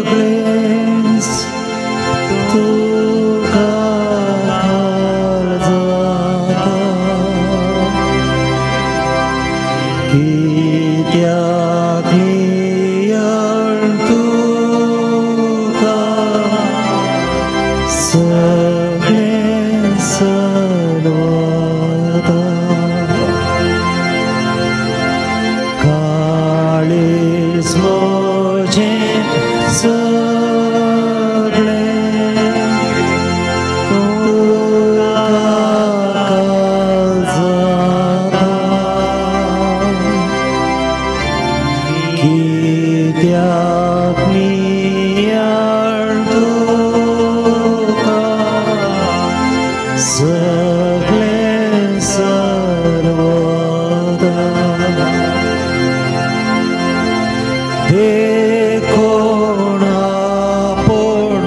सगळेंच तुका काल जाता कित्याक नियाळ तुका सगळें सलवता काळीज म्हजें सगळें तुका काल जाता कित्याक नियाळ तुका सगळें सर्वदा देखून आपूण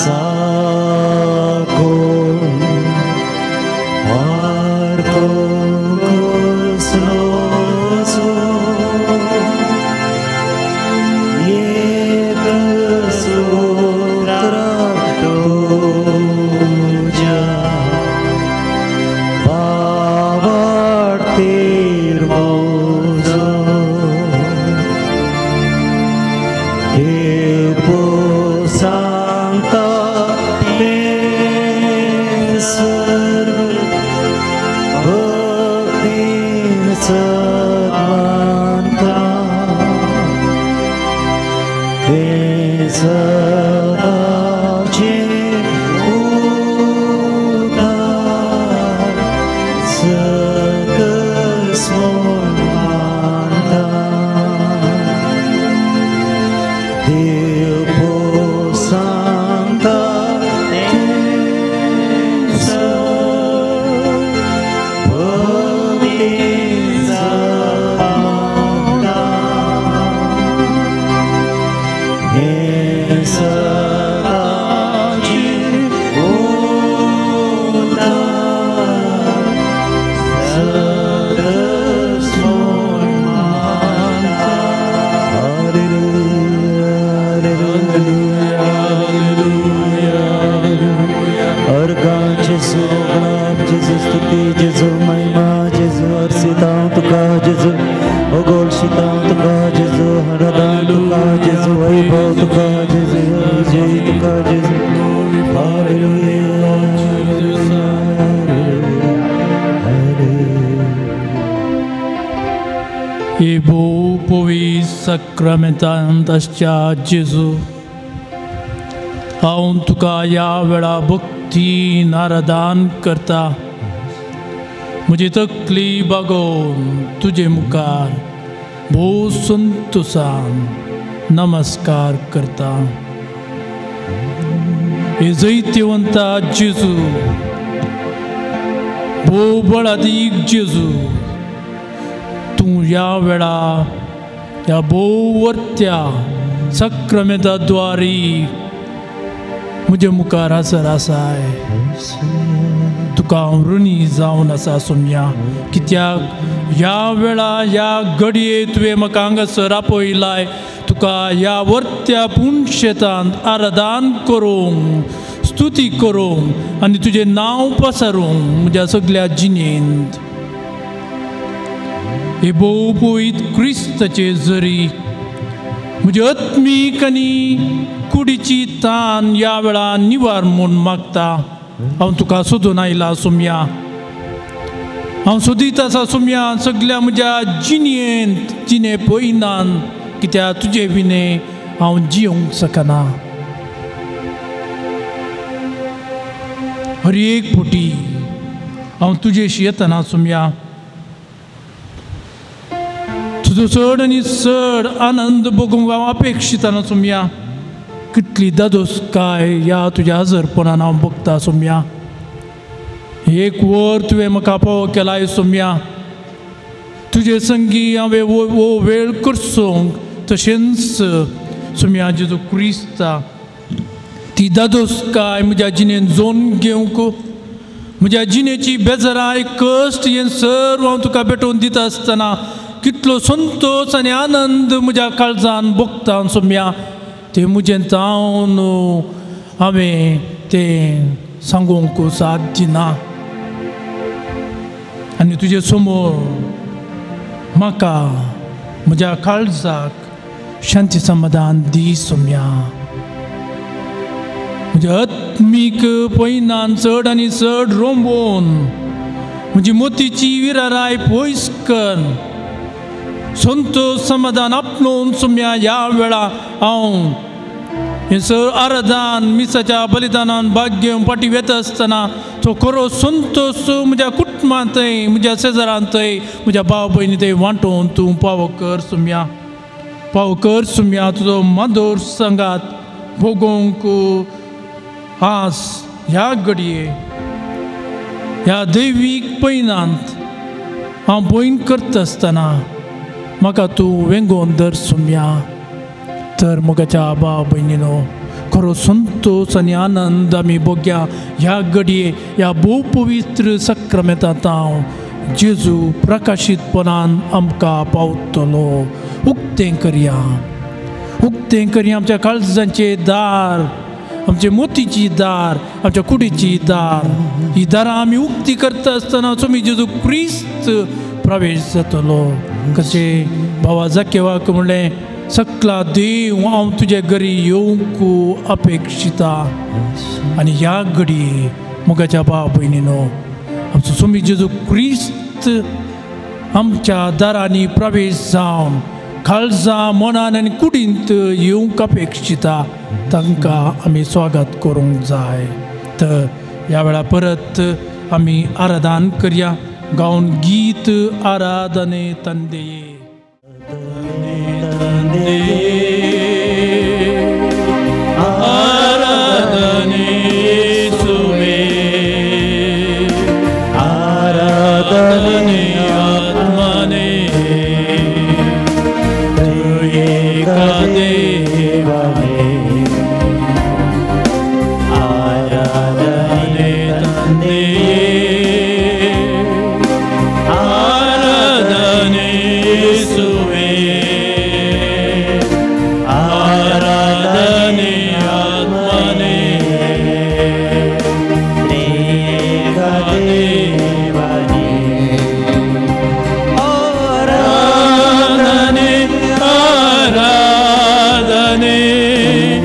साकून मारतकूच नजो एक सूत्र तुज्या पावाडतीर म्हजो देव सांगता तें सर्व भक्तीन सद्मानता तें सदाचें उदार सकस म्हूण मानता देव सांगता तें सर्व भक्तीन सद्मानता हें सदाचें उदार सकस म्हूण मानता. Hallelujah, hallelujah, hallelujah. अर्गां जेजू, गुलाब जेजू, स्तुती जेजू, महिमा जेजू, अर्सितां तुका जेजू, ओगोळशितां तुका जेजू, हरदां तुका जेजू, वैभव तुका जेजू, जय तुका जेजू. Hallelujah, hallelujah, hallelujah. हे भोव पवित्र साक्रामेंतांत आसच्या जेजू, हांव तुका ह्या वेळा भक्तीन आराधन करता. म्हजी तकली बागोवन तुजे मुखार भोव संतोसान नमस्कार करता. हे जैतिवंता जेजू, भोव बळादीक जेजू, तूं ह्या वेळा ह्या भोव वर्त्या साक्रामेंता द्वारी म्हजे मुखार हजर आसाय. तुका हांव ऋणी जावन आसा सोम्या, कित्याक ह्या वेळा ह्या घडये तुवें म्हाका हांगासर आपयलाय तुका ह्या वर्त्या पुणशेतांत आराधन करूंक, स्तुती करूंक आनी तुजें नांव पसारूंक म्हज्या सगल्या जिणेंत. हे भोव पवित्र क्रिस्ताचे जरी म्हजी आत्मीक आनी कुडीची तान ह्या वेळा निवार म्हूण मागता. हांव तुका सोदून आयला सोम्या, हांव सोदीत आसा सोम्या सगल्या म्हज्या जिणेंत, जिणे पयनान, कित्याक तुजे विणे हांव जियोंक शकना. हर एक फावटी हांव तुजेशी येतना सोम्या तुजो चड आनी चड आनंद भोगूंक हांव अपेक्षिताना सोम्या. कितली दादोसकाय ह्या तुज्या हजरपणान हांव भोगता सोम्या. एक वर तुवें म्हाका पावो केलाय सोम्या, तुजे संगी हांवें हो वेळ करसोंक तशेंच सोम्या जेजू क्रिस्ता ती दादोसकाय म्हज्या जिणेन जोन घेवंक, म्हज्या जिणेची बेजाराय कश्ट हें सर्व हांव तुका भेटोवन दिता आसतना कितलो संतोश आनी आनंद म्हज्या काळजान भोगता सोम्या तें म्हजें जावन हांवें तें सांगूंक साध्य ना. आनी तुजे समोर म्हाका म्हज्या काळजाक शांती समाधान दी सोम्या. म्हज्या आत्मीक पयनान चड आनी चड रोंबोवन म्हजी मोतीची विराराय पयस कर संतोश समाधान आपणोवन सोम्या ह्या वेळा हांव हें सर आराधन मिसाच्या बलिदानान भाग घेवन फाटीं वेता आसतना तो खरो संतोश म्हज्या कुटुंबांतय म्हज्या शेजारांतय म्हज्या भाव भयणी थंय वांटोवन तूं पावो कर सोम्या, पावो कर सोम्या. तुजो मादोर सांगात भोगोवंक आस ह्या घडये ह्या दैवीक पयनांत हांव भयण करता आसतना म्हाका तूं वेंगोवन धर सोम्या. तर मोगाच्या भाव भयणीनो खरो संतोश आनी आनंद आमी भोग्या ह्या घडये ह्या भोव पवित्र सक्रमेंतांत हांव जेजू प्रकाशीतपणान आमकां पावतलो. उक्तें करया, उक्तें करया आमच्या काळजांचें दार, आमचे मोतीची दार, आमच्या कुडीची दार. ही दारां आमी उक्ती करता आसतना स्वामी जेजू क्रिस्त प्रवेश जातलो. कशें भावा जाकेवाक म्हणलें सकला देव हांव तुजे घरी येवंक अपेक्षिता. आनी ह्या घडये मोगाच्या भाव भयणीनो आमचो स्वामी जेजू क्रिस्त आमच्या दारांनी प्रवेश जावन काळजां मनान आनी कुडींत येवंक अपेक्षिता. तांकां आमी स्वागत करूंक जाय. तर ह्या वेळार परत आमी आराधन करया गावन गीत आराधने तंदे आराधने सुवे आराधने आत्मने त्रिएका देवाने आराधने तंदे आराधने सुवे आराधने आत्मने त्रिएका देवाने आराधने आराधने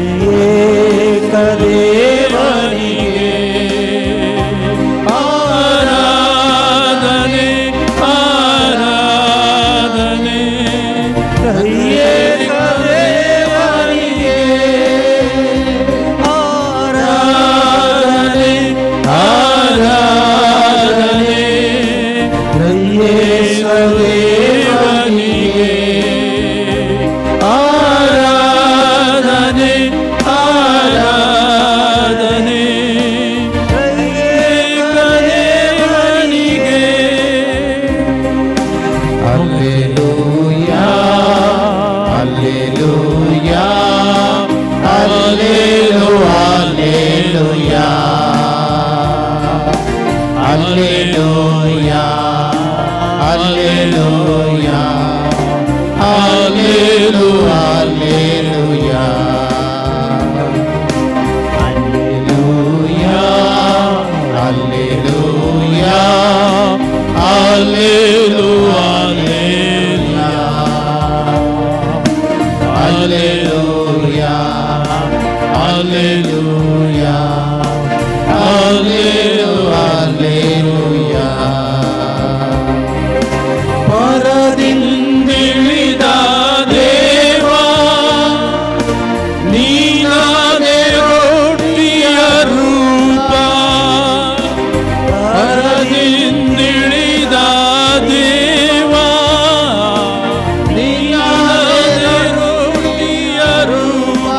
त्रिएका देवाने आराधने आराधने त्रिएका देवाने आराधने आराधने त्रिएका देवाने आराधने आराधने त्रिएका देवाने. Alleluia, Alleluia, Alleluia, Alleluia, Alleluia, Alleluia, Alleluia, Alleluia, Alleluia, Alleluia, Alleluia, Alleluia, Alleluia, Alleluia. ಪರದಿಂದಿಳಿದ ದೇವಾ ನೀನಾದೆ ರೊಟ್ಟಿಯ ರೂಪ. ಪರದಿಂದಿಳಿದ ದೇವಾ ನೀನಾದೆ ರೊಟ್ಟಿಯ ರೂಪ.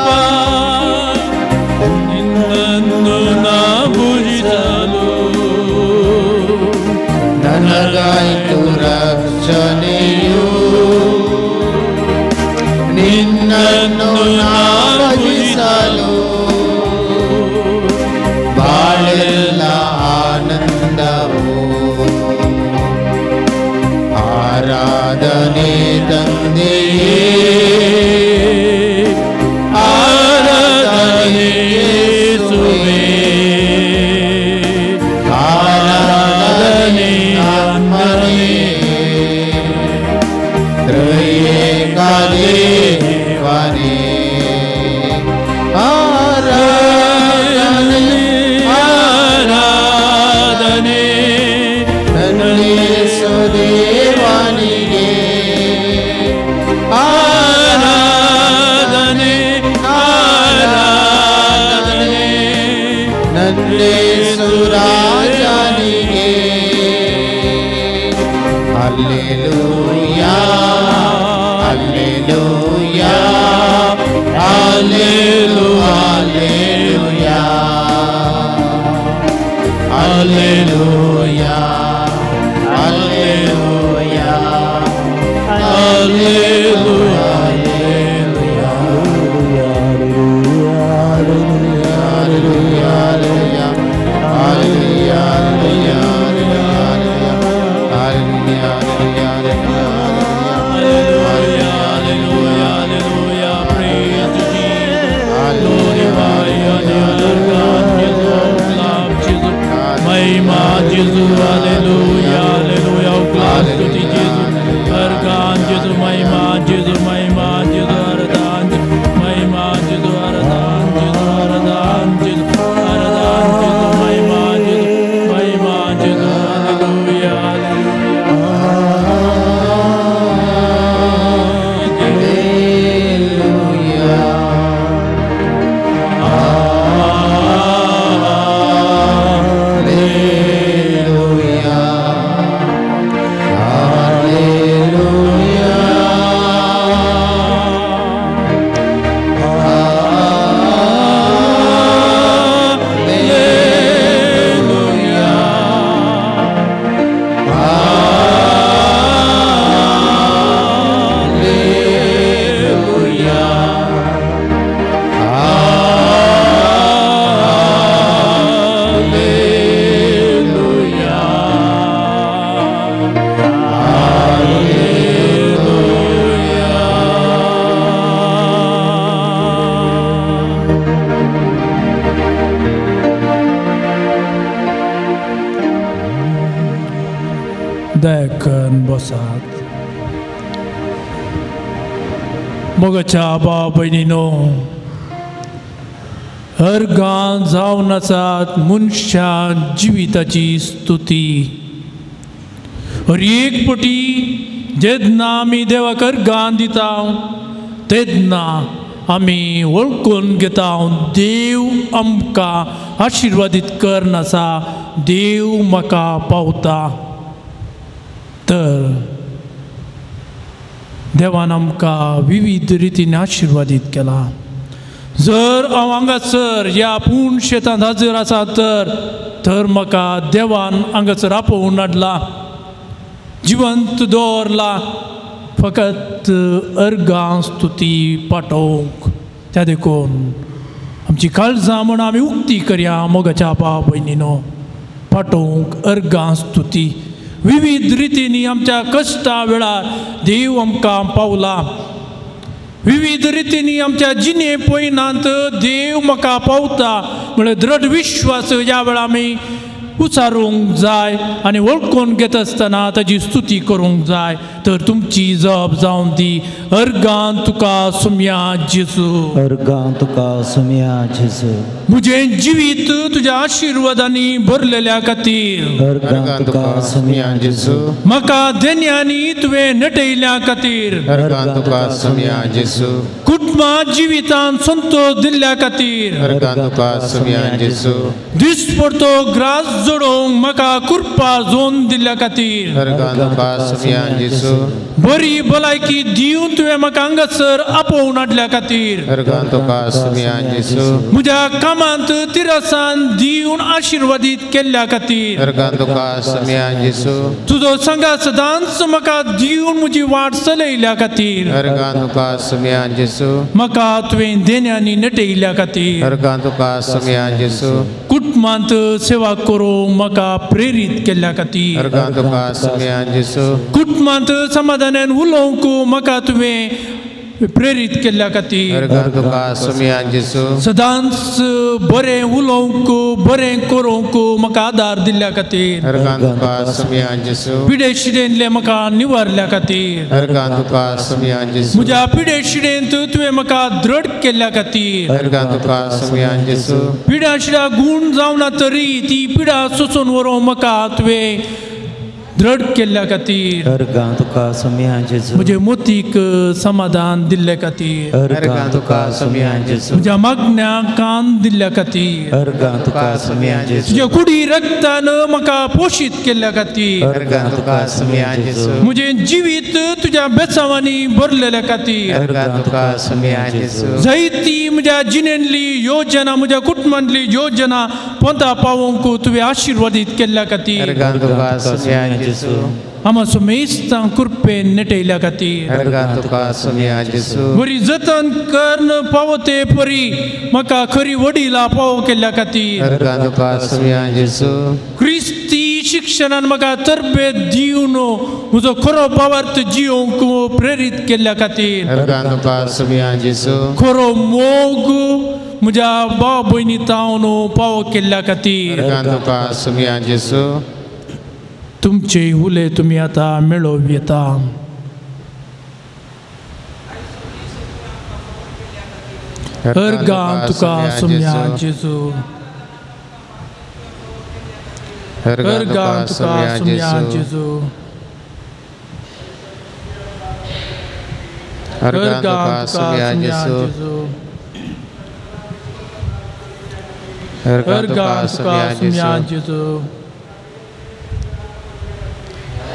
बसात। मोगाच्या भाव भयणीनो, हर गांव जावन आसात मनशा जिविताची स्तुती। हर एक पटी जेन्ना आमी देवाक अर्गां दिता तेन्ना आमी वळखून घेता देव आमकां आशिर्वादीत करन आसा, देव म्हाका पावता। तर देवान आमकां विविध रितीन आशिर्वादीत केला। जर हांव हांगासर ह्या पूण शेतांत हाजीर आसा तर तर म्हाका देवान हांगासर आपोवन हाडला, जिवंत दवरला फकत अर्गां स्तुती पाठोवंक। त्या देखून आमची काळजां म्हूण आमी उक्ती करया मोगाच्या भाव भयणीनो, पाठोवंक अर्गां स्तुती। विविध रितींनी आमच्या कश्टा वेळार देव आमकां पावला, विविध रितींनी आमच्या जिणे पयनांत देव म्हाका पावता म्हळ्यार दृढ विश्वास ह्या वेळार आमी उचारूंक जाय आनी वळखून घेत आसतना ताजी स्तुती करूंक जाय। तर तुमची जप जावन दी। अर्गां तुका सुमया जेजू, अर्गां तुका सुमया जेजू। म्हजें जिवीत तुज्या आशिर्वादांनी भरलेल्या खातीर अर्गां तुका सुमया जेजू। म्हाका देण्यांनी तुवें नटयल्या खातीर अर्गां तुका सुमया जेजू। कुटुंबा जिवितांत संतोष दिल्ल्या खातीर अर्गां तुका सुमया जेजू। दिसपडतो ग्रास जोडोवंक म्हाका कृपा जोन दिल्ल्या खातीर अर्गां तुका सुमया जेजू। बरी भलायकी दिवन तुवें म्हाका हांगासर आपोवन हाडल्या खातीर अर्गां तुका सुमया जेजू। म्हज्या कामांत तिरसान दिवन आशिर्वादीत केल्ल्या खातीर अर्गां तुका सुमया जेजू। तुजो संगा सदांच म्हाका दिवन म्हजी वाट चलयल्या खातीर अर्गां तुका सुमया जेजू। म्हाका तुवें देण्यांनी नटयल्या खातीर अर्गां तुका सुमया जेजू। कुटुंबांत सेवा करूंक म्हाका प्रेरीत केल्ल्या खातीर अर्गां तुका सुमया जेजू। कुटुंबांत समाधानान उलोवंक म्हाका तुवें प्रेरीत केल्ल्या खातीर अर्गां तुका सुमया जेजू। सदांच बरें उलोवंक बरें करूंक म्हाका आदार दिल्ल्या खातीर अर्गां तुका सुमया जेजू। पिडे शिडेंतले म्हाका निवारल्या खातीर अर्गां तुका सुमया जेजू। म्हज्या पिडे शिडेंत तुवें म्हाका दृढ केल्ल्या खातीर अर्गां तुका सुमया जेजू। पिडा शिडा गूण जावना तरी ती पिडा सोसून व्हरूंक म्हाका तुवें दृढ केल्ल्या खातीर अर्गां तुका सुमया जेजू। म्हजे मोतीक समाधान दिल्ले खातीर अर्गां तुका सुमया जेजू। म्हज्या मागण्यांक कान दिल्ल्या खातीर अर्गां तुका सुमया जेजू। तुज्या कुडी रक्तान म्हाका पोशीत केल्ल्या खातीर अर्गां तुका सुमया जेजू। म्हजें जिवीत तुज्या बेसांवांनी भरलेल्या खातीर अर्गां तुका सुमया जेजू। जायती म्हज्या जिणेंतली योजना म्हज्या कुटुंबांतली योजना पोंता पावोवंक तुवें आशिर्वादीत केल्ल्या खातीर अर्गां तुका सुमया जेजू। आमा सुमेस्तां कृपेन नेटयल्या खातीर अर्गां तुका सुमया जेजू। बरी जतन करून पावो ते परी म्हाका खरी वडिलां पावो केल्ल्या खातीर अर्गां तुका सुमया जेजू। क्रिस्ती शिक्षणान म्हाका तरबेत दिवन म्हजो खरो भावार्थ जियोवंक प्रेरीत केल्ल्या खातीर अर्गां तुका सुमया जेजू। खरो मोग म्हज्या भाव भयणी तावन पावो केल्ल्या खातीर अर्गां तुका सुमया जेजू। तुमचे उले तुमी आतां मेळोवं येता। अर्गां तुका सुमया जेजू, अर्गां तुका सुमया जेजू, अर्गां तुका सुमया जेजू, अर्गां तुका सुमया जेजू,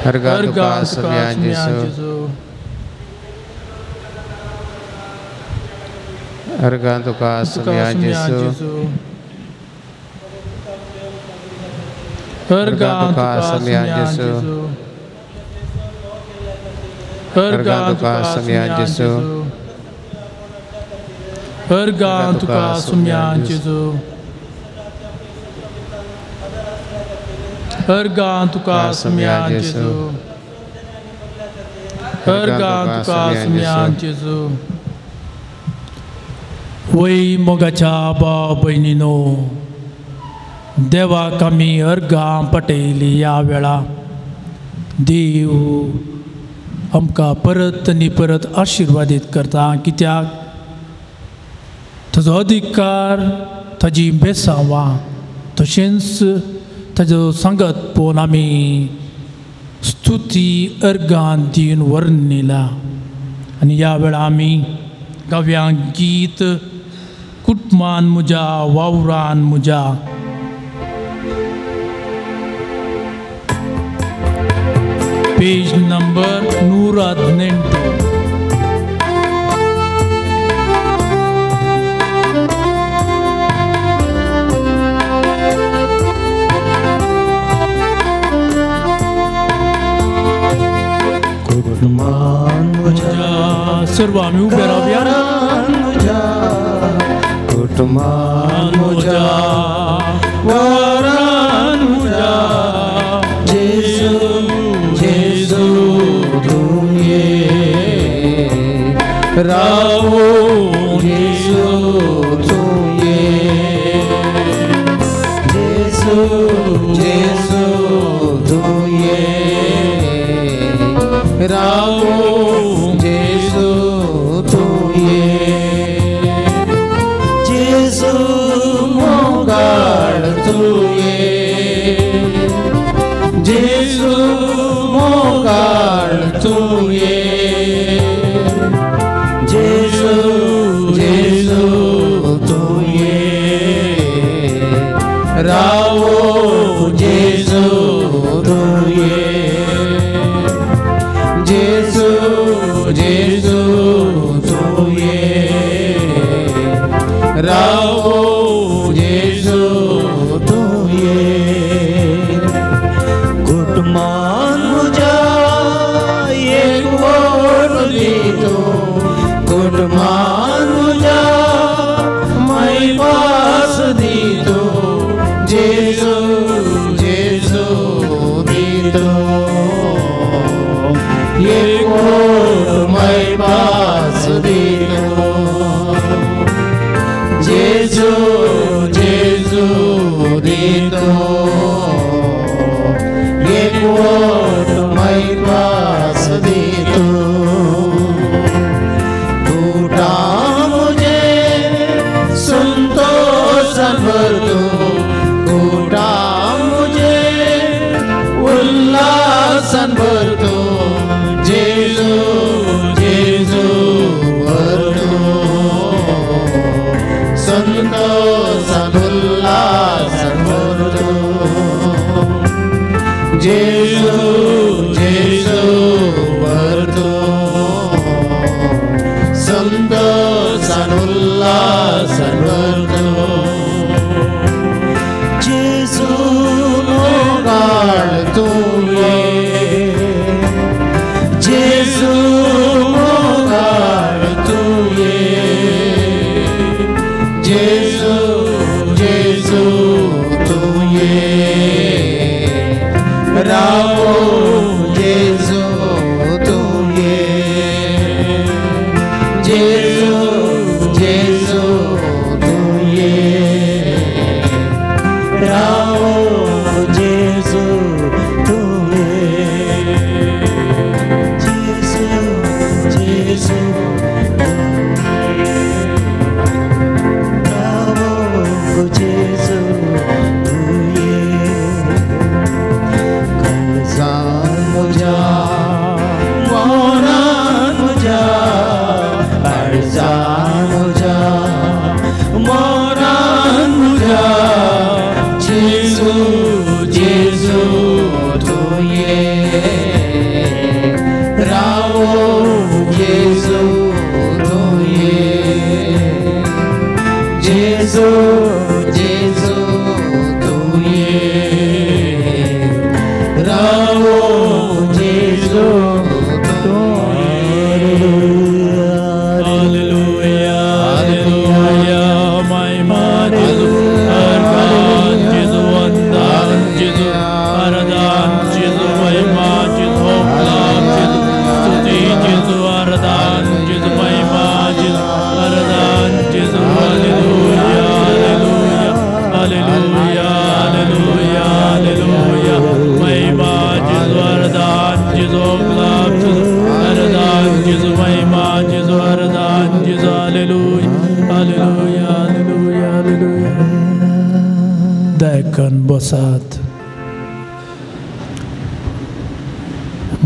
अर्गां तुका सुमया जेजू, अर्गां तुका सुमया जेजू, अर्गां तुका सुमया जेजू, अर्गां तुका सुमया जेजू, अर्गां तुका सुमया जेजू, अर्गां तुका सुमया जेजू, अर्गां तुका सुमया जेजू। वय मोगाच्या भाव भयणीनो, देवाक आमी अर्गां पटयली ह्या वेळा देव आमकां परत आनी परत आशिर्वादीत करता, कित्याक ताजो अधिकार, ताजी बेसांवां तशेंच ताजो सांगत पळोवन आमी स्तुती अर्गान दिवन वर्णिला. आनी ह्या वेळार आमी गावया गीत कुटमान म्हज्या वावरान म्हज्या. पेज नंबर 118. कुटुंबान म्हज्या सर्व आमी उबे रावया. कुटुंबान म्हज्या वावरान म्हज्या जेजू जेजू तूं ये रावो जेजू तूं ये जेजू जेजू तूं ये रावो जेजू तूं ये जेजू मोगाळ तूं ये जेजू मोगाळ तूं ये जेजू जेजू तूं ये रावो जेजू तूं ये जेजू जेजू तूं ये रावो जेजू तूं ये. कुटुंबान म्हज्या एक वोट दी तूं, कुटुंबान म्हज्या मायपास दी तूं, जेजू जेजू दी तूं एक वोट मायपास दी तूं, जेजू जेजू दी तूं एक वोट मायपास दी तूं. कुटा मुझे संतोषान भर तूं, कुटा मुझे उल्हासान भर तूं, जेजू जेजू भर तूं संतोषान उल्हासान भर तूं, जेजू जेजू भर तूं संतोषान उल्हासान भर तूं, जेजू मोगाळ तूं ये जेजू मोगाळ तूं ये जेजू जेजू तूं ये रावो जेजू तूं ये जेजू जेजू तूं ये रावो जेजू तूं ये जेजू जेजू रावो जेजू तूं ये. काळजान म्हज्या मनान म्हज्या, काळजान म्हज्या मनान म्हज्या जेजू जेजू तूं ये रावो जेजू तूं ये जेजू जेजू तूं ये रावो जेजू तूं ये. Hallelujah, hallelujah, महिमा जेजू, अर्गान जेजू, वंदन जेजू, आराधन जेजू, महिमा जेजू, लाभ जेजू, स्तुति जेजू, आराधन जेजू, महिमा जेजू, आराधन जेजू. Hallelujah, hallelujah, Hallelujah, hallelujah, hallelujah. दायकन बसात.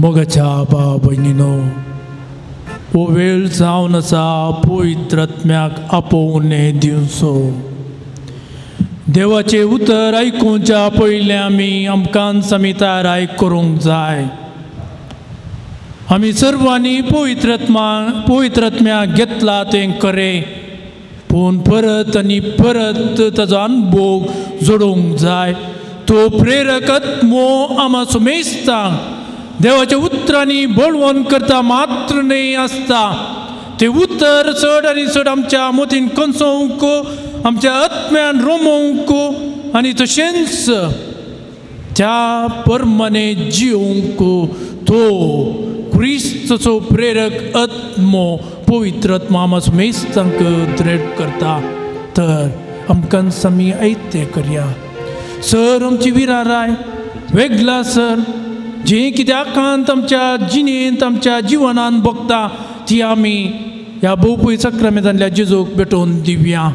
मोगाच्या भाव भयणीनो, हो वेळ जावन आसा पवित्र आत्म्याक आपोवणें दिवचो. देवाचें उतर आयकुच्या पयलें आमी आमकांच आमी तयाराय करूंक जाय. आमी सर्वांनी पवित्र आत्म्याक घेतला तें खरें, पूण परत आनी परत ताजो अनुभव जोडूंक जाय. तो प्रेरक आत्मो आमा सुमेस्तांक देवाच्या उतरांनी बळवंत करता मात्र न्हय आसता, तें उतर चड आनी चड आमच्या मतीन कंसोवंक, आमच्या आत्म्यान रोमोवंक आनी तशेंच त्या परमाने जिवंक तो क्रिस्ताचो प्रेरक आत्मो पवित्र आत्मा आमकां सुमेस्तांक दृढ करता. तर आमकां आमी आयतें करया. सर आमची विराराय वेगळा सर जें कितें आकांत आमच्या जिणेंत आमच्या जिवनान भोगता ती आमी ह्या भोवपय सक्रमेंतांतल्या जेजूक भेटोवन दिवया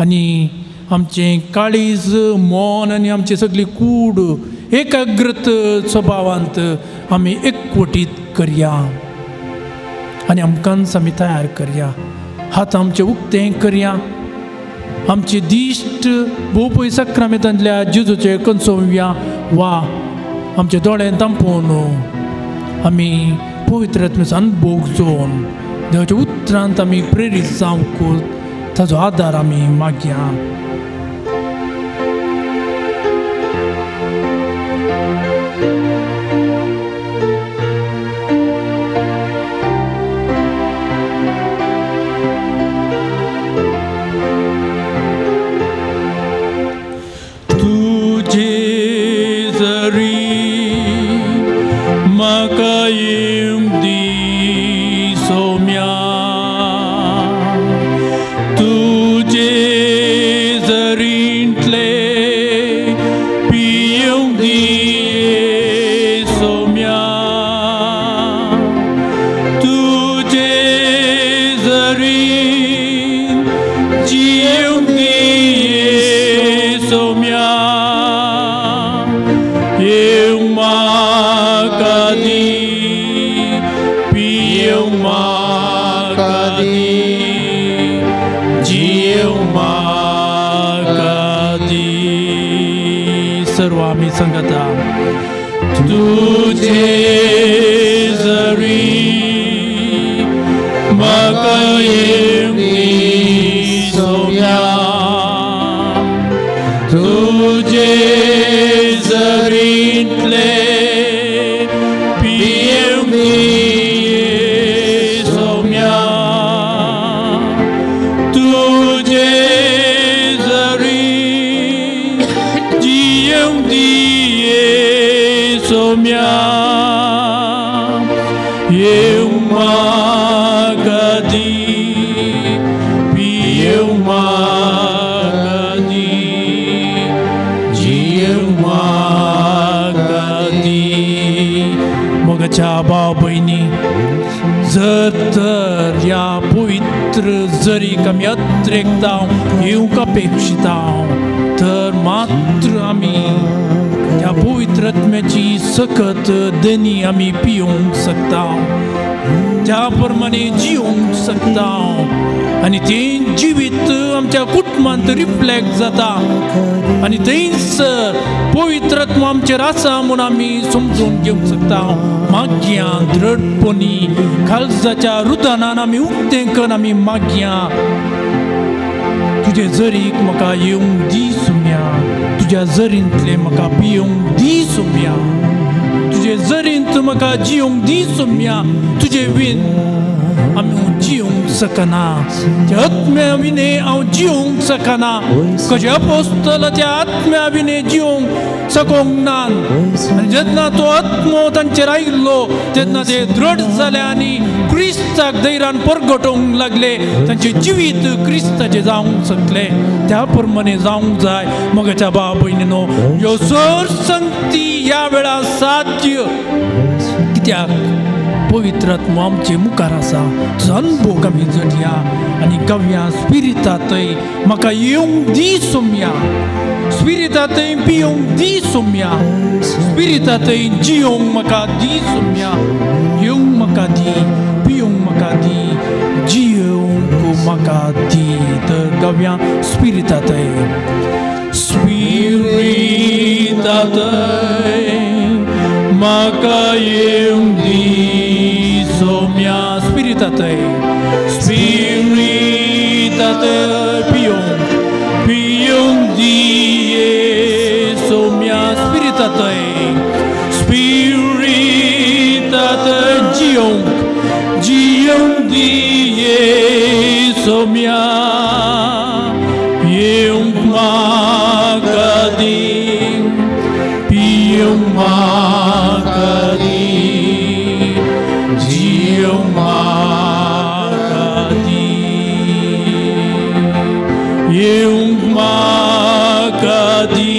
आनी आमचें काळीज मन आनी आमची सगळी कूड एकाग्रत स्वभावांत आमी एकवटीत करया आनी आमकांच आमी तयार करया. हात आमचे उक्तें करया, आमची दिश्ट भोवपय सक्रमेंतांतल्या जेजूचेर कंसोवया वा आमचे दोळे तांपोवन आमी पवित्र आत्म्याचो अनुभव जोवन देवाच्या उतरांत आमी प्रेरीत जावंक ताजो आदार आमी मागया. संगता तुझे जरी म्हाका येवंक दी सोम्या, तुझे जरींतले पियेवंक दी सोम्या, तुझे जरी जियेवंक दी सोम्या, येवंक म्हाका दी, पियेवंक म्हाका दी, जियेवंक म्हाका दी. मोगाच्या भाव भयणी, जर तर ह्या पवित्र जरीक आमी अत्रेकता येवंक अपेक्षिता तर मात्र आमी त्या पवित्र आत्म्याची सकत देणी आमी पिवंक शकता, त्या प्रमाणे जिवंक शकता आनी तें जिवीत आमच्या कुटुंबांत रिफ्लेक्ट जाता आनी थंयच पवित्र आत्मा आमचेर आसा म्हूण आमी समजून घेवंक शकता. मागया दृढपणी काळजाच्या रुदानान आमी उक्तें करून आमी मागया, तुजे जरीक म्हाका येवंक दी सोम्या, तुज्या जरींतलें म्हाका पिवंक दी सोम्या, तुजे जरींत म्हाका जिवंक दी सोम्या, तुजे वीन आमी जिवंक शकना, त्या आत्म्या विणे हांव जिवंक शकना. कशें अपोस्तल त्या आत्म्या विणे जिवंक सकोंक ना आनी जेन्ना तो आत्मो तांचेर आयिल्लो तेन्ना ते दृढ जाले आनी क्रिस्ताक धैर्यान परगटोवंक लागले. तांचें जिवीत क्रिस्ताचें जावंक शकलें. त्या प्रमाणे जावंक जाय. मोगाच्या भाव भयणीनो, ह्यो सर संगती ह्या वेळार साध्य कित्याक पवित्र आत्मो आमचे मुखार आसा तुजो अनुभव आमी जडया आनी गावया स्पिरितांतय म्हाका येवंक दी सोम्या स्पिरितांतय पियोंक दी सोम्या स्पिरितांतय जियोंक म्हाका दी सोम्या येवंक म्हाका दी पियोंक म्हाका दी जियोंक म्हाका दी. तर गावया स्पिरितांतय स्पिरितांतय म्हाका येवंक दी सोम्या स्पिरितांतय स्पिरितांतय पियोंक पियोंक दी सोम्या स्पिरितांतय स्पिरितांतय जियोंक जियोंक दी सोम्या येवंक म्हाका दी पियोंक म्हाका दी जियोंक म्हाका दी येवंक म्हाका दी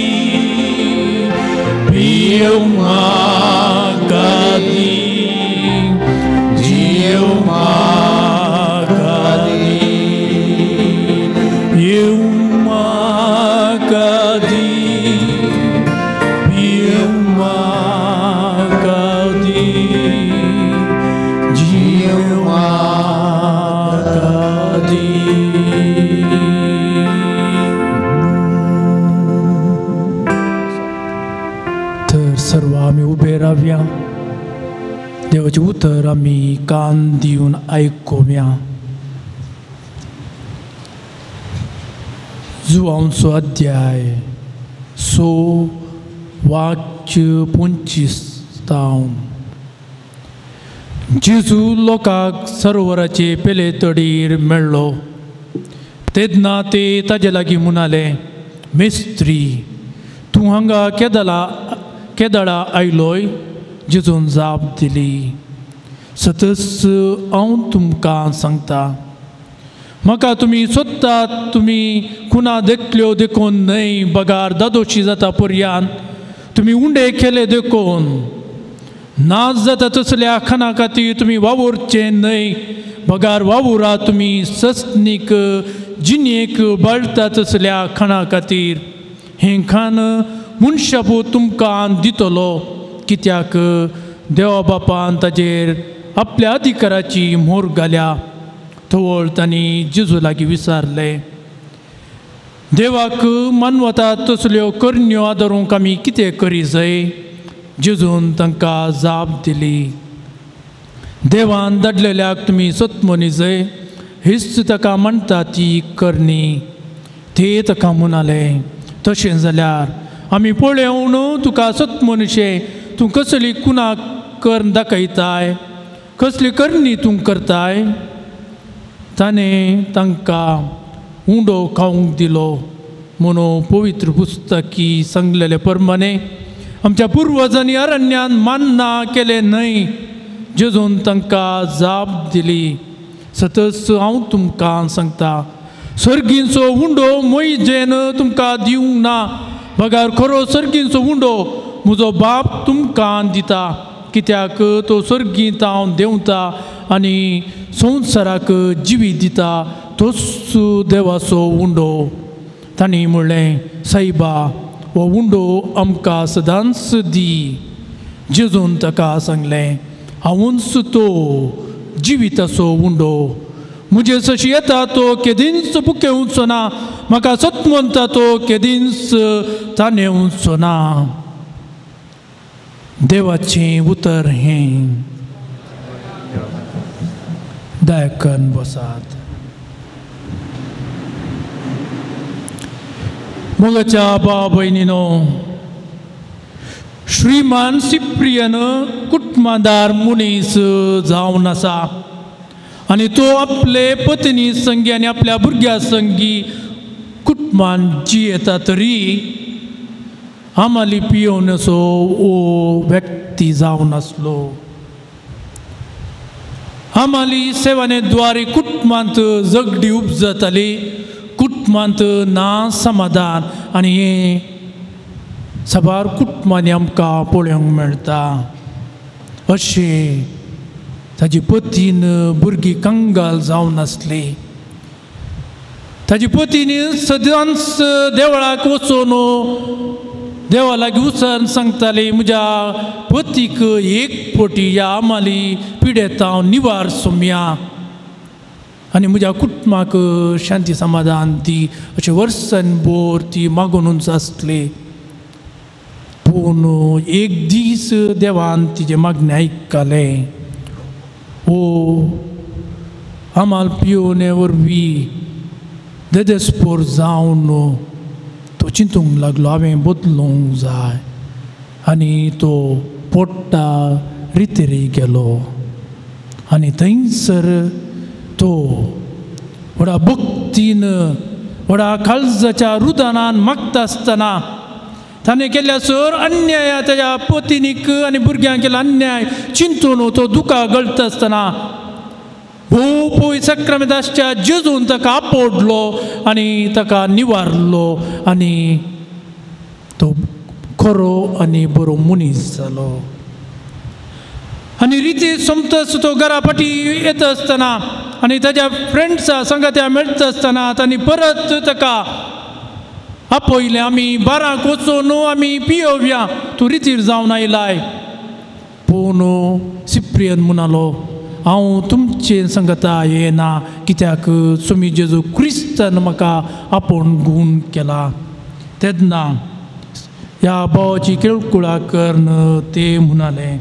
पियोंक म्हाका दी जियोंक म्हाका दी येवंक म्हाका दी पियोंक म्हाका दी जियोंक म्हाका दी. तर सर्व आमी उबे रावया देवाचें उतर आमी कान दिवन आयकुया. जुवांचो अध्याय 6 वाक्य 25 तावन. जेजू लोकांक सरोवराचे पेले तडीर मेळ्ळो तेन्ना ते ताजे लागीं म्हणाले मेस्त्री तूं हांगा केदळा आयलोय. जेजून जाप दिली सतच हांव तुमकां सांगता म्हाका तुमी सोदतात तुमी खुना देखल्यो देखून न्हय बगार दादोशी जाता पर्यान तुमी उंडे केले देखून नाच जाता तसल्या खाना खातीर तुमी वावुरचें न्हय बगार वावुरा तुमी सस्नीक जिणेक बाळटा तसल्या खाणा खातीर हें खाण मनशापूत तुमकां दितलो कित्याक देवा बापान ताजेर आपल्या अधिकाराची मोर घाल्या. थवळ तांणी जेजू लागीं विचारलें देवाक मानवता तसल्यो करण्यो आदरूंक आमी कितें करी जाय. जेजून तांकां जाप दिली देवान धाडलेल्याक तुमी सतमनी जाय हीच ताका म्हणटा ती करणी. ते ताका म्हणाले तशें जाल्यार आमी पळोवन तुका सतमनीशें तूं कसली कुणाक करून दाखयताय कसली करणी तूं करताय. ताणें तांकां उंडो खावंक दिलो म्हणून पवित्र पुस्तकी सांगलेले प्रमाणे आमच्या पुर्वजांनी अरण्यान मान्ना केलें न्हय. जेजून तांकां जाप दिली सतच हांव तुमकां सांगता सर्गींचो उंडो मोयजेन तुमकां दिवंक ना बगार खरो सर्गींचो उंडो म्हजो बाप तुमकां दिता कित्याक तो सर्गींत हांव देंवता आनी संवसाराक जिवीत दिता तोच देवाचो उंडो. तांणी म्हणलें सायबा हो उंडो आमकां सदांच दी. जेजून ताका सांगलें हांवूच तो जिविताचो उंडो म्हजे सशी येता तो केदींच भुकेवचो ना म्हाका सत म्हणटा तो केदींच ताणेवचो ना. देवाचें उतर हें. दायकन बसात. मोगाच्या भाव भयणीनो श्रीमान सिप्रियन कुटुंबादार मनीस जावन आसा आनी तो आपले पत्नी संगी आनी आपल्या भुरग्या संगी कुटुंबान जियेता तरी आमाली पियोवण्याचो ओ व्यक्ती जावन आसलो. आमाली सेवाने द्वारे कुटुंबांत झगडी उपजताली कुटुंबांत ना समाधान आनी हें साबार कुटुंबांनी आमकां पळोवंक मेळटा. अशें ताजी पतीन भुरगीं कंगाल जावन आसली. ताजी पतीन सदांच देवळाक वचून देवा लागीं वचून सांगताली, म्हज्या पतीक एक पटी ह्या आमाली पिडेतांव निवार सोम्या आनी म्हज्या कुटुंबाक शांती समाधान दी अशें वर्सान भर ती मागुनूच आसली. पूण एक दीस देवान तिजें मागणें आयकलें. ओ आमाल पियोने वरवीं देदेस्पोर जावन तो चिंतूंक लागलो, हांवें बदलूंक जाय. आनी तो पोट्टा रितेरी गेलो आनी थंयसर तो व्हडा भक्तीन व्हडा काळजाच्या रुदानान मागता आसतना ताणें केल्ल्या सर अन्याय ताज्या पतिनीक आनी भुरग्यांक केल्लो अन्याय चिंतून तो दुकां गळटा आसतना भोव पय सक्रामेंताच्या जेजून ताका आपोडलो आनी ताका निवारलो आनी तो खरो आनी बरो मनीस जालो. आनी रिती सोमतच तो घरा फाटी येता आसतना आनी ताज्या फ्रेंड्सा सांगात्या मेळटा आसतना तांणी परत ताका आपयलें, आमी बारांक वचून आमी पियोवया, तूं रितीर जावन आयलाय. पूण सिप्रियन म्हणालो, हांव तुमचे संगता येना, कित्याक तुमी जेजू क्रिस्तान म्हाका आपोवन गूण केला. तेन्ना ह्या भावाची केळकुळा करून ते म्हणाले,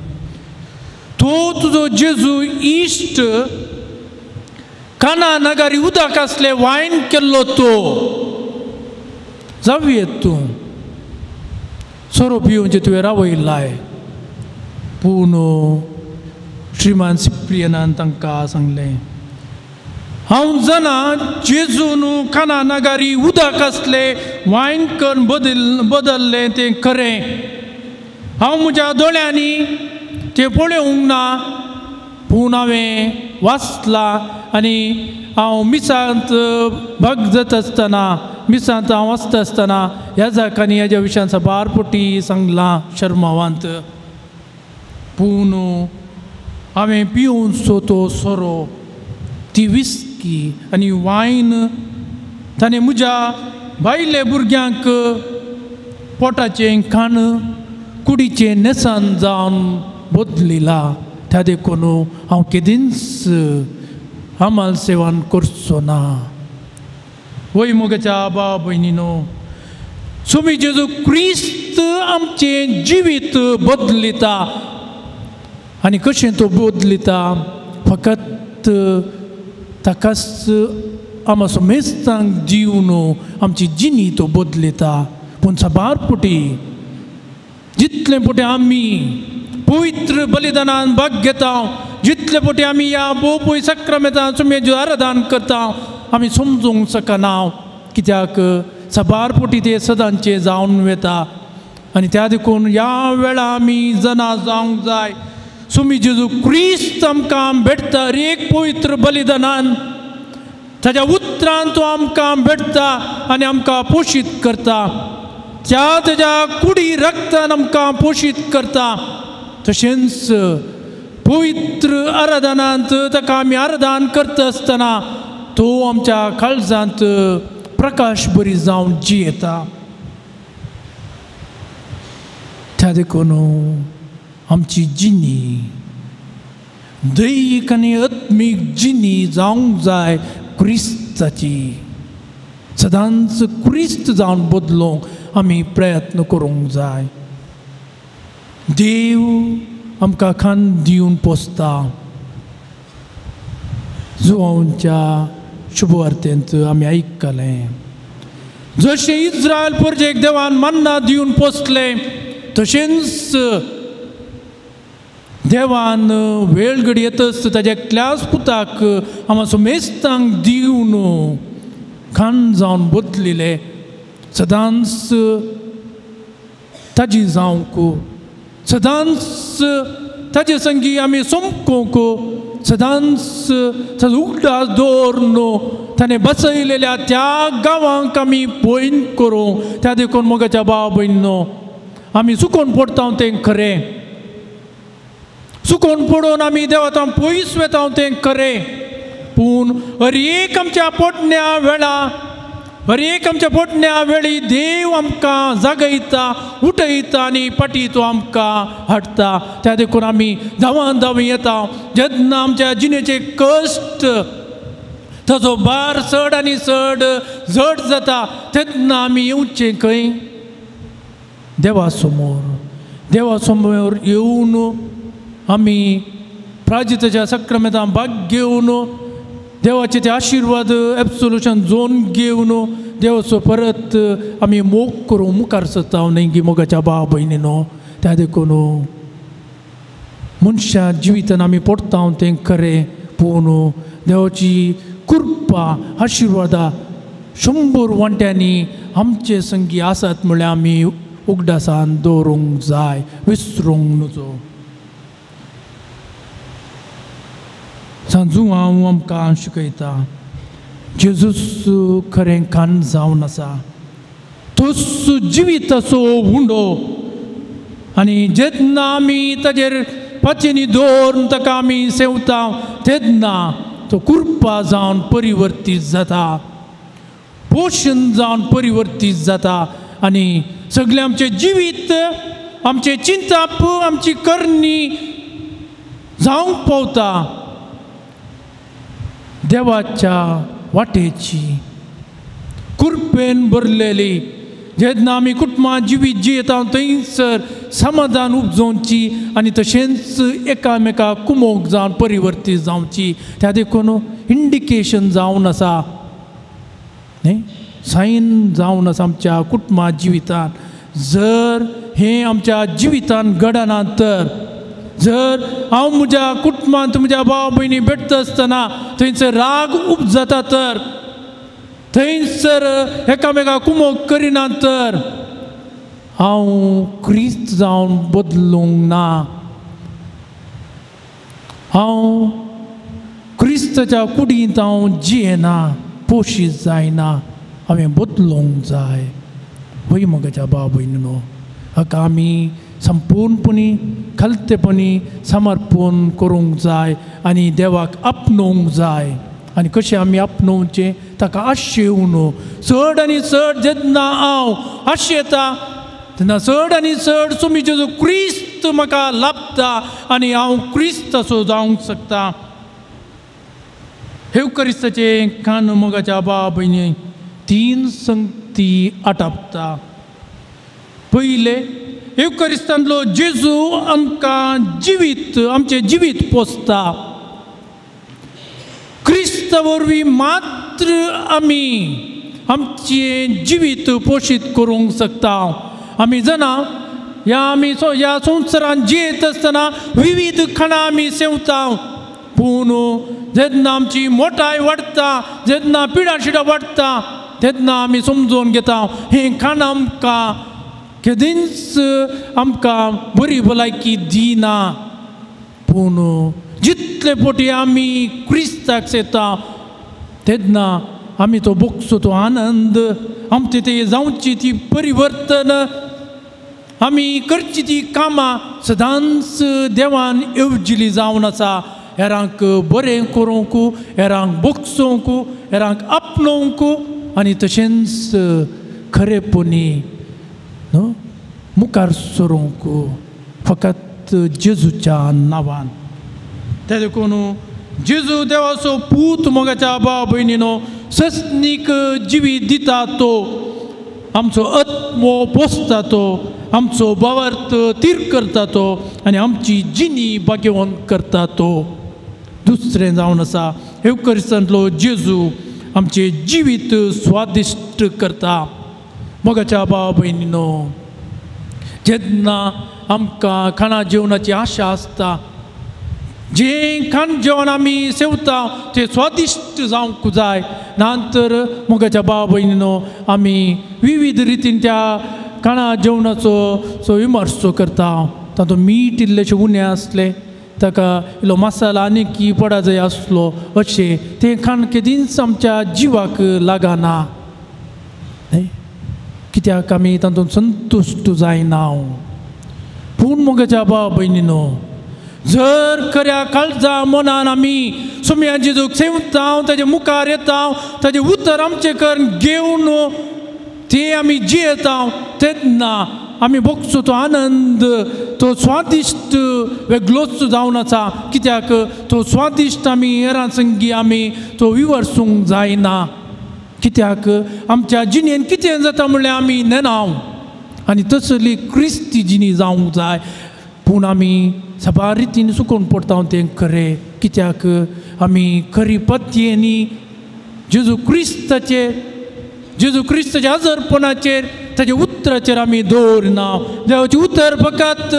तो तुजो जेजू इश्ट काना नगारी उदक आसलें वायन केल्लो तो जावयेत, तूं सोरो पिवचे तुवें रावयलाय. पूण श्रीमान सिप्रियनान तांकां सांगलें, हांव जाणा जेजून काना नगारी उदक आसलें वायन करून बदल्लें तें खरें. हांव म्हज्या दोळ्यांनी तें पळोवंक ना, पूण हांवें वाचलां आनी हांव मिसांत भाग जाता आसतना मिसांत हांव वाचता आसतना ह्या जाकांनी ह्याज्या विशयान साबार पटी सांगलां शर्मावांत. पूण हांवें पिवनसो तो सोरो, ती विस्की आनी वायन ताणें म्हज्या भायले भुरग्यांक पोटाचें खाण कुडीचें न्हेसान जावन बदलिला. त्या देखून हांव केदींच हमाल सेवन करचो ना. वय मोगाच्या बाबा भयणीनो, सुमी जेजू क्रिस्त आमचें जिवीत बदलिता. आनी कशें तो बदलिता? फकत ताकाच आमा समेस्तांक दिवन आमची जिणी तो बदलिता. पूण साबार पुटी जितले पुटी आमी पवित्र बलिदानान भाग घेता, जितले पुटी आमी ह्या भोव सक्रामेंतान सुमेजो आराधन करता, आमी समजूंक शकना, कित्याक साबार पुटी ते सदांचे जावन वता. आनी त्या देखून ह्या वेळा आमी जाणा जावंक जाय, सुमी जेजू क्रिस्त आमकां भेटता एक पवित्र बलिदानान, ताज्या उतरान तो आमकां भेटता आनी आमकां पोशीत करता. त्या ताज्या कुडी रक्तान आमकां पोशीत करता. तशेंच पवित्र आराधनांत ताका आमी आराधन करता आसतना तो आमच्या काळजांत प्रकाश बरी जावन जियेता. त्या देखून आमची जिणी दैहीक आनी आत्मीक जिणी जावंक जाय क्रिस्ताची. सदांच क्रिस्त जावन बदलूंक आमी प्रयत्न करूंक जाय. देव आमकां खान दिवन पोसता. जुवांच्या शुभवार्तेंत आमी आयकलें, जशें इस्रायल परजेक देवान मन्ना दिवन पोसलें, तशेंच देवान वेळ घडी येतच ताज्या क्लास पुताक आमा सुमेस्तांक दिवन खान जावन बदलिले. सदांच ताजी जावंक, सदांच ताजे संगी आमी सोमकोंक, सदांच ताजो उगडास दवरून ताणें बसयलेल्या त्या गांवांक आमी पयन करूं. त्या देखून मोगाच्या भाव भयणीनो, आमी चुकोन पडटा तें खरें, चुकोन पडून आमी देवातां पयस वेता तें खरें, पूण हर एक आमच्या पोटण्या वेळा, हर एक आमच्या पोटण्या वेळी देव आमकां जागयता, उठयता आनी फाटी तो आमकां हाडटा. त्या देखून आमी धांवन धांवन येता. जेन्ना आमच्या जिणेचे कश्ट, ताचो भार चड आनी चड जड जाता तेन्ना आमी येवचें खंय? देवा समोर. देवा समोर येवन आमी प्राजिताच्या सक्रमेंतां भाग घेवन देवाचे ते आशिर्वाद एब्सोल्युशन जोन घेवन देवाचो परत आमी मोग करूंक मुखार सरता न्ही गी मोगाच्या भाव भयणीनो. त्या देखून मनशां जिवितान आमी पडटा तें खरें, पूण देवाची कृपा आशिर्वादा 100 वांट्यांनी आमचे संगी आसात म्हळ्यार आमी उगडासान दवरूंक जाय, विसरूंक नजो. सांजू हांव आमकां शिकयता जेजूस खरें खाण जावन आसा, तोच जिविताचो उंडो. आनी जेन्ना आमी ताजेर पाचेनी दवरून ताका आमी सेवता तेन्ना तो कृपा जावन परिवर्तीत जाता, पोशण जावन परिवर्तीत जाता आनी सगळें आमचें जिवीत, आमचें चिंताप, आमची करणी जावंक पावता देवाच्या वाटेची कृपेन भरलेली. जेन्ना आमी कुटुंबां जिवीत जियेता थंयसर समाधान उपजोवची आनी तशेंच एकामेका कुमोक जावन परिवर्तीत जावची. त्या देखून इंडिकेशन जावन आसा न्ही, सायन जावन आसा आमच्या कुटुंबा जिवितान. जर हें आमच्या जिवितान घडना तर, जर हांव म्हज्या कुटुंबांत म्हज्या भाव भयणी भेटता आसतना थंयसर राग उपजता तर, थंयसर एकामेका कुमोक करिना तर हांव क्रिस्त जावन बदलूंक ना, हांव क्रिस्ताच्या कुडींत हांव जियेना, पोशीत जायना, हांवें बदलूंक जाय. वय म्हज्या भाव भयणीनो, हाका आमी संपूर्णपणी खालतेपणी समर्पण करूंक जाय आनी देवाक आपणोवंक जाय. आनी कशें आमी आपणोवचें? ताका आशेवन चड आनी चड जेन्ना हांव आशेता तेन्ना चड आनी चड तुमी जेजू क्रिस्त म्हाका लाभता आनी हांव क्रिस्त असो जावंक शकता. हेवकरिस्ताचें खाण मोगाच्या भाव भयणी 3 संगती आटापता. पयलें, येवकरिस्तांतलो जेजू आमकां जिवीत, आमचें जिवीत पोसता. क्रिस्ता वरवीं मात्र आमी आमचें जिवीत पोशीत करूंक शकता. आमी जाणा ह्या आमी ह्या संवसारांत जियेत आसतना विविध खाणां आमी सेवता, पूण जेन्ना आमची मोटाय वाडटा, जेन्ना पिडां शिडां वाडटा तेन्ना आमी समजून घेता हें खाण आमकां केदींच आमकां बरी भलायकी दिना. पूण जितले पोटी आमी क्रिस्ताक सेता तेन्ना आमी तो भोगचो तो आनंद, आमचे ते जावची ती परिवर्तन, आमी करची ती कामां सदांच देवान येवजिली जावन आसा. हेरांक बरें करूंक, हेरांक भोगसोवंक, हेरांक आपणोवंक आनी तशेंच खरेपणी न्हू मुखार सरूंक फकत जेजूच्या नांवान. ते देखून जेजू देवाचो पूत मोगाच्या भाव भयणीनो सस्नीक जिवीत दिता तो, आमचो आत्मो पोसता तो, आमचो भावार्थ तीर करता तो आनी आमची जिणी भाग्यवंत करता तो. दुसरें जावन आसा येवकरिस्तांतलो जेजू आमचें जिवीत स्वादिश्ट करता. मोगाच्या भाव भयणीनो, जेन्ना आमकां खाणा जेवणाची आशा आसता, जें खाण जेवण आमी सेवता तें स्वादिश्ट जावंक जाय. ना तर मोगाच्या भाव भयणीनो आमी विविध रितीन त्या खाणा जेवणाचो सो विमर्सो करता. तातूंत मीठ इल्लेशें उणें आसलें, ताका इल्लो मसाला आनी की पडा जाय आसलो, अशें तें खाण केदींच आमच्या जिवाक लागना न्ही, कित्याक आमी तातूंत संतुश्ट जायना. पूण मोगाच्या भाव भयणीनो, जर खऱ्या काळजा मनान आमी सोम्या जेजूक सेवता, ताजे मुखार येता, ताजें उतर आमचें करून घेवन ते आमी जियेता तेन्ना आमी भोगचो तो आनंद, तो स्वादिश्ट वेगळोच जावन आसा. कित्याक तो स्वादिश्ट आमी हेरां संगी आमी तो विवर्सूंक जायना. कित्याक आमच्या जिणेन कितें जाता म्हणल्यार आमी नेनाव आनी तसली क्रिस्ती जिणी जावंक जाय. पूण आमी साबार रितीन सुकोवन पडटा तें खरें. कित्याक आमी खरी पत्येनी जेजू क्रिस्ताचेर, जेजू क्रिस्ताच्या आजरपणाचेर, ताच्या उतराचेर आमी दवरना. देवाचें उतर फकत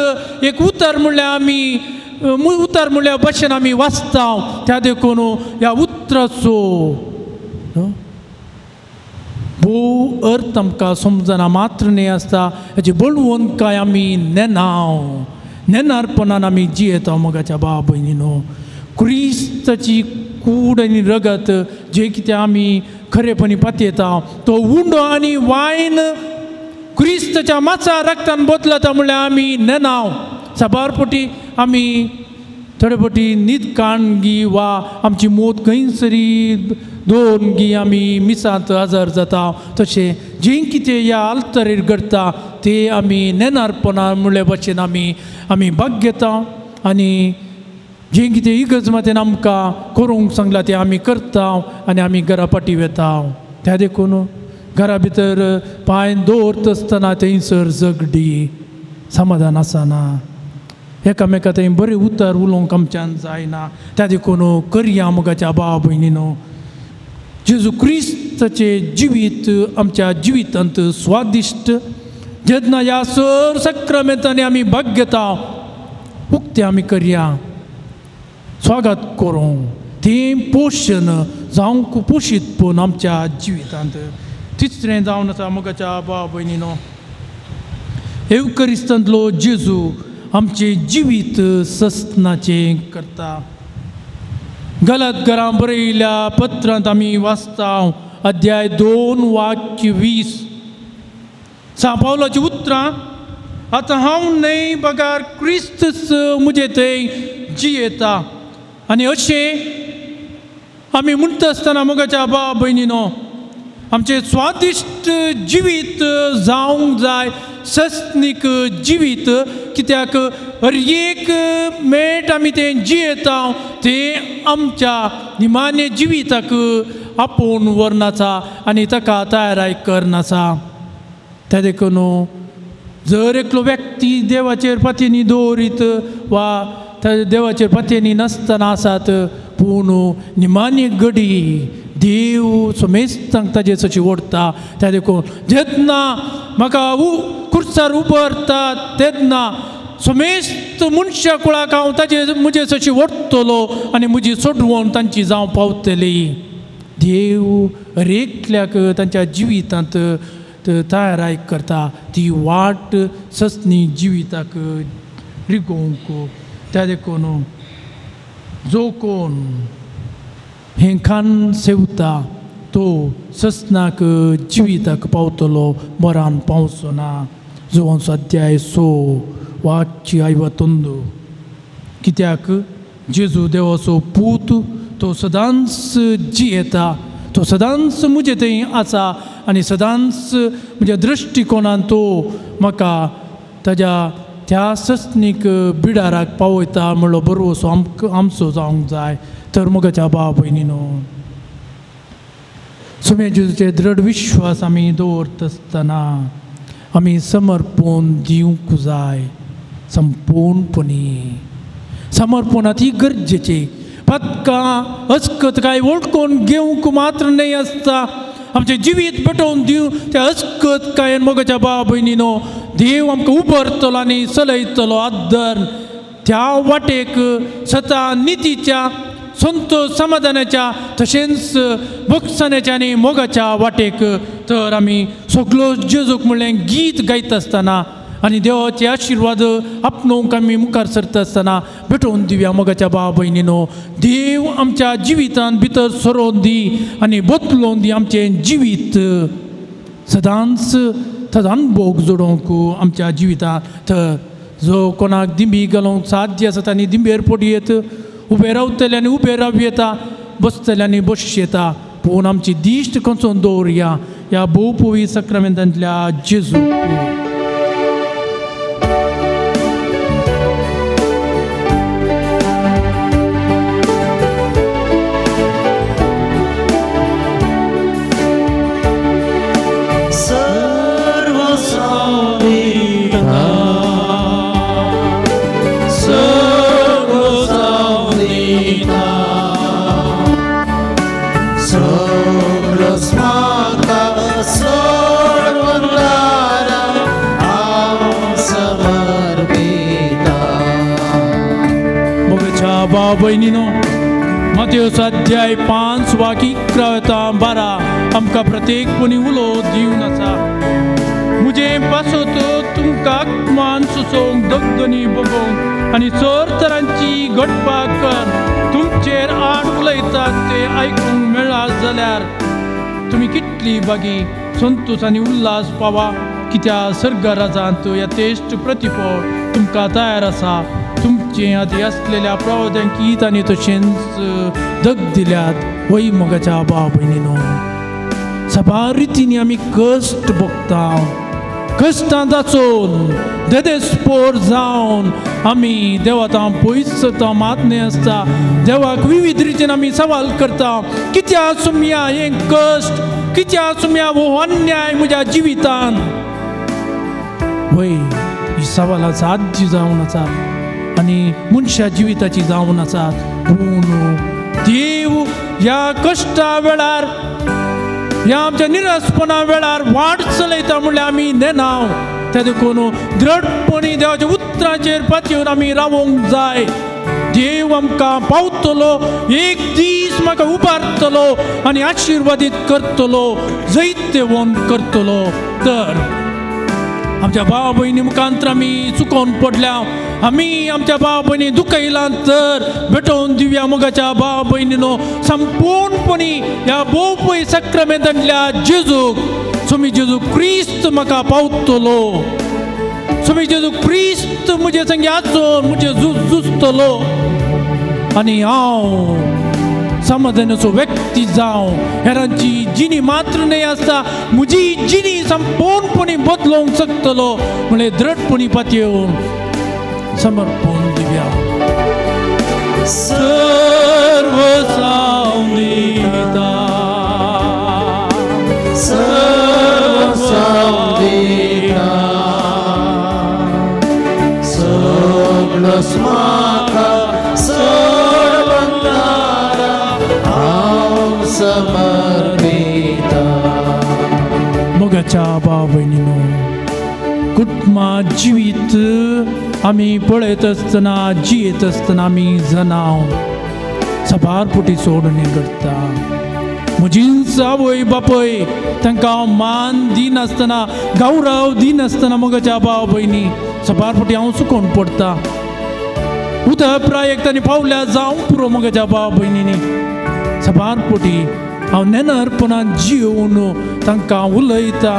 एक उतर म्हणल्यार आमी उतर म्हणल्यार भशेन आमी वाचता. त्या देखून ह्या उतराचो भोव अर्थ आमकां समजना मात्र न्हय आसता. हाची बळवंत काय आमी नेनाव, नेनारपणान आमी जियेता. मोगाच्या भाव भयणीनो, क्रिस्ताची कूड आनी रगत जे कितें आमी खरेपणी पातयेता तो उंडो आनी वायन क्रिस्ताच्या माचा रक्तान बदलता म्हणल्यार आमी नेनाव. साबार पटी आमी थोडे पटी न्हीद काणगी वा आमची मोत खंयसरी दवरून आमी मिसांत हजर जाता. तशें जें कितें ह्या आल्तरेर घडटा ते आमी नेनारपणान म्हणले भशेन आमी आमी भाग घेता आनी जें कितें इगर्ज मातेन आमकां करूंक सांगलां तें आमी करता आनी आमी घरा फाटीं वेता. त्या देखून घरा भितर पांय दवरता आसतना थंयसर झगडी समाधान आसना. एकामेका थंय बरें उतर उलोवंक आमच्यान जायना. त्या देखून करया मोगाच्या भाव भयणीनो, जेजू क्रिस्ताचें जिवीत आमच्या जिवितांत स्वादिश्ट जेन्ना ह्या सर सक्रामेंतांनी आमी भाग घेता उक्तें आमी करया, स्वागत करूं तें पोशण जावंक पोशीतपण आमच्या जिवितांत. तिसरें जावन आसा मोगाच्या भाव भयणीनो, एवकरिस्तांतलो जेजू आमचें जिवीत सस्नाचें करता. गलत घरां बरयल्या पत्रांत आमी वाचता अध्याय 2 वाक्य 20. सांव पावलाचीं उतरां, आतां हांव न्हय बगर क्रिस्तच म्हजे थंय जियेता. आनी अशें आमी म्हणटा आसतना मोगाच्या भाव भयणीनो, आमचें स्वादिश्ट जिवीत जावंक जाय, सस्नीक जिवीत. कित्याक हर एक मेट आमी तें जियेता तें आमच्या निमाण्या जिविताक आपोवन व्हरनासा आनी ताका तयाराय करनासा. त्या देखून जर एकलो व्यक्ती देवाचेर पातयेनी दवरीत वा देवाचेर पातयेनी नासतना आसात पूण निमाणी घडी देव समेस्तांक ताजे सशी ओडटा. त्या देखून जेन्ना म्हाका खुर्सार उबरता तेन्ना समेस्त मनशा कुळाक हांव ताजे म्हजे सशी ओडटलो आनी म्हजी सोडवण तांची जावं पावतली. देव हर एकल्याक तांच्या जिवितांत तयाराय करता ती वाट सस्नी जिविताक रिगोवंक. त्या देखून जो कोण हें खान सेवता तो सस्नाक जिविताक पावतलो, मरान पावचो ना. जुवांचो अध्याय 6 वाक्य 51. कित्याक जेजू देवाचो पूत तो सदांच जियेता, तो सदांच म्हजे थंय आसा आनी सदांच म्हज्या दृश्टिकोणान तो म्हाका ताज्या त्या सस्नीक बिडाराक पावयता म्हणलो बरोसो आमचो जावंक जाय. तर मोगाच्या भाव भयणीनो, सुमे जेजूचे दृढ विश्वास आमी दवरता आसतना आमी समर्पण दिवंक जाय संपूर्णपणी. समर्पण अती गरजेचें. पदकां अस्कत काय वळखून घेवंक मात्र न्हय आसता, आमचें जिवीत पेटोवन दिवं त्या अस्कत काय मोगाच्या भाव भयणीनो देव आमकां उबरतलो आनी चलयतलो आदर त्या वाटेक सता नितीच्या संतोष समाधानाच्या तशेंच भोगसण्याच्या आनी मोगाच्या वाटेक. तर आमी सगळो जेजूक म्हणलें गीत गायता आसतना आनी देवाचे आशिर्वाद आपणोवंक आमी मुखार सरता आसतना भेटोवन दिवया मोगाच्या भाव भयणीनो. देव आमच्या जिवितांत भितर सरोवन दी आनी बदलोवन दी आमचें जिवीत सदांच ताजो अनुभोग जोडोवंक आमच्या जिवितांत. तर जो कोणाक दिंबी घालूंक साध्य आसा तांणी दिंबेर पडयेत, उबे रावतल्यांनी उबे राव येता, बसतल्यांनी बस येता. पूण आमची दिश्ट खंचोवन दवरुया ह्या भोवपोवी सक्रामेंतांतल्या जेजू. भयणीनो मातेवस अध्याय 5 वाक्य 11 12 आमकां प्रत्येकपणी उलो दिवन आसा. म्हजे पासत तुमकां मान सुचोवंक दगदनी बगोवंक आनी चड तरांची घडपाक कर तुमचेर आड उलयतात ते आयकूंक मेळ्ळा जाल्यार तुमी कितली बागी संतोश आनी उल्हास पावा, कित्याक सर्ग राजांत यथेश्ट प्रतिफळ तुमकां तयार आसा. तुमचे आदी आसलेल्या प्रवाद्यांक तांणी तशेंच दग दिल्यात. वय मोगाच्या भाव भयणीनो, साबार रितींनी आमी कश्ट भोगता, कश्टां दाचोवन देदेस्पोर जावन आमी देवाक पयस जाता, मात न्हय आसता. देवाक विविध रितीन आमी सवाल करता, कित्याक सुमया हें कश्ट, कित्याक सुमया हो अन्याय म्हज्या जिवितान. वय ही सवालां साध्य जावन आसा आनी मनशा जिविताची जावन आसा. पूण देव ह्या कश्टा वेळार, ह्या आमच्या निरसपणा वेळार वाट चलयता म्हणल्यार आमी नेना. त्या देखून दृढपणी देवाच्या उतराचेर पातयेवन आमी रावोंक जाय. देव आमकां पावतलो, एक दीस म्हाका उबारतलो आनी आशिर्वादीत करतलो, जैतवंत करतलो. तर आमच्या भाव भयणी मुखांतर आमी चुकोवन पडल्या, आमी आमच्या भाव भयणी दुखयला तर भेटोवन दिवया मोगाच्या भाव भयणीनो संपूर्णपणी ह्या भोवपय सक्रामेंतांतल्या जेजूक. सुमी जेजू क्रिस्त म्हाका पावतलो, सुमी जेजू क्रिस्त म्हजे संगी आसून म्हजे झुजतलो आनी हांव समाधानाचो व्यक्ती जावं. हेरांची जिणी मात्र न्हय आसता, म्हजी जिणी संपूर्णपणी बदलोवंक शकतलो म्हणलें दृढपणी पातयेवन समर्पण दिव्या. सर्व सावनिता, सर्व सावनिता, सगळो स्माका सर्वंतारा हांव समर्पिता. मोगाच्या भाव भयणीनो, कुटुंबा जिवीत आमी पळयत आसतना, जियेत आसतना आमी जनाव साबार पुटी सोडून करता. म्हजींच आवय बापय तांकां हांव मान दिनासतना, गौरव दिनासतना मोगाच्या भाव भयणी साबार पुटी हांव चुकोवन पडटा. उदक प्रायक तांणी पावल्या जावं पुरो मोगाच्या भाव भयणींनी. साबार पुटी हांव नेनरपणान जियोवन तांकां उलयता.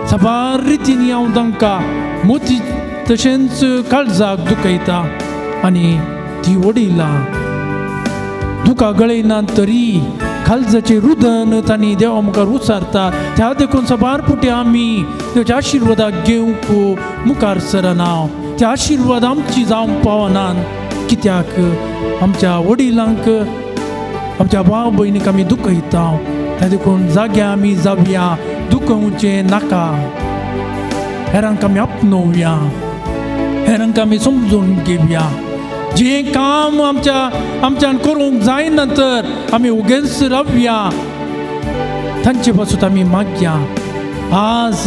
साबार रितींनी हांव तांकां मोती तशेंच काळजाक दुखयता आनी ती वडिलां दुकां गळयना तरी काळजाचें रुदन तांणी देवा मुखार उचारता. त्या देखून साबार पुटी आमी देवाच्या आशिर्वादाक घेवंक मुखार सरना. त्या आशिर्वाद आमची जावंक पावनात, कित्याक आमच्या वडिलांक आमच्या भाव भयणीक आमी दुखयता. त्या देखून जाग्या आमी जावया, दुखोवचें नाका. हेरांक आमी आपणोवया, हेरांक आमी समजून घेवया. जें काम आमच्यान करूंक जायना तर आमी उगेंच रावया, तांचे पासून आमी मागया. आज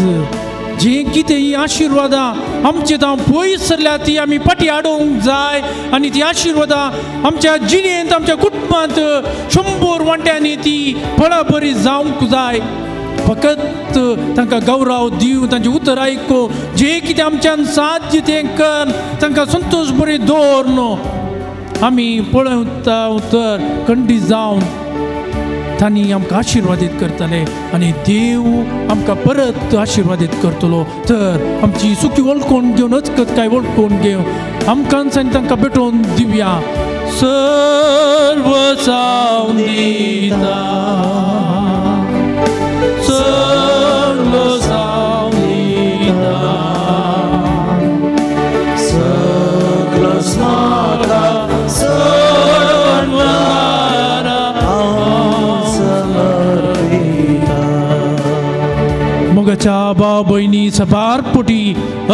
जें कितें ही आशिर्वादां आमचे तांव पयस सरल्या ती आमी फाटीं हाडूंक जाय आनी ती आशिर्वादां आमच्या जिणेंत, आमच्या कुटुंबांत 100 वांट्यांनी ती फळां बरी जावंक जाय. फकत तांकां गौरव दिवन तांचें उतर आयकूं, जें कितें आमच्यान साध्य तें कर, तांकां संतोश बरी दवर न्हू. आमी पळयता तर खंडीत जावन तांणी आमकां आशिर्वादीत करतले आनी देव आमकां परत आशिर्वादीत करतलो. तर आमची चुकी वळखून घेवनच काय वळखून घेवन आमकां आनी तांकां भेटोवन दिवया. सर्व जावन दिता, सर्व जावन दिता, सगळोच म्हाका सर्व हांव समर्पिता. मोगाच्या भाव भयणी सबार पोटी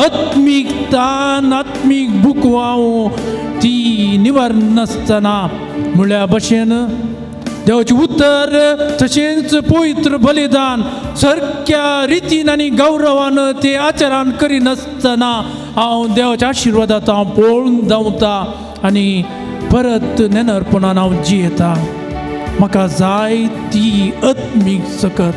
आत्मीक तान आत्मीक बुकवाव ती निवार नासतना म्हळ्या भशेन देवाचें उतर तशेंच पवित्र बलिदान सारक्या रितीन आनी गौरवान ते आचरण करिनासतना हांव देवाच्या आशिर्वादांत हांव पळोवन धांवता आनी परत नेनरपणान हांव जियेता. म्हाका जाय ती आत्मीक सकत,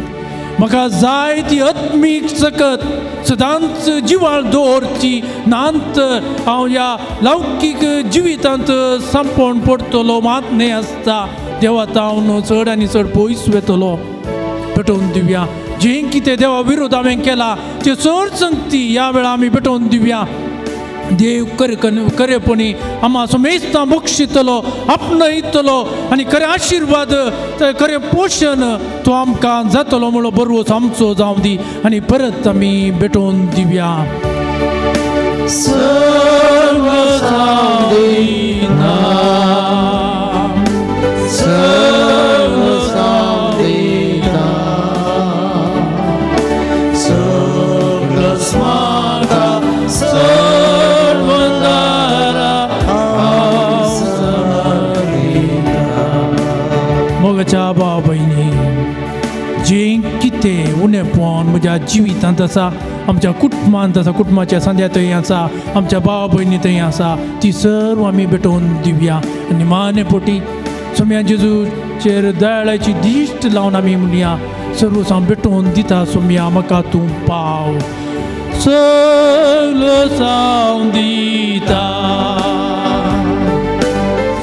म्हाका जाय ती आत्मीक सकत सदांच जिवाळ दवरची, नांत हांव ह्या लौकीक जिवितांत सांपोवन पडटलो. मात न्हय आसता देवा हांव चड आनी चड पयस वेतलो. पेटोवन दिवया जें कितें देवा विरोध हांवें केला तें चड संगती ह्या वेळार आमी पेटोवन दिवया. देव खरेपणी आमा समेस्तां बक्षितलो, आपणयतलो आनी खरें आशिर्वाद खरें पोशण तो आमकां जातलो म्हणून बरोच आमचो जावं दी आनी परत आमी भेटोवन दिवया. सर्व जावं दिता, सर्व जावं दिता, सगळोच म्हाका सर्व हांव समर्पिता. मोगाच्या भाव भयणी, जें कितें उणेपण म्हज्या जिवितांत आसा, आमच्या कुटुंबांत आसा, कुटुंबाच्या सांद्या थंय आसा, आमच्या भाव भयणी थंय आसा, ती सर्व आमी भेटोवन दिवया. आनी माने पोटी सोम्या जेजूचेर दयाळाची दिश्ट लावन आमी म्हणया, सर्व हांव भेटोवन दिता सोम्या, म्हाका तूं पाव. सगळो जावं दिता,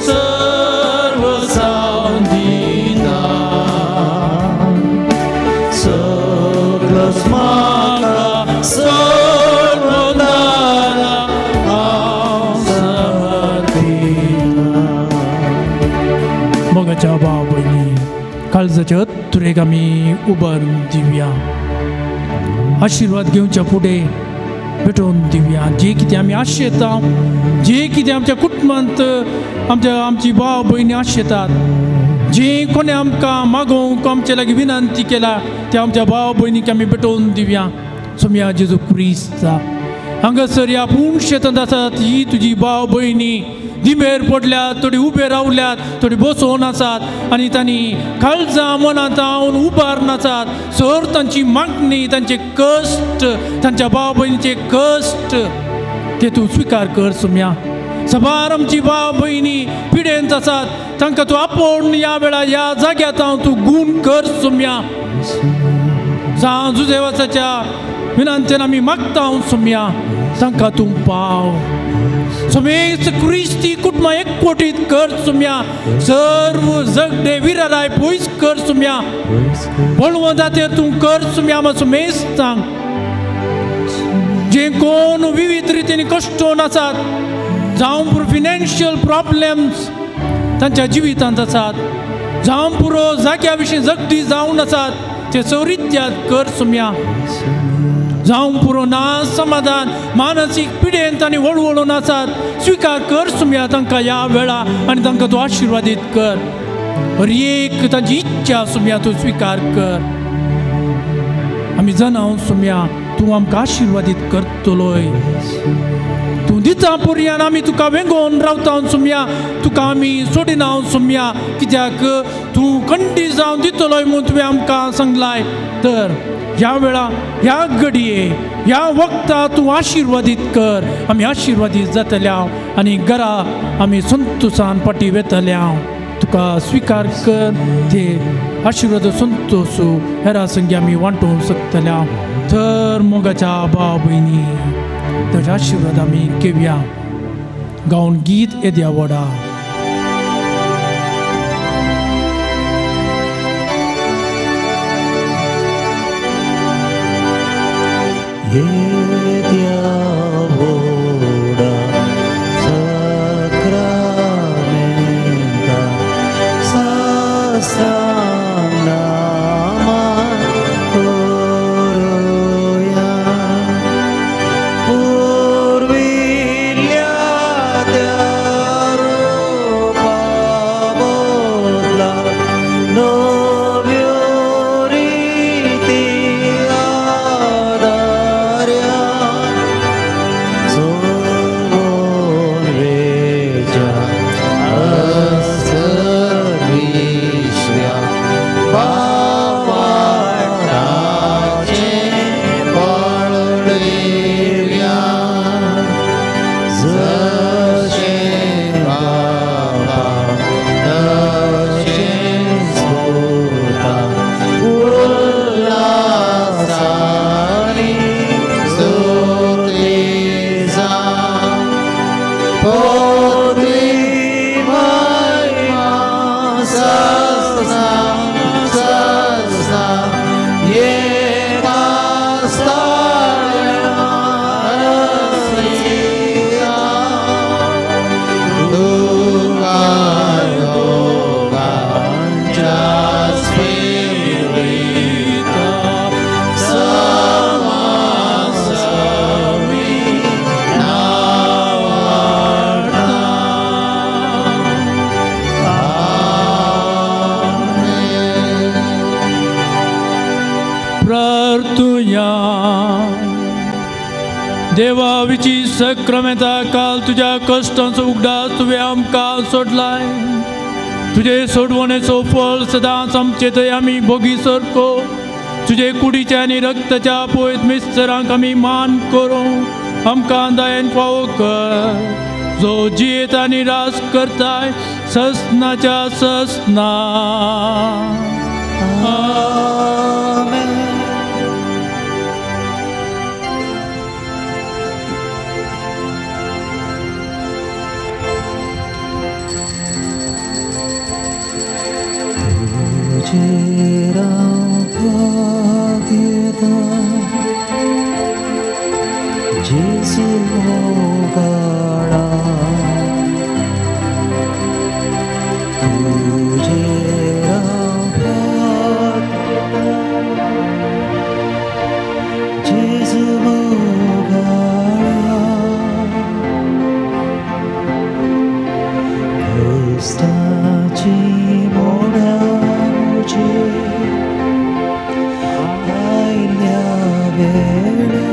सर्व जावं दिता, सगळोच म्हाका सर्व हांव समर्पिता. मोगाच्या भाव भयणी, काळजाच्या अत्तुरेक आमी उबारून दिवया. आशिर्वाद घेवच्या फुडें भेटोवन दिवया. जे कितें आमी आशेता, जे कितें आमच्या कुटुंबांत आमच्या आमची भाव भयणी आशेतात, जे कोणें आमकां मागोवंक आमचे लागीं विनंती केला ते आमच्या भाव भयणीक आमी भेटोवन दिवया. सोम्या जेजू क्रिस्ता हांगासर ह्या पूण शेतांत आसात ही तुजी भाव भयणी दिमेर पडल्यात, थोडी उबे रावल्यात, थोडी बसोवन आसात आनी तांणी काळजां मनांत हांव उबार नासात. सर तांची मागणी, तांचे कश्ट, तांच्या भाव भयणीचे कश्ट ते तूं स्विकार कर सोम्या. सबार आमची भाव भयणी पिडेंत आसात, तांकां तूं आपोवन ह्या वेळार ह्या जाग्यांत हांव तूं गूण कर सोम्या. जावं जुजेवासाच्या विनंतेन आमी मागता हांव सोम्या, तांकां तूं पाव. समेस्त क्रिस्ती कुटुंबां एकवटीत कर सोम्या. सर्व झगडे विराराय पयस कर सोम्या. बळवंताचेर तूं कर सोम्या. आमकां समेस्तांक जे कोण विविध रितीन कश्टोन आसात, जावं पुरो फिनान्शियल प्रॉब्लेम्स तांच्या जिवितांत आसात, जावं पुरो जाग्या विशीं झगडी जावन आसात, ते सौरित्यात कर सोम्या. जावं पुरो ना समाधान मानसीक पिडेन तांणी वळवळून आसात, स्विकार कर सोम्या तांकां ह्या वेळा आनी तांकां तूं आशिर्वादीत कर. हर एक तांची इच्छा सोम्या तूं स्विकार कर. आमी जाणा सोम्या तूं आमकां आशिर्वादीत करतलोय. तूं दिता पुरयान आमी तुका वेंगोवन रावता सोम्या, तुका आमी सोडिना सोम्या, कित्याक तूं कंडी जावन दितलोय म्हूण तुवें आमकां सांगलाय. तर ह्या वेळा ह्या घडये ह्या वखता तूं आशिर्वादीत कर. आमी आशिर्वादीत जातले आनी घरा आमी संतोसान फाटीं वेतले. तुका स्विकार कर ते आशिर्वाद संतोष हेरा संगी आमी वांटोवंक शकतले. तर मोगाच्या भाव भयणी ताच्या आशिर्वाद आमी घेवया. गावन गीत येद्या व्हडा. येद्या व्हडा सक्रामेंता साष्टांग नमन करुया. पुर्विल्ल्या त्या रुपा बदला नव्यो रिती आदार्या सोडून वेच्या असर्विश्व्या बावाटाचें पळयल्या जशें बाबा तशेंच पुता उल्हासानी स्तुती जा पोती महिमा ससना ससना एका स्थाना रसिता तुका दोगांच्या स्पिरिता समासवी नावाडता. आमेन. प्रार्थुया. देवा विची सक्रामेंता काल तुज्या कश्टांचो उगडास तुवें आमकां सोडलाय. तुजे सोडवणेचो फळ सदांच आमचे थंय आमी भोगी सारको तुजे कुडीच्या आनी रक्ताच्या पयत मिस्तरांक आमी मान करूं आमकां दयेन फावो कर, जो जियेत आनी रास करताय ससनाच्या ससना. आमेन. तुजेर हांव भागयता जेजू मोगाळा, तुजेर हांव भागयता जेजू मोगाळा, क्रिस्ताची मोडा म्हजेर आयल्या वेळा,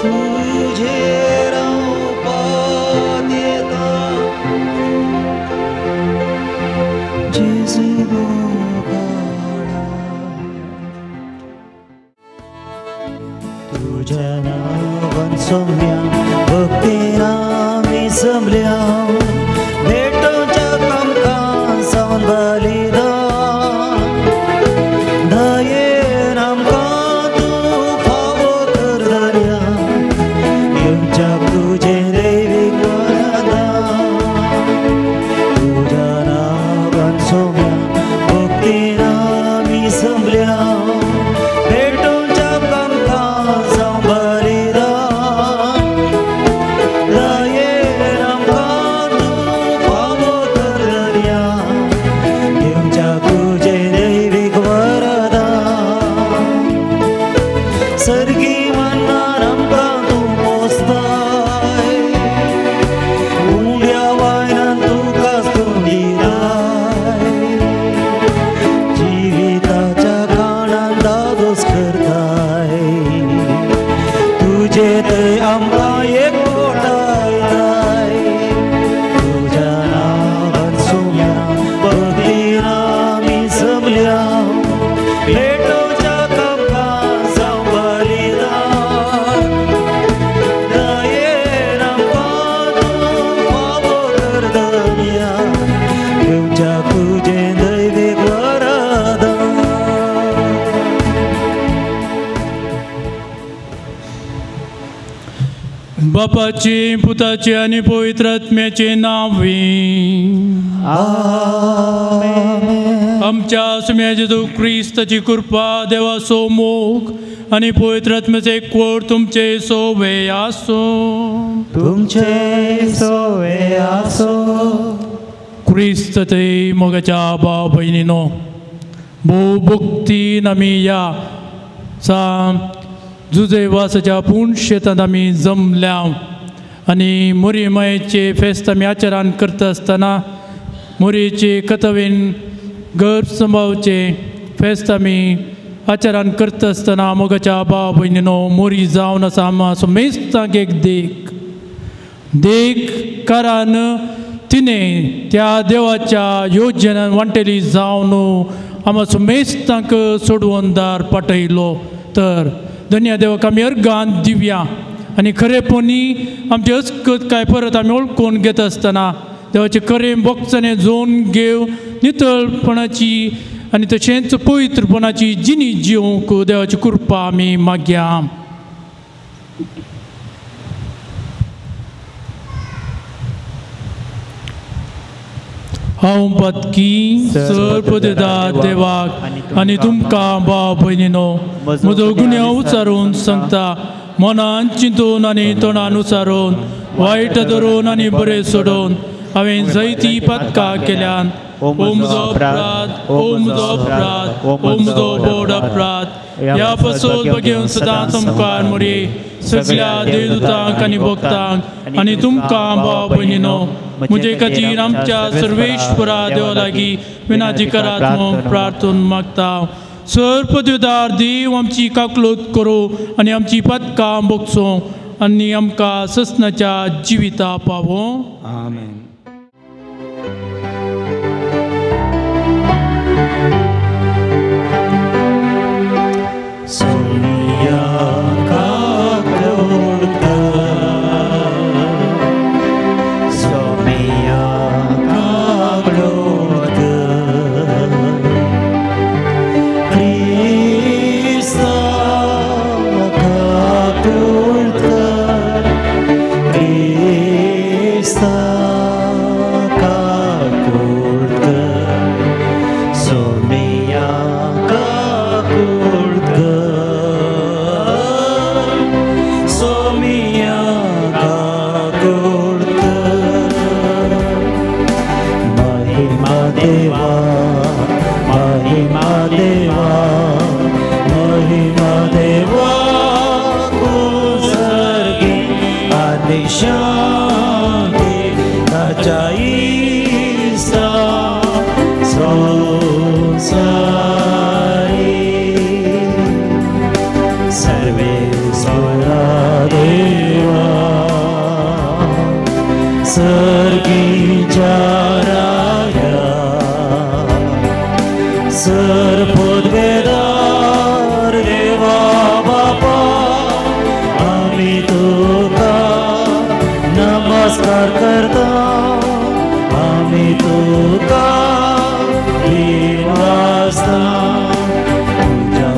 तुजेर हांव पातयेता जेजू मोगाळा. तुज्या नांवान सोम्या भक्तीन आमी जमल्या, भेटोवच्या कामकां सावन बलिदान दयेन आमकां तूं फावो कर दर्या, येवच्याक तुजें दैवीक वरदान. तुज्या नांवान सोम्या भक्तीन आमी जमल्या, भेटोवच्या कामकां सावन बलिदान दयेन आमकां तूं फावो कर दर्या, येवच्याक तुजें दैवीक वरदान. सर्गी मनार आमकां तूं पोसताय, उंड्या वायनान तुका स्तुतिताय, जिविताच्या काणान दादोस करताय, तुजे थंय आमकां एकवटायताय. तुज्या नांवान सोम्या भक्तीन आमी जमल्या, भेटोवच्या कामकां जावं बलिदान दयेन आमकां तूं फावो कर दर्या, येवच्याक तुजें दैवीक वरदान. बापाची पुताची आनी पवित्र आत्म्याचे नांवी. आमेन. आमच्या सुम्या जेजू क्रिस्ताची कृपा, देवाचो मोग आनी पवित्र आत्म्याचे कोर तुमचे सोवे आसूं. तुमचे सोवे आसूं. क्रिस्ताचे मोगाच्या भाव भयणीनो, भोव भक्तीन आमी ह्या सा जुजेवासाच्या पूण शेतांत आमी जमल्या आनी मोरी मायेचे फेस्त आमी आचरण करता आसतना मोरयेचे कथवेन गर्भ संभावचे फेस्त आमी आचरण करता आसतना मोगाच्या भाव भयणीनो, मोरी जावन आसा आमा समेस्तांक एक देख देख, कारण तिणें त्या देवाच्या योजनान वांटेली जावन आमा समेस्तांक सोडवून दार पाठयलो. तर धन्य देवाक आमी अर्गान दिवया आनी खरेपणी आमचे अस्कत काय परत आमी वळखून घेता आसतना देवाचे खरें बोगसणें जोन घेव नितळपणाची आनी तशेंच पवित्रपणाची जिणी जिवंक देवाची कृपा आमी मागया. हांव पातकी सर्पदेदा देवाक आनी तुमकां भाव भयणीनो म्हजो गुन्यांव उचारून सांगता, मनान चिंतून आनी तोंडान उचारून, वायट धरून आनी बरें सोडून हांवें जायतीं पातकां केल्यान. ओ म्हजो अपराध, ओ म्हजो अपराध, ओ म्हजो व्हड अपराध. ह्या पासून बगेवन सदांच मुखार मोरी सगळ्या देवदूतांक आनी भक्तांक आनी तुमकां भाव भयणीनो म्हजे खातीर आमच्या सर्वेश्वरा देवा लागीं विनाती करात म्हूण प्रार्थून मागता. सर्पदेवदार देव आमची काकलूत करूं आनी आमची पातकां भोगसूं आनी आमकां ससनाच्या जिविता पावों. आमेन. सोनिया काकलोडकर, सोनिया काकलोडकर, क्रिस्ता काकलोडकर, क्रिस्ता काकलोडकर, सोनिया काकलोडकर, सोमिया काकलोडकर. महिमा देवा, महिमा देवा, महिमा देवा कुसर्गी आनी शांती ताच्या इस्ता संवसारी. सर्वेश्वरा देवा, सर्गीच्या राया, सर्पोद्वेदार देवा बापा, आमी तुका नमस्कार करता, आमी तुका दिवासता. तुज्या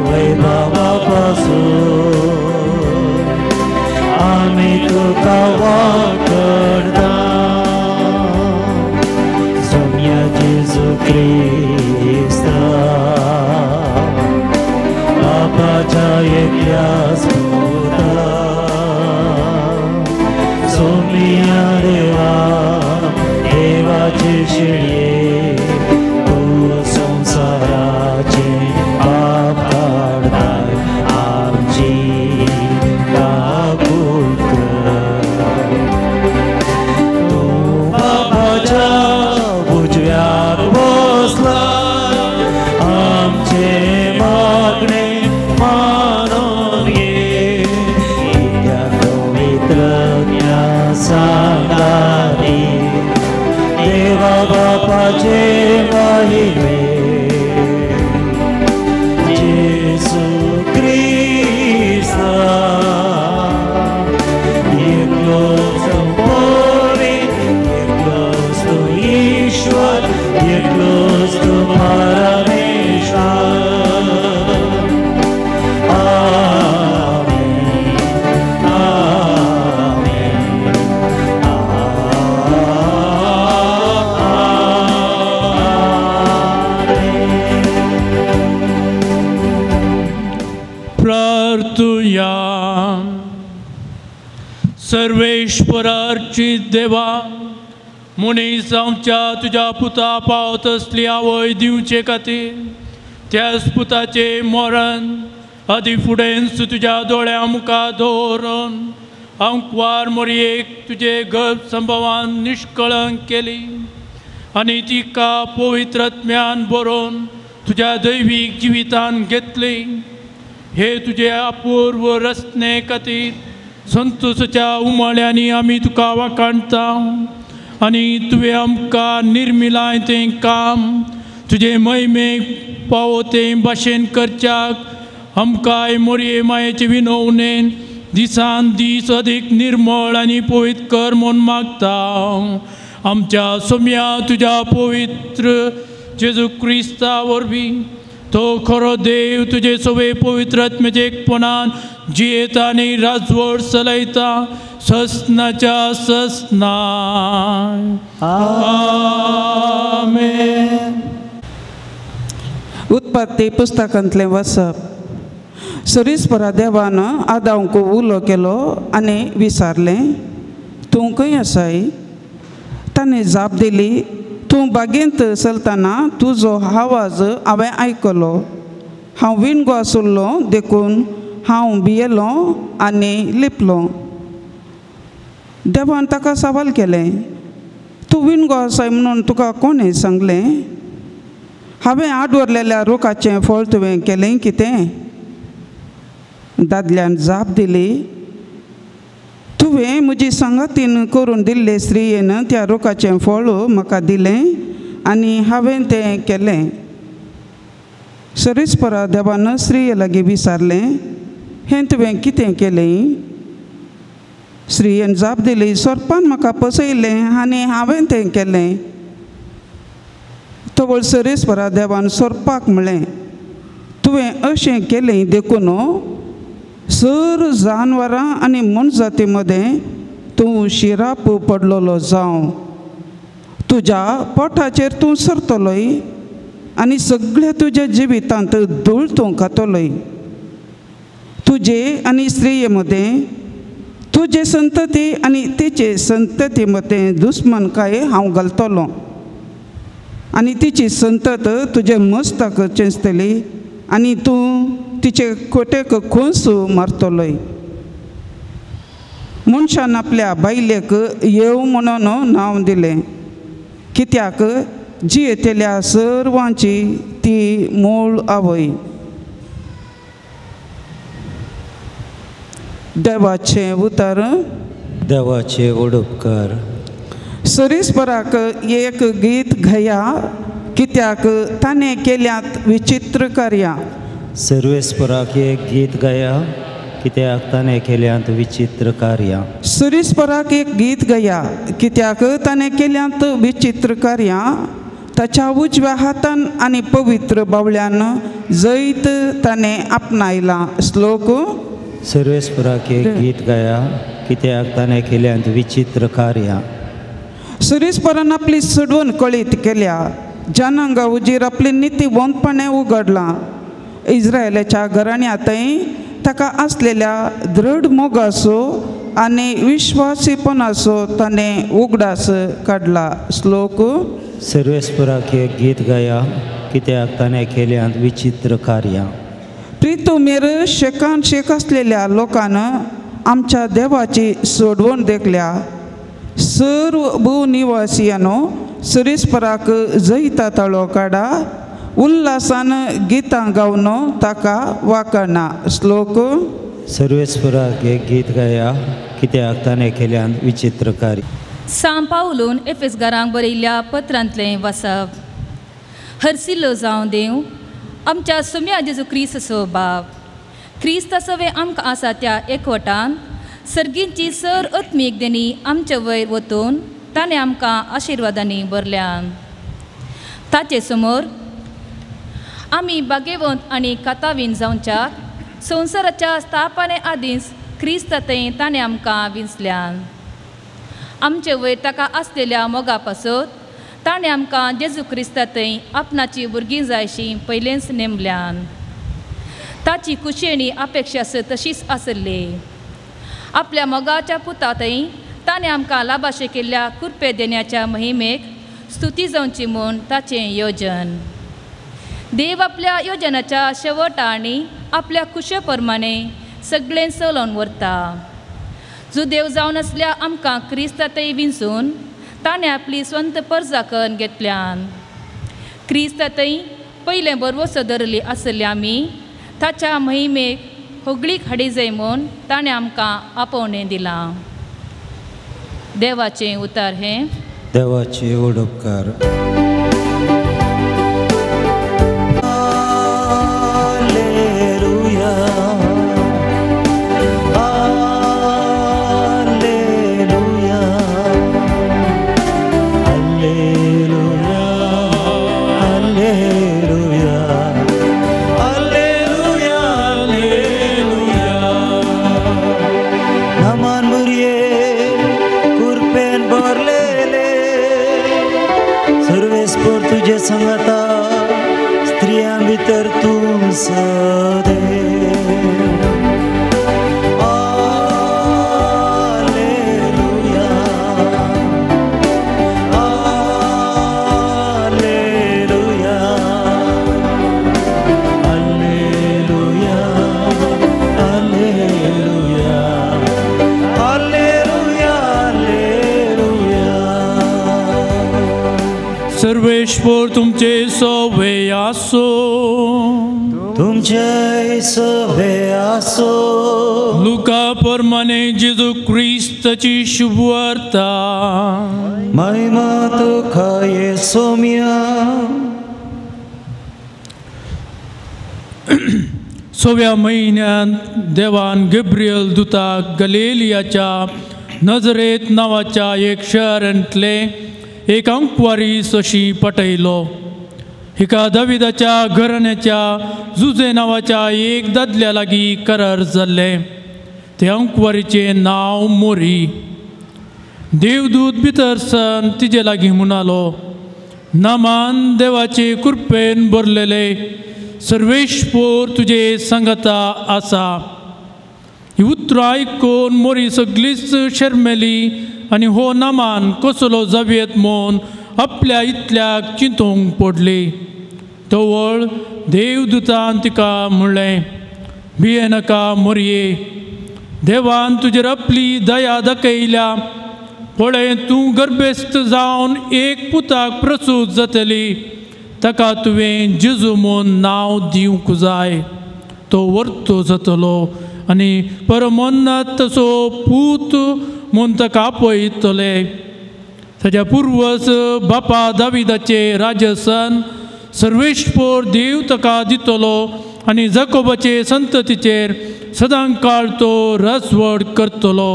वैभवा पासून आमी तुका वाकडता. सोम्या जेजू क्रिस्ता, बापाच्या एकल्या पुता, सोम्या देवा, देवाचे शिळये, तूं संवसाराचे पाप काडताय, आमची काकूट कर. तूं बापाच्या उजव्याक बसला, आमचे मागणे मानून घे. कित्याक पवित्र सांगारी देवा बापाचे महिमे, जेजू क्रिस्ता, एकलोच संपोवी, एकलोच तूं ईश्वर, एकलोच तूं परमेश्वर. आमेन, आमेन, आमेन. प्रार्थुया. सर्वेश्वरार्चित देवा, मनीस आमच्या तुज्या पुता पावत असली आवय दिवचे खातीर त्याच पुताचें मरण आदी फुडेंच तुज्या दोळ्यां मुखार दवरून आंकवार मोरयेक तुजे गर्भ संभवान निश्कळंक केली आनी तिका पवित्र आत्म्यान बरोवन तुज्या दैवीक जिवितान घेतली. हे तुजे अपूर्व रचने खातीर संतोषाच्या उमाळ्यांनी आमी तुका वाखाणता आनी तुवें आमकां निर्मिलाय तें काम तुजे महिमेक पावो ते भाशेन करच्याक आमकांय मोरये मायेचे विनवणेन दिसान दीस अदीक निर्मळ आनी पवित्र कर म्हूण मागता. आमच्या सोम्या तुज्या पवित्र जेजू क्रिस्ता वरवीं तो खरो देव तुजे सवे पवित्र आत्म्याचे एकपणान जियेता आनी राजवट चलयता ससनाच्या ससना. आमेन. उत्पत्ती पुस्तकांतलें वसप. सरीसपरा देवान आदांक उलो केलो आनी विचारलें, तूं खंय आसाय? ताणें जाप दिली, तूं बागेंत चलतना तुजो आवाज हांवें आयकलो. हांव विणगो आशिल्लो देखून हांव भियेलो आनी लिपलो. देवान ताका सवाल केलें, तूं विणगो आसाय म्हणून तुका कोणें सांगलें? हांवें आडवरलेल्या रुखाचें फळ तुवें केलें कितें? दादल्यान जाप दिली, तुवें म्हजी सांगातीन करून दिल्ले स्त्रियेन त्या रुखाचें फळ म्हाका दिलें आनी हांवें तें केलें. सरीसपरा देवान स्त्रिये लागीं विचारलें, हें तुवें कितें केलें? स्त्रियेन जाप दिली, सोरपान म्हाका पसयलें आनी हांवें तें केलें. तवळ सरीसपरा देवान सोरपाक म्हणलें, तुवें अशें केलें देखून सर जानवरां आनी मनजाती मदें तूं शिराप पडलेलो जावं. तुज्या पोटाचेर तूं सरतलोय आनी सगळ्या तुज्या जिवितांत धूळ तूं खातलोय. तुजे आनी स्त्रिये मदें, तुजे संतती आनी तिचे संतती मदें दुस्मनकाय हांव घालतलो आनी तिची संतत तुजे मस्ताक चेंचतली आनी तूं तिचे कोटेक खोस मारतलोय. मनशान आपल्या बायलेक येव म्हणून नांव दिलें, कित्याक जियेतल्या सर्वांची ती मूळ आवय. देवाचें उतर. देवाचे व्हड उपकार. सरीसपराक एक गीत घया, कित्याक ताणें केल्यात विचित्र कार्यां. सर्वेस्पराक एक गीत गाया, कित्याक ताणें केल्यांत विचित्र कार्यां. सरीसपराक एक गीत गाया, कित्याक ताणें केल्यांत विचित्र कार्यां. ताच्या उजव्या हातान आनी पवित्र बावल्यान जैत ताणें आपणायलां. श्लोक. सर्वेस्पराक एक गीत गाया, कित्याक ताणें केल्यांत विचित्र कार्यां. सरीसपरान आपली सोडवण कळीत केल्या, जनांगा उजीर आपली नितीवंतपणें उगडलां. इस्रायलाच्या घराण्यांतय ताका आसलेल्या दृढ मोगाचो आनी विश्वासीपणाचो ताणें उगडास काडला. श्लोक. सर्वेस्पराक एक गीत गाया, कित्याक ताणें केल्यांत विचित्र कार्यां. प्रितुमेर शेकान शेक आसलेल्या लोकान आमच्या देवाची सोडवण देखल्या. सर्व भूनिवासियानो सरीसपराक जैता ताळो काडा, उल्हासान गितां गावन ताका वाखाणा. श्लोक. सर्वेस्पराक एक गीत गाया, कित्याक ताणें केल्यांत विचित्र कार्य. सांव पावलून एफेसगारांक बरयल्ल्या पत्रांतलें वाचप. हरसिल्लो जावं देव आमच्या सोम्या जेजू क्रिस्ताचो बाप, क्रिस्ता सवें आमकां आसा त्या एकवटान सर्गींची सर आत्मीक देणी आमचे वयर वतून ताणें आमकां आशिर्वादांनी भरल्यान. ताचे समोर आमी बागेवंत आनी कातावीन जावच्याक संवसाराच्या स्थापने आदींच क्रिस्ता थंय ताणें आमकां विंचल्यान. आमचे वयर ताका आसलेल्या मोगा पासत ताणें आमकां जेजू क्रिस्ता थंय आपणाची भुरगीं जायशी पयलेंच नेमल्यान. ताची कुशेणी अपेक्षा तशीच आसली. आपल्या मोगाच्या पुतातय ताणें आमकां लाभाशें केल्ल्या कृपे देण्याच्या महिमेक स्तुती जावची म्हूण ताचें योजन. देव आपल्या योजनाच्या शेवटा आनी आपल्या कुशे प्रमाणे सगळें चलोवन व्हरता. जुदेव जावन आसल्या आमकां क्रिस्तातय विंचून ताणें आपली स्वंत परजा करून घेतल्यान. क्रिस्तातय पयलें बरवसो धरली आसली आमी ताच्या महिमेक होगळीक हाडिजय म्हूण ताणें आमकां आपोवणें दिलां. देवाचें उतार हें. देवाचे व्हड उपकार. संगता स्त्रियां भितर तूं सदे. हालेलुया हालेलुया हालेलुया हालेलुया हालेलुया हालेलुया. सर्वेश्वर तुमचे सवे आसो. तुमचे सवे आसो. लुका प्रमाणे जेजू क्रिस्ताची शुभवार्ता. महिमा तुका येसोम्या. सव्या म्हयन्यांत देवान गेब्रियल दुताक गलेलियाच्या नजरेत नांवाच्या एक शहरांतले एक अंकवारी अशी पटयलो. हिका दाविदाच्या घराण्याच्या जुजे नांवाच्या एक दादल्या लागीं करार जाल्लें. ते अंकवारीचें नांव मोरी. देवदूत भितर सन तिजे लागीं म्हणालो, नामान देवाचे कृपेन भरलेले सर्वेश्वर तुजे संगता आसा. ही उतरां आयकून मोरी सगळीच शर्मेली आनी हो नामान कसलो जावयेत म्हूण आपल्या इतल्याक चिंतूंक पडली. तवळ देवदूतान तिका म्हणलें, भियेनाका मोरये, देवान तुजेर आपली दया दाखयल्या. पळय तूं गर्भेस्त जावन एक पुताक प्रसूत जातली. ताका तुवें जेजू म्हूण नांव दिवंक जाय. तो वर्तो जातलो आनी परमोन्नत तसो पूत म्हूण ताका आपयतले. ताच्या पुर्वज बापा दाविदाचे राजसन सर्वेश्वर देव ताका दितलो आनी जाकोबाचे संततीचेर सदांकाळ तो रसवड करतलो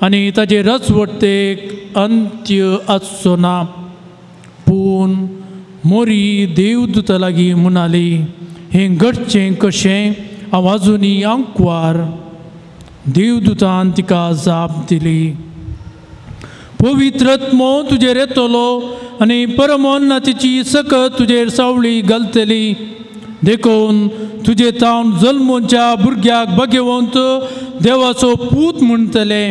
आनी ताजे रसवडतेक अंत्य आसचो ना. पूण मोरी देवदूता लागीं म्हणाली, हें घडचें कशें? हांव आजुनी आंकवार. देवदूतान तिका जाप दिली, पवित्र आत्मो तुजेर येतलो आनी परमोन्नतीची सकत तुजेर सावळी घालतली. देखून तुजे तावन जल्मोच्या भुरग्याक भाग्यवंत देवाचो पूत म्हणटले.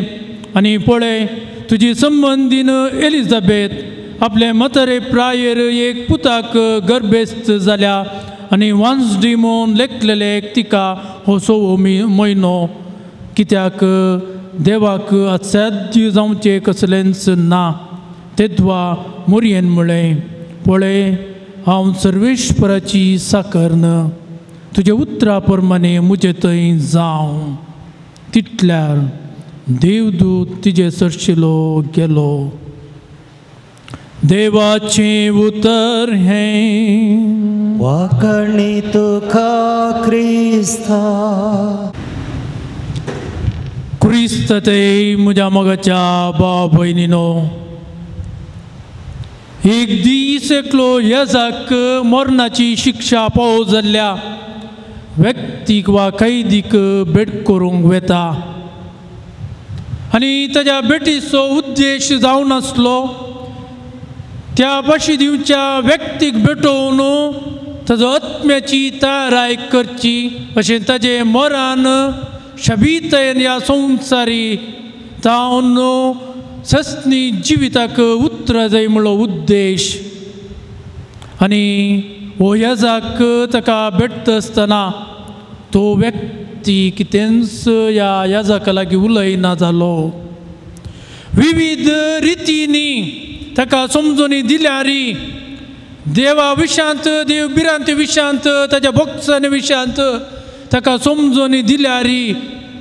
आनी पळय तुजी संबंदीन एलिझाबेथ आपले म्हातारे प्रायेर एक पुताक गर्भेस्त जाल्या आनी वांजडी म्हूण लेखलेले तिका हो सवो म्हयनो. कित्याक देवाक असाध्य जावचें कसलेंच ना. तेद्वा मोरयेन म्हळें, पळय हांव सर्वेश्वराची साकर्न, तुज्या उतरा प्रमाणे म्हजे थंय जावं. तितल्यार देवदूत तिजे सरशिलो गेलो. देवाचें उतर हें. वाकणी तुका क्रिस्ता. क्रिस्त ते म्हज्या मोगाच्या भाव भयणीनो, एक दीस एकलो येजाक मरणाची शिक्षा पावो जाल्ल्या व्यक्तीक वा कैदीक भेट करूंक वेता आनी ताज्या भेटीचो उद्देश जावन आसलो त्या पाशी दिवच्या व्यक्तीक भेटोवन ताजो आत्म्याची तयाराय करची अशें ताजें मरान शबीतयन ह्या संवसारी जावन सस्नी जिविताक उतरा जाय म्हणलो उद्देश. आनी हो याजाक ताका भेटता आसतना तो व्यक्ती कितेंच ह्या याजाका लागीं उलयना जालो. विविध रितींनी ताका समजून दिल्यार देवा विशांत देव भिरांते विशांत ताज्या भोगसाने विशांत ताका समजून दिल्यार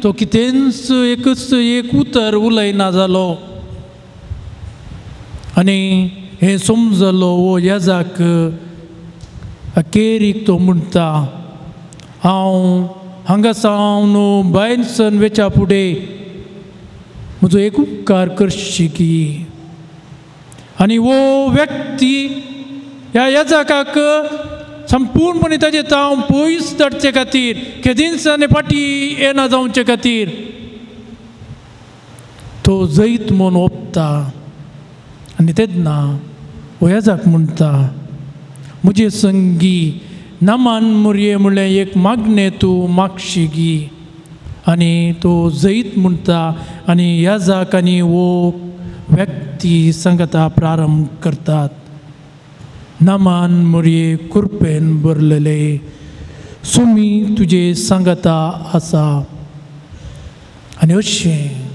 तो कितेंच एकच एक उतर उलयना जालो. आनी हें समजलो हो याजाक अखेरीक तो म्हणटा हांव हांगा सावन भायर सन वेच्या फुडें म्हजो एक उपकार करशी की. आनी हो व्यक्ती ह्या याजकाक संपूर्णपणे ताजें तांव पयस धाडचे खातीर केदींच आनी फाटी येना जावचे खातीर तो जैत म्हूण ओंपता. आनी तेन्ना हो याजक म्हणटा म्हजे संगी नामान मुरये म्हणलें एक मागणें तूं मागशी गी. आनी तो जैत म्हणटा आनी याजक आनी हो व्यक्ती सांगता प्रारंभ करतात. नामान मुरये कुरपेन भरलेले सुमी तुजे सांगता आसा. आनी अशें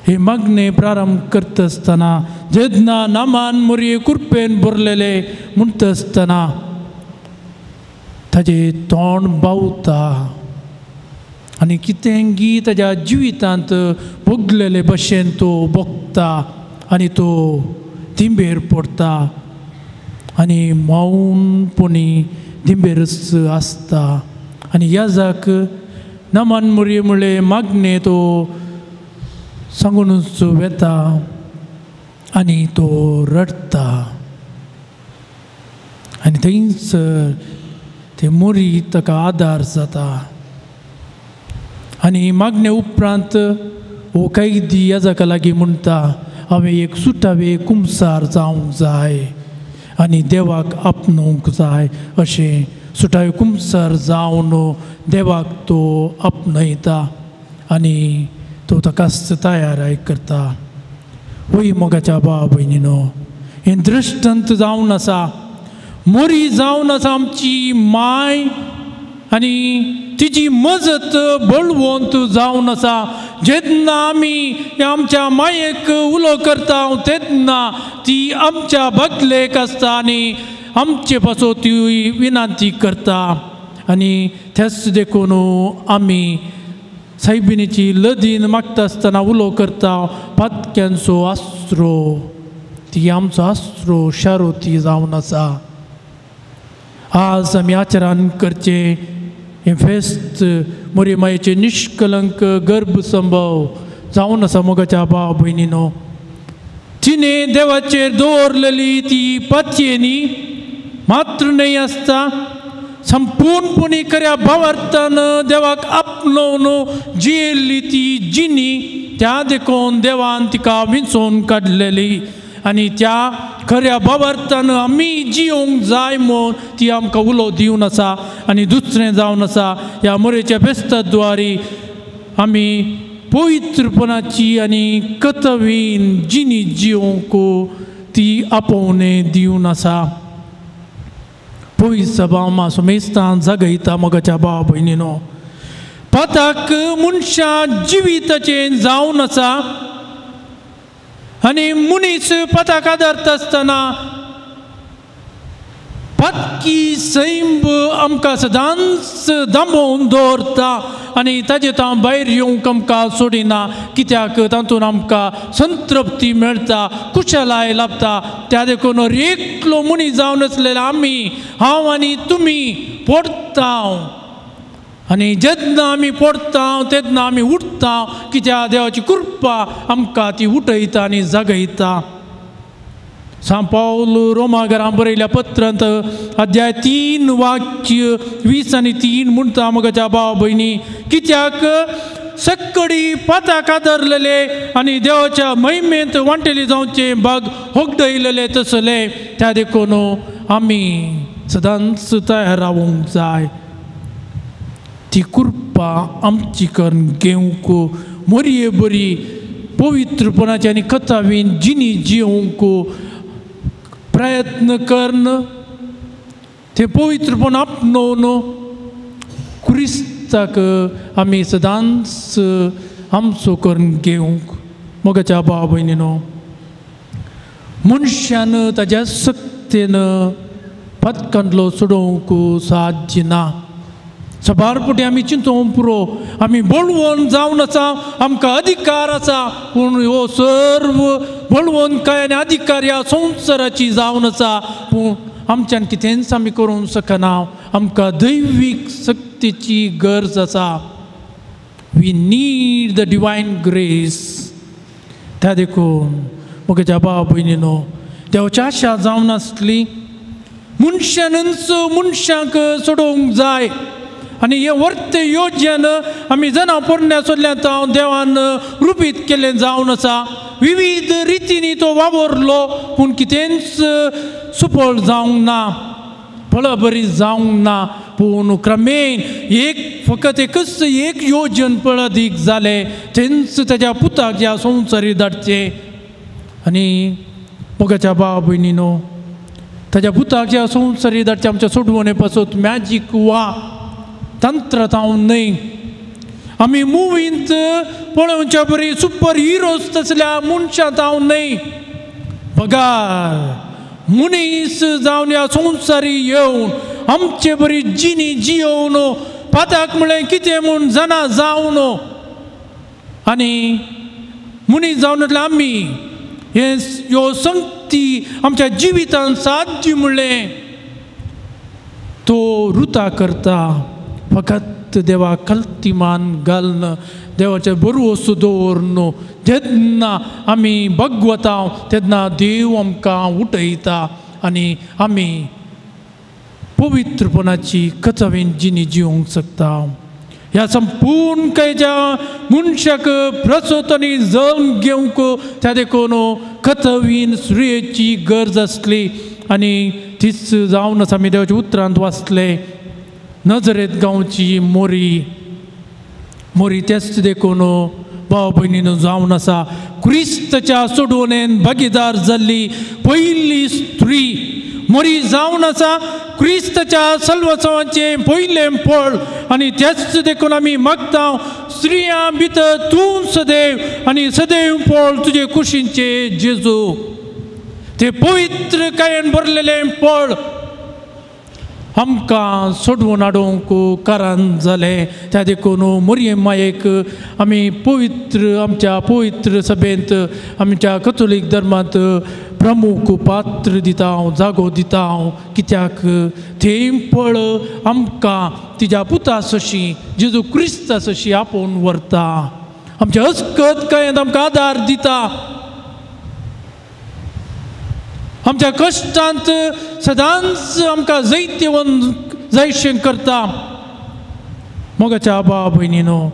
हे मागणें प्रारंभ करता आसतना जेन्ना नामान मुरये कुरपेन भरलेले म्हणटा आसतना ताजें तोंड बावता आनी कितें गी ताज्या जिवितांत भोगलेले भशेन तो भोगता आनी तो दिंबेर पडटा आनी मौनपणी दिंबेरच आसता. आनी याजाक नामान मुरये म्हणलें मागणें तो सांगूनच वेता आनी तो रडटा. आनी थंयसर ते मोरी ताका आदार जाता. आनी मागणे उपरांत हो कैदी याजका लागीं म्हणटा हांवें एक सुटावे कुमसार जावंक जाय आनी देवाक आपणोवंक जाय. अशें सुटावे कुमसार जावन देवाक तो आपणयता आनी तो ताकाच तयाराय करता. वय मोगाच्या भाव भयणीनो हें दृश्टांत जावन आसा. मोरी जावन आसा आमची माय आनी तिजी मजत बळवंत जावन आसा. जेन्ना आमी आमच्या मायेक उलो करता तेन्ना ती आमच्या बगलेक आसता आनी आमचे पासून ती विनंती करता. आनी तेच देखून आमी सायबिणीची लदीन मागता आसतना उलो करता पातक्यांचो आसरो ती आमचो आसरो शारोती जावन आसा. आज आमी आचरण करचें हें फेस्त मोरी मायेचें निश्कलंक गर्भ संभव जावन आसा. मोगाच्या भाव भयणीनो तिणें देवाचेर दवरलेली ती पातयेनी मात्र न्हय आसता संपूर्णपणी खऱ्या भावार्थान देवाक आपणोवन जियेल्ली ती जिणी त्या देखून देवान तिका विंचोवन काडलेली आनी त्या खऱ्या भावार्थान आमी जियोंक जाय म्हूण ती आमकां उलो दिवन आसा. आनी दुसरें जावन आसा ह्या मोरेच्या फेस्ता द्वारी आमी पवित्रपणाची आनी कतवीन जिणी जियोंक ती आपोवणें दिवन आसा. पयस सभा सुमेस्तान जागयता मोगाच्या भाव भयणीनो पाताक मनशां जिविताचें जावन आसा आनी मनीस पताक आदारता आसतना पातकी सैंब आमकां सदांच दामोवन दवरता आनी ताजे तांव भायर येवंक आमकां सोडिना कित्याक तातूंत आमकां संतृप्ती मेळटा कुशलाय लाभता. त्या देखून एकलो मनीस जावन आसलेले आमी हांव आनी तुमी पडटा आनी जेन्ना आमी पडटा तेन्ना आमी उठता कित्याक देवाची कृपा आमकां ती उठयता आनी जागयता. सांत पावल रोमा घरां बरयल्या पत्रांत अध्याय 3 वाक्य 20 आनी 3 म्हणटा मोगाच्या भाव भयणी कित्याक सक्कडी पाताक आदरलेले आनी देवाच्या महिमेंत वांटेली जावचें बाग होगडयलेले तसले. त्या देखून आमी सदांच तयार रावूंक जाय. ती कृपा आमची करून घेवंक मोरये बरी पवित्रपणाची आनी कथावीन जिणी जिवंक प्रयत्न करून तें पवित्रपण आपणोवन क्रिस्ताक आमी सदांच आमचो करून घेवंक. मोगाच्या भाव भयणीनो, मनशान ताज्या सक्तेन पदकांतलो सोडोवंक साध्य ना. सबार पटी आमी चिंतोवंक पुरो, आमी बळवंत जावन आसा, आमकां अधिकार आसा, पूण हो सर्व बळवंतकाय आनी अधिकार ह्या संवसाराची जावन आसा, पूण आमच्यान कितेंच आमी करूंक शकना. आमकां दैवीक शक्तीची गरज आसा. We need the divine grace. त्या देखून म्हज्या भाव भयणीनो, देवाची आशा जावन आसली मनशानच मनशांक सोडोवंक जाय आनी हें वर्ते योजन आमी जाणां पोरण्या सोडल्यात हांव देवान रुपीत केल्लें जावन आसा. विविध रितींनी तो वावरलो पूण कितेंच सुफळ जावंक ना, फळबरी जावंक ना. पूण क्रमेण एक फकत एकच एक योजन फळादीक जालें, तेंच ताज्या पुताक ह्या संवसारी धाडचें. आनी मोगाच्या भाव भयणीनो, ताज्या पुताक ह्या संवसारी धाडचें आमच्या सोडवणे पासत मॅजीक वा तंत्र जावन न्हय. आमी मुवींत पळोवच्या बरी सुपर हिरोज तसल्या मनशां जावन न्हय, बगार मनीस जावन ह्या संवसारी येवन आमचे बरी जिणी जियोवन पाताक म्हळें कितें म्हूण जाणा जावन आनी मनीस जावन म्हटल्यार आमी हे ह्यो संगती आमच्या जिवितान साध्य म्हणलें तो रुता करता. फकत देवा कल्तिमान घालून देवाचे बरोवसो दवरून जेन्ना आमी भगवता तेन्ना देव आमकां उठयता आनी आमी पवित्रपणाची कचवीन जिणी जिवंक शकता. ह्या संपूर्ण कायच्या मनशाक प्रसोत आनी जल्म घेवंक त्या देखून कथवीन सुरयेची गरज आसली आनी तीच जावन आसा. आमी देवाच्या उतरांत वाचलें नजरेत गांवची मोरी मोरी तेच देखून भाव भयणीन जावन आसा क्रिस्तच्या सोडवणेन भागीदार जाल्ली पयली स्त्री मोरी जावन आसा क्रिस्तच्या सल्वसवाचें पयलें फळ. आनी तेच देखून आमी मागता स्त्रियां भितर तूं सदैव आनी सदैव फळ तुजे कुशींचे जेजू. ते पवित्र कायन भरलेलें फळ आमकां सोडवून हाडूंक कारण जालें. त्या देखून मोरये मायेक आमी पवित्र आमच्या पवित्र सभेंत आमच्या कथोलीक धर्मांत प्रमुख पात्र दिता हांव, जागो दिता हांव, कित्याक थंय फळ आमकां तिज्या पुता सशी जेजू क्रिस्ता सशी आपोवन व्हरता, आमच्या अस्कत कांय आमकां आदार दिता, आमच्या कश्टांत सदांच आमकां जैतवंत जायशें करता. मोगाच्या भाव भयणीनो,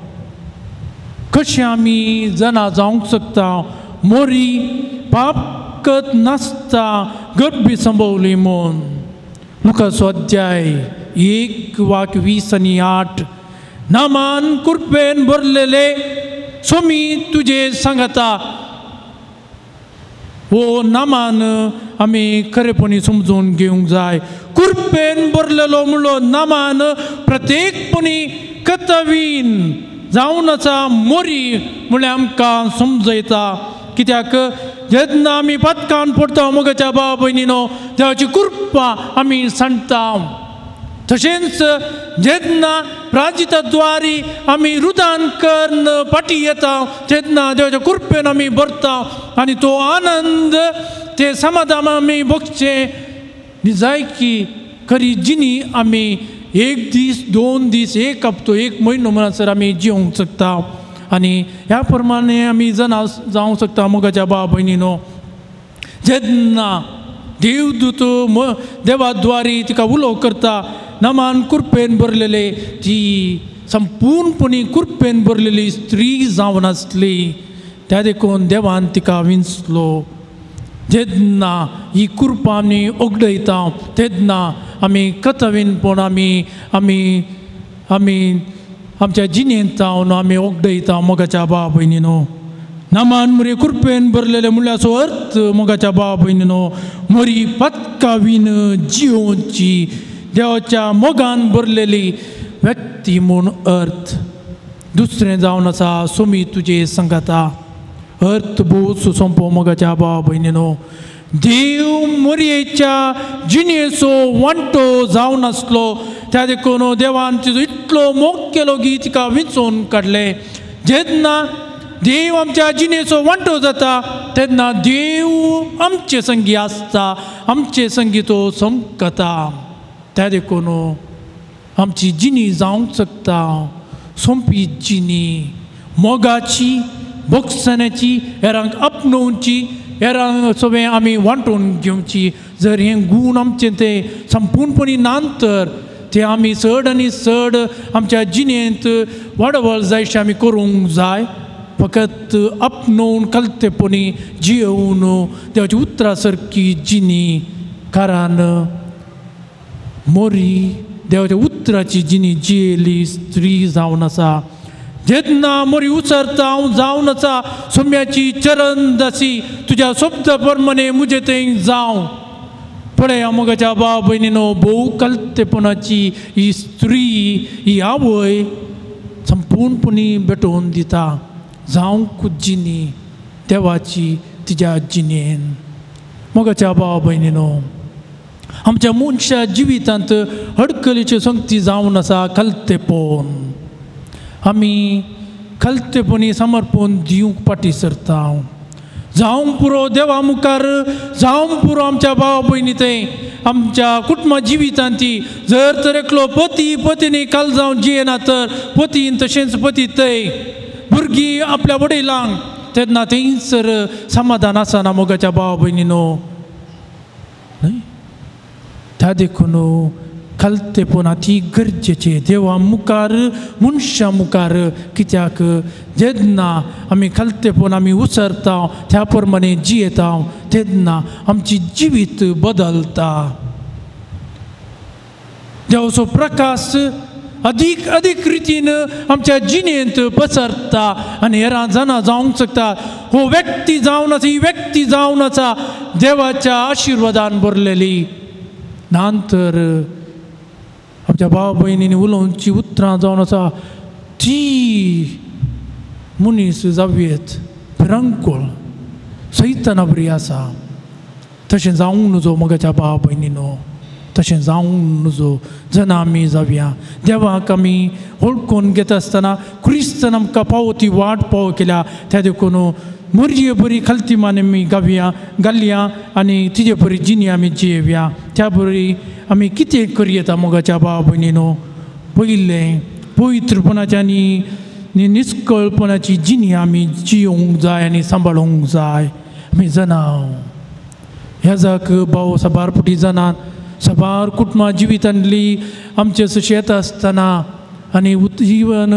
कशें आमी जाणा जावंक शकता मोरी पापकत नासता गर्भी संभवली म्हूण. लुकाचो अध्याय 1:20-8 नामान कुरपेन भरलेले सोमी तुजे सांगता. हो नामान आमी खरेपणी समजून घेवंक जाय. कुरपेन भरलेलो म्हणलो नामान प्रत्येकपणी कथवीन जावन आसा मोरी म्हणल्यार आमकां समजयता. कित्याक जेन्ना आमी पातकान पडटा मोगाच्या भाव भयणीनो देवाची कृपा आमी सांडटा. तशेंच जेन्ना प्राजिता द्वारी आमी रुदान करून फाटी येता तेन्ना देवाच्या कृपेन आमी भरता आनी तो आनंद ते समाधान आमी भोगचें निजायकी खरी जिणी आमी एक दीस दोन दीस एक हप्तो एक म्हयनो म्हणसर आमी जिवंक शकता आनी ह्या प्रमाणे आमी जाणा जावंक शकता. मोगाच्या भाव भयणीनो, जेन्ना देवदूत देवाद्वारी तिका उलो करता नामान कुरपेन भरलेले ती संपूर्णपणी कुरपेन भरलेली स्त्री जावन आसली. त्या देखून देवान तिका विंचलो. जेन्ना ही कुरपा आमी ओगडयता तेन्ना आमी कथवीनपण आमी आमी आमी आमच्या जिणेंत जावन आमी ओगडयता मोगाच्या भाव भयणीनो. नामान मोरी कृपेन भरलेले म्हणल्याचो अर्थ मोगाच्या भाव भयणीनो मोरी पत्कावीन जियोवची देवाच्या मोगान भरलेली व्यक्ती म्हूण अर्थ. दुसरें जावन आसा सोमी तुजे संगाता अर्थ भोव सोंपो मोगाच्या भाव भयणीनो. देव मोरयेच्या जिणेचो वांटो जावन आसलो त्या देखून देवान तिजो इतलो मोग केलो की तिका विंचोवन काडलें. जेन्ना देव आमच्या जिणेचो वांटो जाता तेन्ना देव आमचे संगी आसता, आमचे संगी तो समकता. त्या देखून आमची जिणी जावंक शकता सोंपी जिणी, मोगाची, भोगसण्याची, हेरांक आपणोवची, हेरांक सगळें आमी वांटून घेवची. जर हें गूण आमचें तें संपूर्णपणी ना तर तें आमी चड आनी चड आमच्या जिणेंत वाडवळ जायशें आमी करूंक जाय. फकत आपणोवन कलतेपणी जियोवन देवाची उतरां सारकी जिणी, कारण मोरी देवाच्या उतराची जिणी जियेली स्त्री जावन आसा. जेन्ना मोरी उचरता हांव जावन आसा सोम्याची चरण दासी तुज्या शब्द प्रमाणे म्हजे थंय जावं. पळय मोगाच्या भाव भयणीनो, भोव कलतेपणाची ही स्त्री, ही आवय संपूर्णपणी भेटोवन दिता जावंक जिणी देवाची तिज्या जिणेन. मोगाच्या भाव भयणीनो, आमच्या मनशा जिवितांत अडकलीच्यो संगती जावन आसा कलतेपण. आमी कलतेपणी समर्पण दिवंक फाटीं सरता. जावंक पुरो देवा मुखार, जावंक पुरो आमच्या भाव भयणी थंय आमच्या कुटुंबा जिवितांत ती जर तर एकलो पती पतीनी काल जावन जियेना तर पतीन तशेंच पती थंय भुरगीं आपल्या वडिलांक तेन्ना थंयसर समाधान आसना मोगाच्या भाव भयणीनो न्हय. त्या देखून कलतेपण ती गरजेचें देवा मुखार, मनशां मुखार. कित्याक जेन्ना आमी कलतेपण आमी उसरता त्या प्रमाणे जियेता तेन्ना आमची जिवीत बदलता. देवाचो प्रकाश अदीक अदीक रितीन आमच्या जिणेंत पसरता आनी हेरां जाणां जावंक शकता हो व्यक्ती जावन आसा, ही व्यक्ती जावन आसा देवाच्या आशिर्वादान भरलेली. ना तर आमच्या भाव भयणींनी उलोवची उतरां जावन आसा ती मनीस जावयेत भिरांकूळ सैताना बरी आसा. तशें जावंक नजो मोगाच्या भाव भयणीनो, तशें जावंक नजो. जेन्ना आमी जावया देवाक आमी वळखून घेता आसतना क्रिस्तान आमकां पावो ती वाट पावो केल्या त्या देखून मोरये बरी खालती मान आमी गावया घालया आनी तिजे बरी जिणी आमी जियेवया. त्या बरी आमी कितें करयेता मोगाच्या भाव भयणीनो, पयलें पवित्रपणाची आनी निस्कळपणाची जिणी आमी जियोवंक जाय आनी सांबाळूंक जाय. आमी जाणां ह्या जाक भाव साबार पुटी जाणां साबार कुटुंबां जिवितांतली आमचे शेत आसतना आनी इवन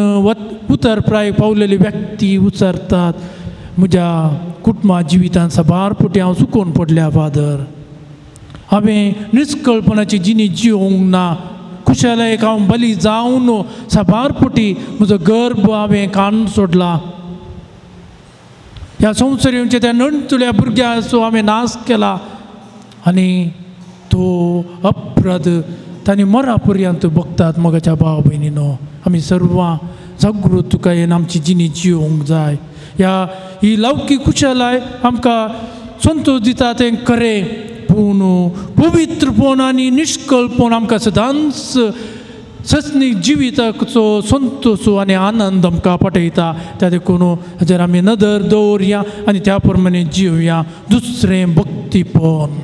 उतर प्राय पावलेली व्यक्ती उचारतात म्हज्या कुटुंबा जिवितांत साबार पुटी हांव चुकोवन पडल्या फादर, हांवें निस्कळपणाची जिणी जियोवंक ना, खुशालायक हांव बली जावन साबार पुटी म्हजो गर्भ हांवें कान सोडला, ह्या संवसार त्या नणतुल्या भुरग्याचो हांवें नाश केला आनी तो अपराध तांणी मरा पर्यंत बघतात. मोगाच्या भाव भयणीनो, आमी सर्वां जागृतकायेन आमची जिणी जियोवंक जाय. ह्या ही लौकीक खुशालाय आमकां संतोश दिता तें खरें, पूण पवित्रपण आनी निश्कळपण आमकां सदांच सस्नीक जिविताचो संतोश आनी आनंद आमकां पाठयता. त्या देखून हाचेर आमी नदर दवरया आनी त्या प्रमाणे जिवया. दुसरें भक्तीपण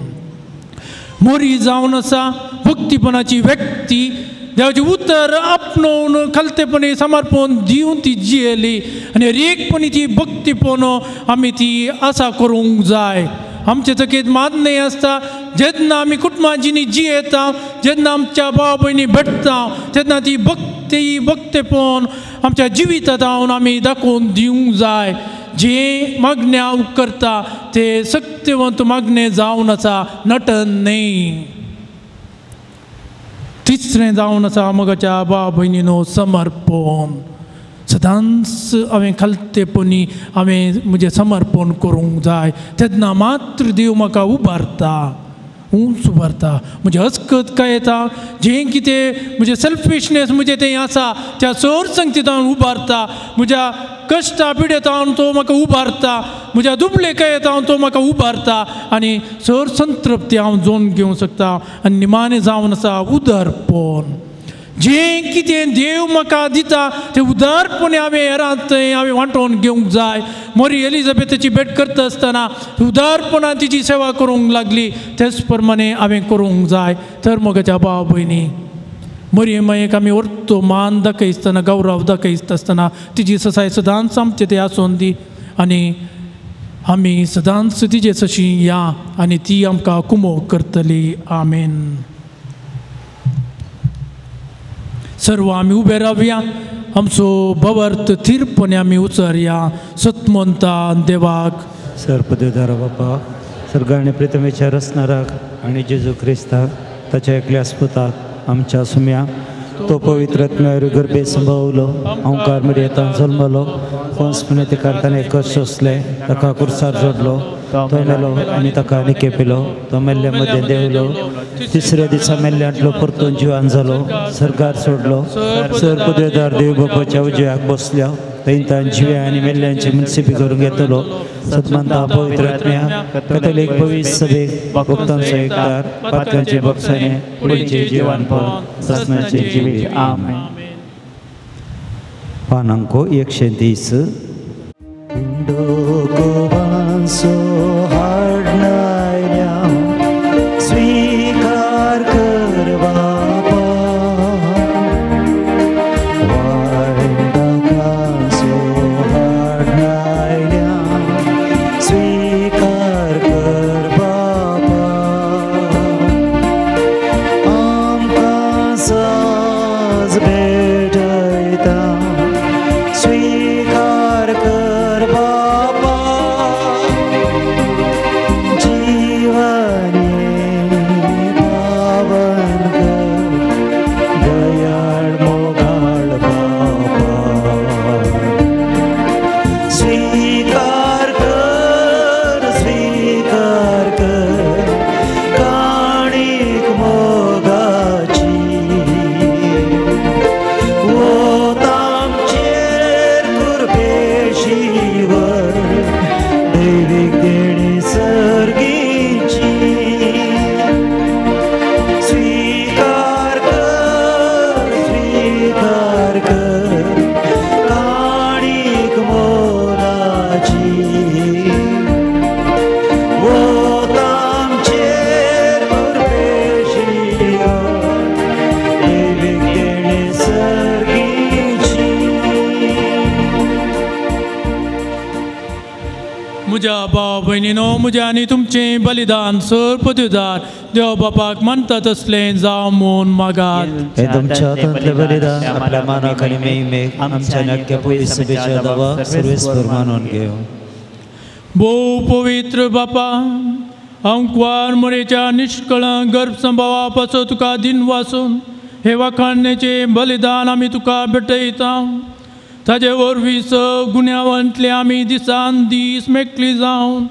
मोरी जावन आसा भक्तीपणाची व्यक्ती देवाचें उतर आपणोवन खालतेपणी समर्पण दिवन ती जियेली आनी एकपणी ती भक्तीपण आमी ती आसा करूंक जाय. आमचे चकीत मान्य आसता जेन्ना आमी कुटुंबा जिणी जियेता, जेन्ना आमच्या भाव भयणी भेटता तेन्ना ती भक्ती भक्तेपण आमच्या जिवितांत आमी दाखोवन दिवंक जाय. जे मागणें हांव करता ते सक्तिवंत मागणें जावन आसा, नटन न्हय. तिसरें जावन आसा मोगाच्या भाव भयणीनो समर्पण. सदांच हांवें खालतेपणी हांवें म्हजें समर्पण करूंक जाय, तेन्ना मात्र देव म्हाका उबारता, उंच उबारता. म्हजें हसकत काय येता, जें कितें म्हजें सेल्फिशनेस म्हजें तें आसा त्या चड संगतींत उबारता, म्हज्या कश्टा पिडेतावन तो म्हाका उबारता, म्हज्या दुबलेकाय येतावन तो म्हाका उबारता आनी चड संतृप्ती हांव जोन घेवंक शकता. आनी निमाणें जावन आसा उदारपण. जें कितें देव म्हाका दिता तें उदारपणे हांवें हेरांत हांवें वांटोवन घेवंक जाय. मोरी एलिझाबेथाची भेट करता आसतना उदारपणान तिची सेवा करूंक लागली, तेच प्रमाणे हांवें करूंक जाय. तर म्हज्या भाव भयणी, मरी मायेक आमी orto मान दाखयतना, गौरव दाखयता आसतना तिची ससाय सदांच आमचें तें आसून दी आनी आमी सदांच तिजे सशी या आनी ती आमकां कुमोक करतली. आमेन. सर्व आमी उबे रावया, आमचो भवर्त थीरपणे आमी उचरया. सतमंता देवाक सर्पदेवदारा बापा, सर्गाने प्रितमेच्या रचणाराक आनी जेजू क्रिस्ताक ताच्या एकल्या पुताक आमच्या सुम्या, तो पवित्र आत्म्यावर गर्भे संभवलो, अंकार मरियेंत जल्मलो, पंस पुण्यतिकार ताणें कश्ट सोंसले, ताका कुर्सार जोडलो, तो मेलो आनी ताका निकेपिलो, तो मेल्ल्या मदें देंवलो, तिसऱ्या दिसा मेल्ल्यांतलो परतून जिवान जालो, सरकार सोडलो, सर पदवेदार देव बापाच्या उजव्याक बसल्या, थंय ताण जिव्या आनी मेल्ल्यांची मुन्सिपी करूंक येतलो. सतमंता पवित्र आत्म्या, कथोलीक पवित्र सभेक, भक्तांचो एकदार, पातकांचे बक्षणे, पुढचे जीवनपण, ससनाचे जिवीत. आमेन. पान अंको 130. स्वीकार कर बापा, स्वीकार कर बापा, आमकां साज भेटयता, स्वीकार कर बापा, जीवन पावन कर, दयाळ मोगाळ बापा, स्वीकार कर, स्वीकार कर, काणीक मोगाची, वोत आमचेर कृपेशीवर, दैवीक देणी सर्गीची, स्वीकार कर, स्वीकार कर, काणीक मोलाची, वोत आमचेर कृपेशीवर, दैवीक देणी सर्गीची. म्हज्या भाव भयणीनो, म्हजें आनी तुमचें बलिदान सर पदवेदार देव बापाक मानता तसलें जावं म्हूण मागात. हे तुमच्या हातांतलें बलिदान आपल्या मानाक आनी महिमेक आमच्या नाक्या पवित्र सभेच्या दावा सर्वेस्पर मानून घेवं. भोव पवित्र बापा, अंकवार मोरेच्या निष्कळंक गर्भसंभावा पासत तुका दिन वासून हे वाखाणण्याचें बलिदान आमी तुका भेटयता. ताजे वरवीं स गुन्यांवांतले आमी दिसान दीस मेकळी जावन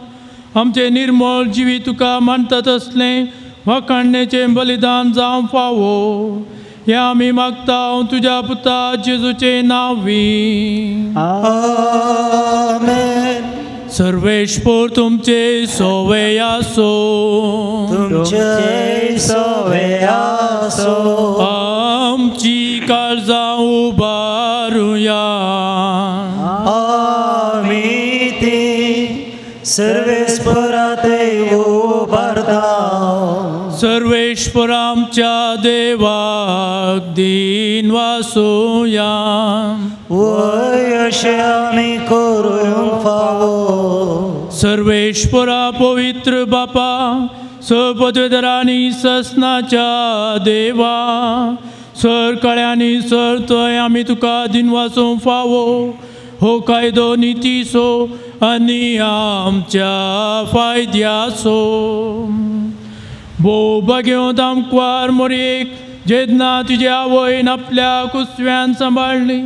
आमचें निर्मळ जिवीत तुका मानता तसलें वाखाणण्याचें बलिदान जावं फावो. हें आमी मागता तुज्या पुता जेजूचें नांवी. आमेन. सर्वेश्वर तुमचे सोवे आसो, तुमचे सोवे आसो, आमची काळजां उबारुया, आमी ती सर्वेस्पराते उबारता, सर्वेश्वर आमच्या देवाक दिन वासुया, वय अशें आमी करूंक फावो, सर्वेश्वरा पवित्र बापा, सपदवेदरांनी ससनाच्या देवा, सर कळ्यांनी सर थंय आमी तुका दिनवासूंक फावो. हो कायदो नितीचो आनी आमच्या फायद्याचो. भोव भाग्यवंत आमकां मोरयेक जेन्ना तुजे आवयन आपल्या कुसव्यान सांबाळ्ळी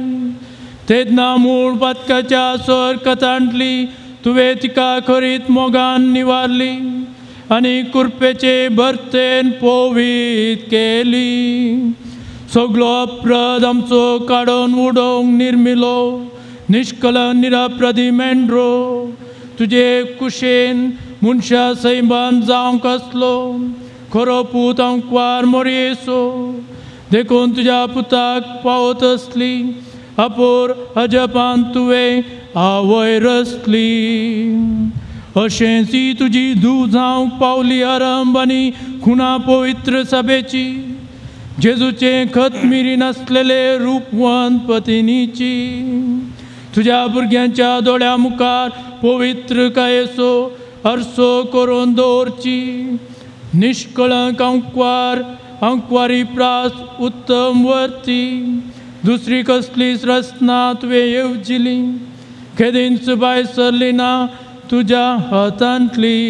तेन्ना मूळ पातकाच्या सर कथांतली तुवें तिका खरीत मोगान निवारली आनी कुरपेचे भरतेन पोवीत केली. सगलो अपराध आमचो काडून उडोवंक निर्मिलो निश्कलन निराप्रदी मेंढरो तुजे कुशेन मनशा सैमान जावंक आसलो खरो पूत आंकवार मोरयेसो देखून तुज्या पुताक पावत आसली अपोर अजपान तुवें आवय रसली. अशेंच ही तुजी धूव जावंक पावली आरंभ आनी खुणा पवित्र सभेची जेजूचें खतमिरी नासलेले रुपवंत पतिनीची. तुज्या भुरग्यांच्या दोळ्या मुखार पवित्र कायेचो आरसो करून दवरची निश्कळंक आंकवार आंकवारी प्रास उत्तम वर्ती दुसरी कसलीच रचना तुवें येवजिली केदींच भायर सरली ना तुज्या हातांतली.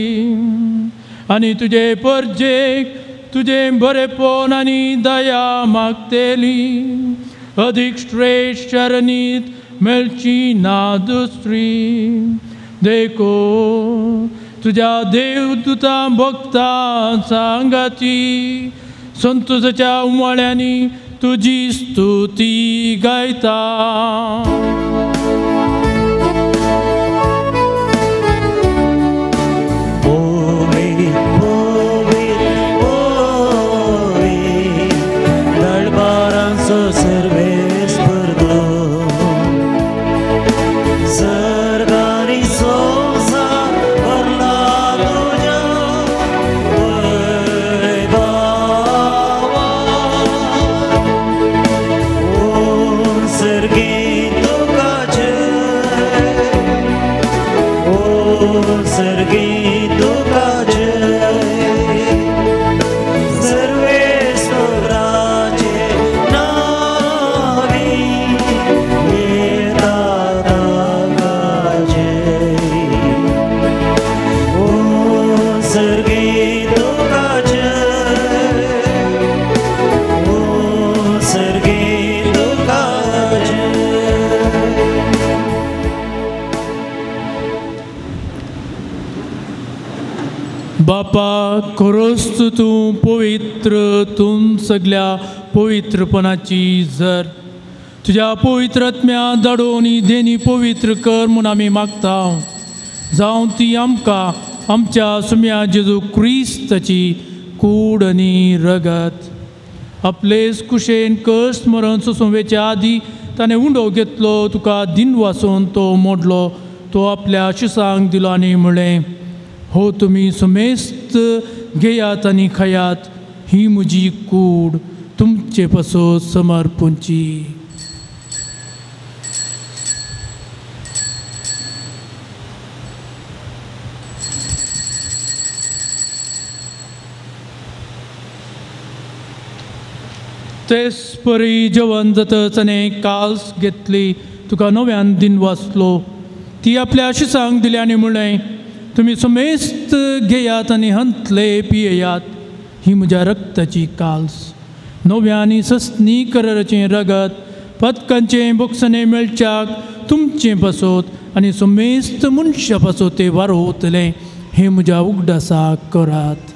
आनी तुजे परजेक तुजें बरेपण आनी दया मागतली अदीक श्रेश्ठ चरणीत मेळची ना दुसरी. देखो तुज्या देवदुतां भक्तां सांगाती संतोषाच्या उमाळ्यांनी तुजी स्तुती गायता. बापा खरोच तूं पवित्र तूं सगल्या पवित्रपणाची जर तुज्या पवित्र आत्म्या धाडून ही देणी पवित्र कर म्हूण आमी मागता. जावं ती आमकां आमच्या सुम्या जेजू क्रिस्ताची कूड आनी रगत. आपलेच कुशेन कश्ट मरण सोंसूं आदी ताणें उंडो घेतलो तुका दिन वासून तो मोडलो तो आपल्या शिसांक दिलो आनी म्हणलें हो तुमी समेस्त घेयात आनी खायात ही म्हजी कूड तुमचे पासत समर्पूंची. तेच परी जेवण जातच आनी काल्स घेतली तुका नव्यान दिन वाचलो ती आपल्या शिसांक दिली आनी म्हणलें तुमी समेस्त घेयात आनी हंतले पियेयात ही म्हज्या रक्ताची काल्स नव्या आनी सस्नी कराराचें रगत पदकांचें बोक्सणें मेळच्याक तुमचें पासत आनी समेस्त मनशां पासत तें वारोवतलें हें म्हज्या उगडासाक करात.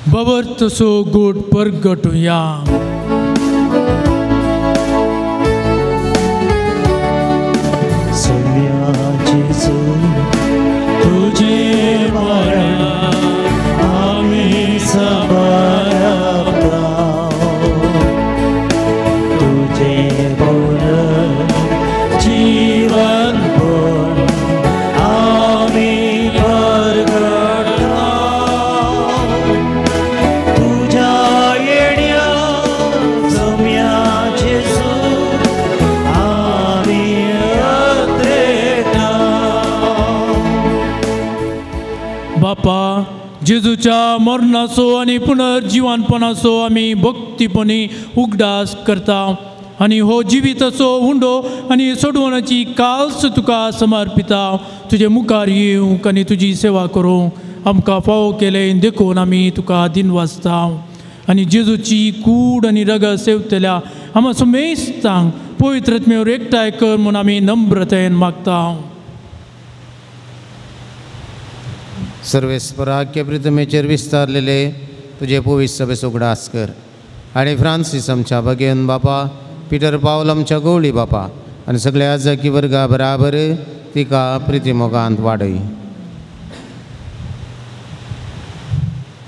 बाबर तसो गोड परगटुया. तुझे मरण आमी सबारता तुझे बोल जीवन बोल आमी परगटता तुझ्या येण्या सुम्या जेजू आमी अत्रेता. बापा जेजूच्या मरणाचो आनी पुनर्जिवनपणाचो आमी भक्तीपणी उगडास करता. आनी हो जिविताचो उंडो आनी सोडवणाची काल्स तुका समर्पिता. तुजे मुखार येवंक आनी तुजी सेवा करूंक आमकां फावो केलें देखून आमी तुका दिनवासता. आनी जेजूची कूड आनी रगत सेवतल्या आमा सुमेस्तांक पवित्र आत्म्यावर एकठांय कर म्हूण आमी नम्रतेन मागता. सर्वेस्पराक्य प्रितमेचेर विस्तारलेले तुजे पवित्र सभेचो उगडास कर आनी फ्रांसीस आमच्या भगेवन बापा, पिटर पावल आमच्या गवळी बापा आनी सगळ्या जाकी वर्गा बराबर तिका प्रितीमोगांत वाडय.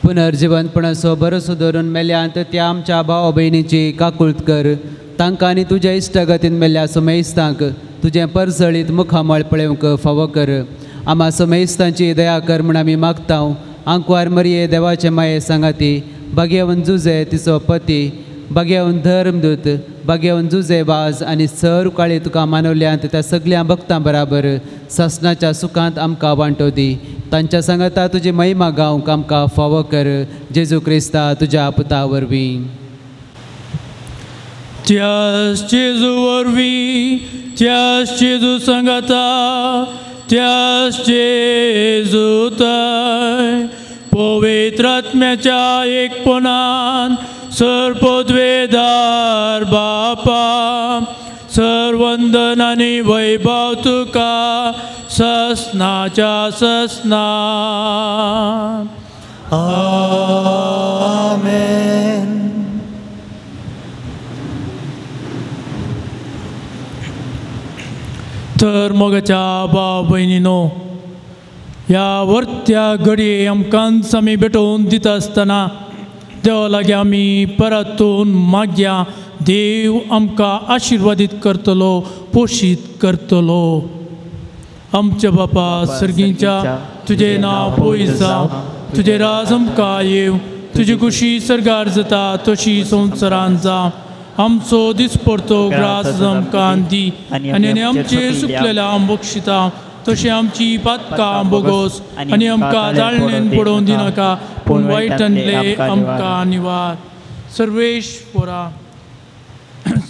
पुनर्जिवंतपणाचो भरोसो धरून मेल्यांत त्या आमच्या भाव भयणीची काकूळत कर. तांकां आनी तुज्या इश्टागतीन मेल्ल्या सुमेस्तांक तुजें परजळीत मुखामळ पळोवंक फावो कर. आमा सुमेस्तांची दया कर म्हूण आमी मागता. आंकवार मरये देवाचे माये सांगाती भाग्यवन जुजे तिचो पती, भाग्यवन धर्मदूत, भाग्यवन जुजे वाज आनी सर काळी तुका मानवल्यांत त्या सगळ्या भक्तां बराबर सासणाच्या सुखांत आमकां वांटो दी. तांच्या सांगाता तुजी महिमा गावंक आमकां फावो कर. जेजू क्रिस्ता तुज्या पुता वरवीं. त्याच जेजू वरवीं, त्याच जेजू सांगाता, त्याच जेजू थंय पवित्र आत्म्याच्या एकपणान सर्वपदवेदार बापा सर्वंदन आनी वैभव तुका ससनाच्या ससना. आमेन. तर मोगाच्या भाव भयणीनो, ह्या वर्त्या घडये आमकांच आमी भेटोवन दिता आसतना देवा लागीं आमी परतून मागया. देव आमकां आशिर्वादीत करतलो, पोशीत करतलो. आमच्या बापा सर्गींच्या, तुजें नांव पयस जावं, तुजें राज आमकां येवं, तुजी खुशी सर्गार जाता तशी संवसारान जावं. आमचो दिसपडतो ग्रास आमकां दी आनी आमचेर सुकलेल्या बक्षिता तशें आमची पातकां बोगोस आनी आमकां जाळणेन पडोवन दिनाका, पूण वायटांतले आमकां निवार. सर्वेश पोरा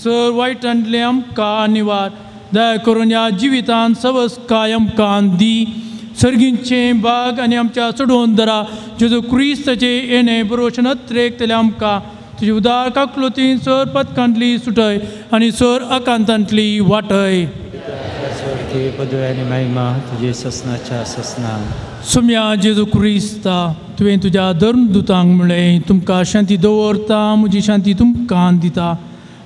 सर वायटांतले आमकां निवार. दया करून ह्या जिवितान सवस काय आमकां दी. सर्गींचें बाग आनी आमच्या चडोवन दरा जेजू क्रिस्ताचें येणें बरोवचें नत्रेक तले आमकां तुजी उदार काकलोतीन सर पदकांतली सुटय आनी सर आकांतांतली वाटय. पदवी आनी महिमा तुजी ससनाच्या ससना. सुम्या जेजू क्रिस्ता, तुवें तुज्या धर्मदुतांक म्हणलें, तुमकां शांती दवरता, म्हजी शांती तुमकां दिता.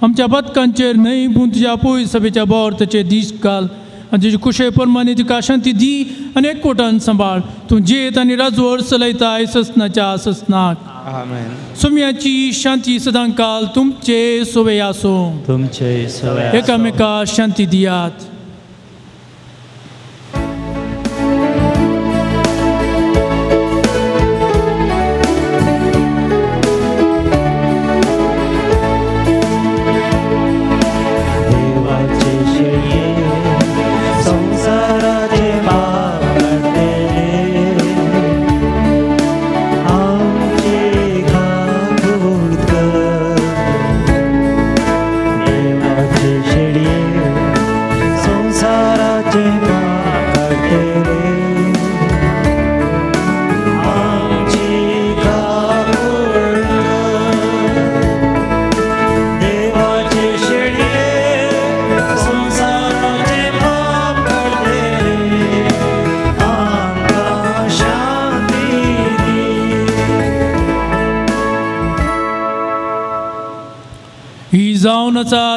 आमच्या पदकांचेर न्हय पूण तुज्या पयस सभेच्या बोर्ताचेर दीस घाल आनी तुजे कुशे प्रमाणे तुका शांती दी आनी एकवटान सांबाळ. तूं जेत आनी राजवट चलयताय ससनाच्या ससनाक. आमेन. सुम्याची शांती सदांकाल तुमचे सोवे आसूं. तुमचे सोवे. एकामेका शांती दियात.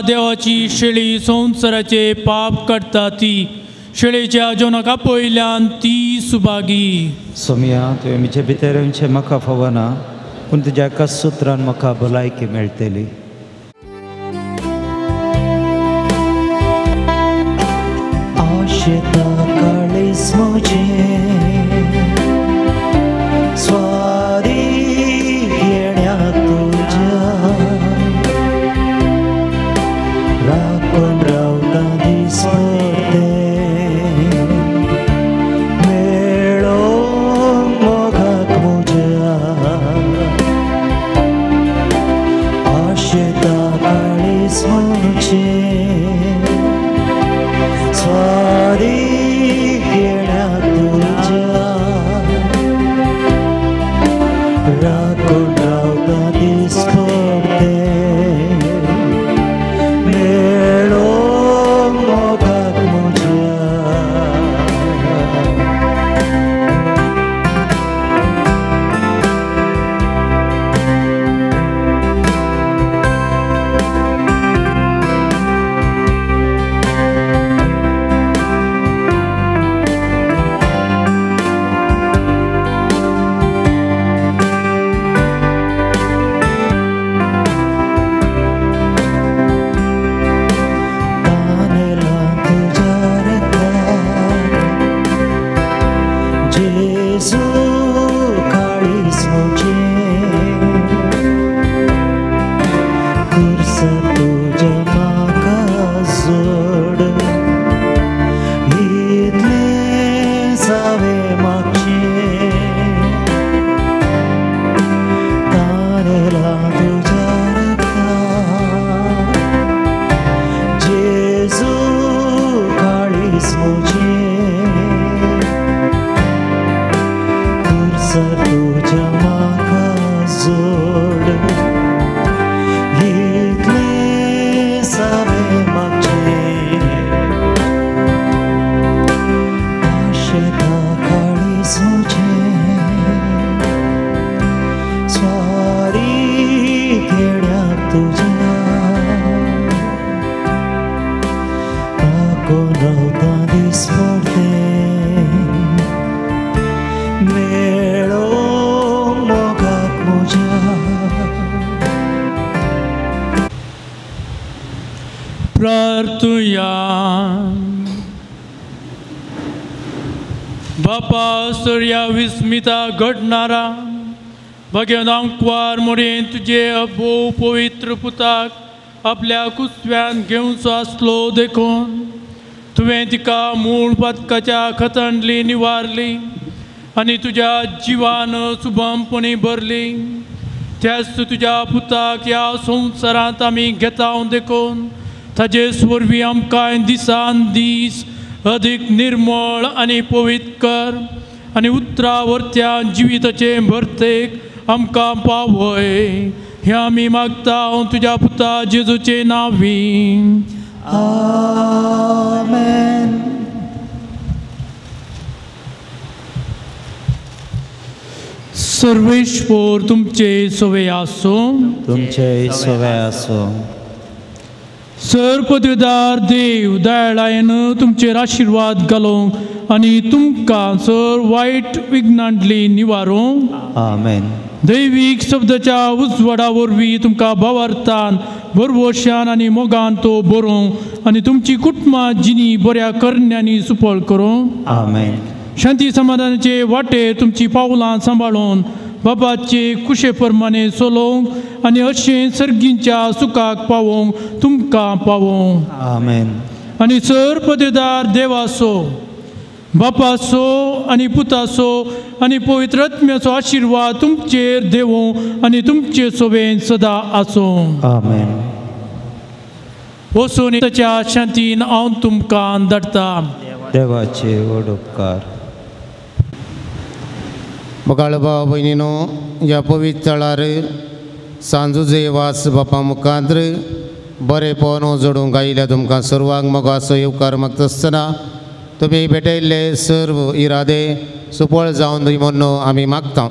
देवाची शेळी संवसाराचे पाप काडटा ती शेळेच्या जेवणाक पयल्यान ती सुभागी. सोमिया, तुवें म्हजे भितर येवचें म्हाका फावना, पूण तुज्या एका सुत्रान म्हाका भलायकी मेळटली. आशेता काळीज म्हजें स्वारी येण्या तुज्या राखून रावता दिसपडते मेळोवंक मोगाक म्हज्या. येण्याक तुज्या राखून रावता दिसपडटे मेळो मोगाक म्हज्या. प्रार्थुया. बापा सर्या विस्मिता घडणारा भगवान आंकवार मोरेन तुजे भोव पवित्र पुताक आपल्या कुसव्यान घेवचो आसलो देखून तुवें तिका मूळ पातकाच्या खतंडली निवारली आनी तुज्या जिवान सुबमपणी भरली. त्याच तुज्या पुताक ह्या संवसारांत आमी घेता देखून ताजे वरवीं आमकां दिसान दीस अदीक निर्मळ आनी पवित्र कर आनी उतरा वरत्या जिविताचे भरतेक आमकां पावय. हें आमी मागता तुज्या पुता जेजूचे नांवी. आमेन. सर्वेश्वर तुमचे सवे आसूं. तुमचे सवे आसूं. सर पदवीदार देव दयाळायेन तुमचेर आशिर्वाद घालूंक आनी तुमकां सर वायट विघ्नांतली निवारूंक. आमेन. दैवीक शब्दाच्या उजवाडा वरवीं तुमकां भावार्थान भरवशान आनी मोगान तो बरोवंक आनी तुमची कुटुंबां जिणी बऱ्या करण्यांनी सुपळ करूंक. आमेन. शांती समाधानाचे वाटेर तुमची पावलां सांबाळून बाबाचे कुशे प्रमाणे चलोवंक आनी अशें सर्गींच्या सुखाक पावोवंक तुमकां पावोवंक. आमेन. आनी सर पदवीदार देवाचो बापाचो आनी पुताचो आनी पवित्र आत्म्याचो आशिर्वाद तुमचेर देवूं आनी तुमचे सोबेन सदां आसूं. आमेन. वचून ताच्या शांतीन हांव तुमकां धाडटा. देवाचे व्हड उपकार. मोगाळ भाव भयणीनो, ह्या पवित्र थळार सांजुजे वास बापा मुखांत बरेपण जोडूंक आयिल्ल्या तुमकां सर्वांक मोगाचो येवकार मागता आसतना तुमी भेटयल्ले सर्व इरादे सुपळ जावन दी म्हूण आमी मागता.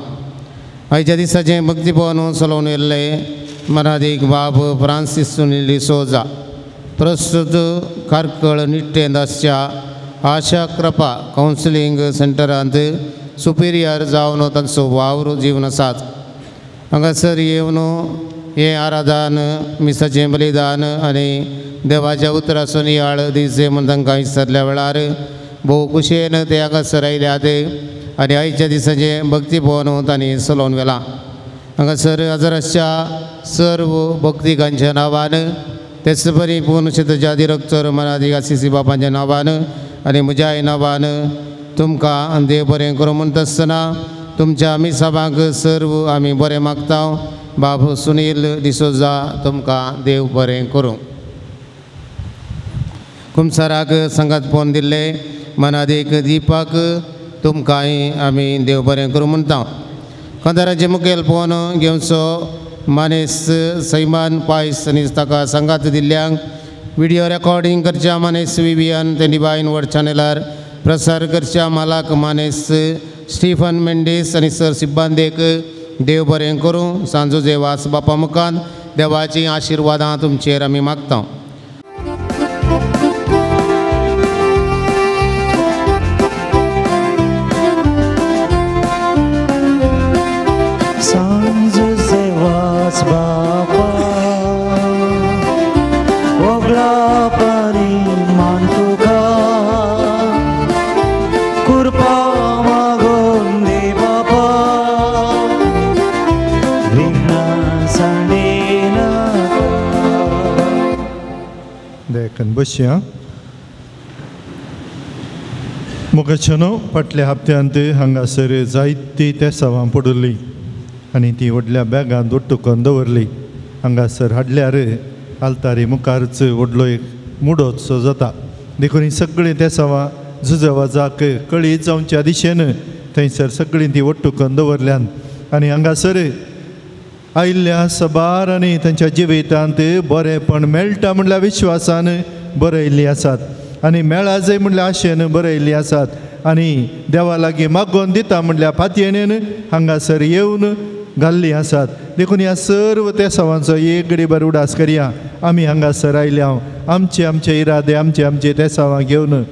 आयच्या दिसाचें भक्तीपण चलोवन येयल्ले मनादीक बाब फ्रांसीस सुनील डिसोजा प्रस्तुत कार्कळ निट्टेंत आसच्या आशा कृपा कावन्सिलींग सेंटरांत सुपिरियर जावन तांचो वावर जीवन आसात. हांगासर येवन हें आराधन मिसाचें बलिदान आनी देवाच्या उतराचो नियाळ दिवचे म्हूण तांकां विसरल्या वेळार भोव खुशयेन ते हांगासर आयल्यात आनी आयच्या दिसाचें भक्तीभवन तांणी चलोवन व्हेलां. हांगासर हजाराच्या सर्व भक्तिकांच्या नांवान तेच परी पुनशेतच्या दिरक्तर मनादिक आसिसी बापांच्या नांवान आनी म्हज्याय नांवान तुमकां देव बरें करूं म्हणटा आसतना तुमच्या आमी सभांक सर्व आमी बरें मागता. बाब सुनील डिसोजा तुमकां देव बरें करूं. कुमसाराक सांगात फोन दिल्ले मनादीक दीपाक तुमकांय आमी देव बरें करूं म्हणटा. कंदाराचे मुखेल फोन घेवचो मानेस सैमान पायस आनी ताका सांगात दिल्ल्यांक विडियो रेकॉर्डींग करच्या मानेस विवियन ते डिवायन वर्ड चॅनलार प्रसार करच्या मालाक मानेस स्टीफन मेंडीस आनी सर सिब्बांदेक देव बरें करूं. सांजो वास बापा मुखान देवाचीं आशिर्वादां तुमचेर आमी मागता. बसया मोगाच्यानो फाटल्या हप्त्यांत हांगासर जायती तेसावां पडुल्ली आनी ती व्हडल्या बॅगांत उट्टून दवरली. हांगासर हाडल्यार आल्तारी मुखारच व्हडलो एक मुडोचो जाता. देखून ही सगळीं तेसावां झुजवाजाक कळी जावच्या दिशेन थंयसर सगळीं ती वट्टून दवरल्यान आनी हांगासर आयिल्ल्या सबार आनी तांच्या जिवितांत बरेंपण मेळटा म्हणल्यार विश्वासान बरयल्लीं आसात आनी मेळाजय म्हणल्यार आशेन बरयल्लीं आसात आनी देवा लागीं मागोवन दिता म्हणल्यार फातयेणेन हांगासर येवन घाल्लीं आसात. देखून ह्या सर्व तेसावांचो एक घडीभर उडास करया. आमी हांगासर आयल्या आमचे आमचे इरादे आमचे आमचे तेसावां घेवन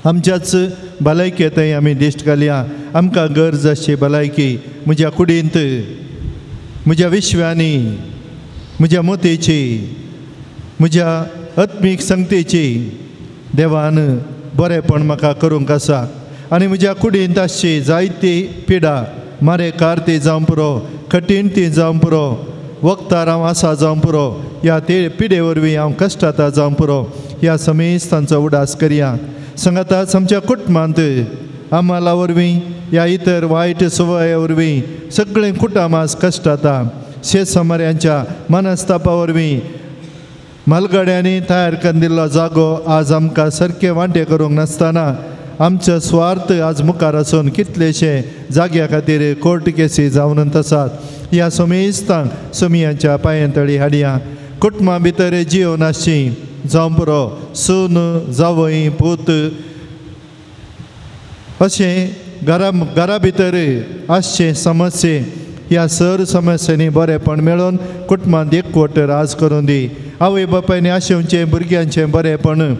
आमच्याच भलायके थंय आमी दिश्ट घालया. आमकां गरज आसची भलायकी म्हज्या कुडींत, म्हज्या विश्वांनी, म्हज्या मोतीची, म्हज्या आत्मीक संगतेची देवान बरेंपण म्हाका करूंक आसा. आनी म्हज्या कुडींत आसची जायती पिडा, मारेकार ती जावं पुरो, कठीण ती जावं पुरो, वखदार हांव आसा जावं पुरो, ह्या ते पिडे वरवीं हांव कश्टाता जावं पुरो, ह्या समेस्तांचो उडास करया. सांगाताच आमच्या कुटुंबांत आम्हाला वरवीं ह्या इतर वायट सवये वरवीं सगळें कुटुंबास कश्टाता. शेत समाऱ्यांच्या मनस्तापा वरवीं मालगाड्यांनी तयार करून दिल्लो जागो आज आमकां सारकें वांटे करूंक नासतना आमचो स्वार्थ आज मुखार आसून कितलेशे जाग्या खातीर कोर्ट केसी जावन आसात. ह्या समेस्तांक सोमियांच्या पांयांतळी हाडया. कुटुंबां भितर जिवन आसची जावं पुरो, सून जावय पूत अशें घरा घरा भितर आसचे समस्ये ह्या सर समस्यांनी बरेंपण मेळोवन कुटुंबांत एकवट राज करून दी. आवय बापायनी आशेवचें भुरग्यांचें बरेंपण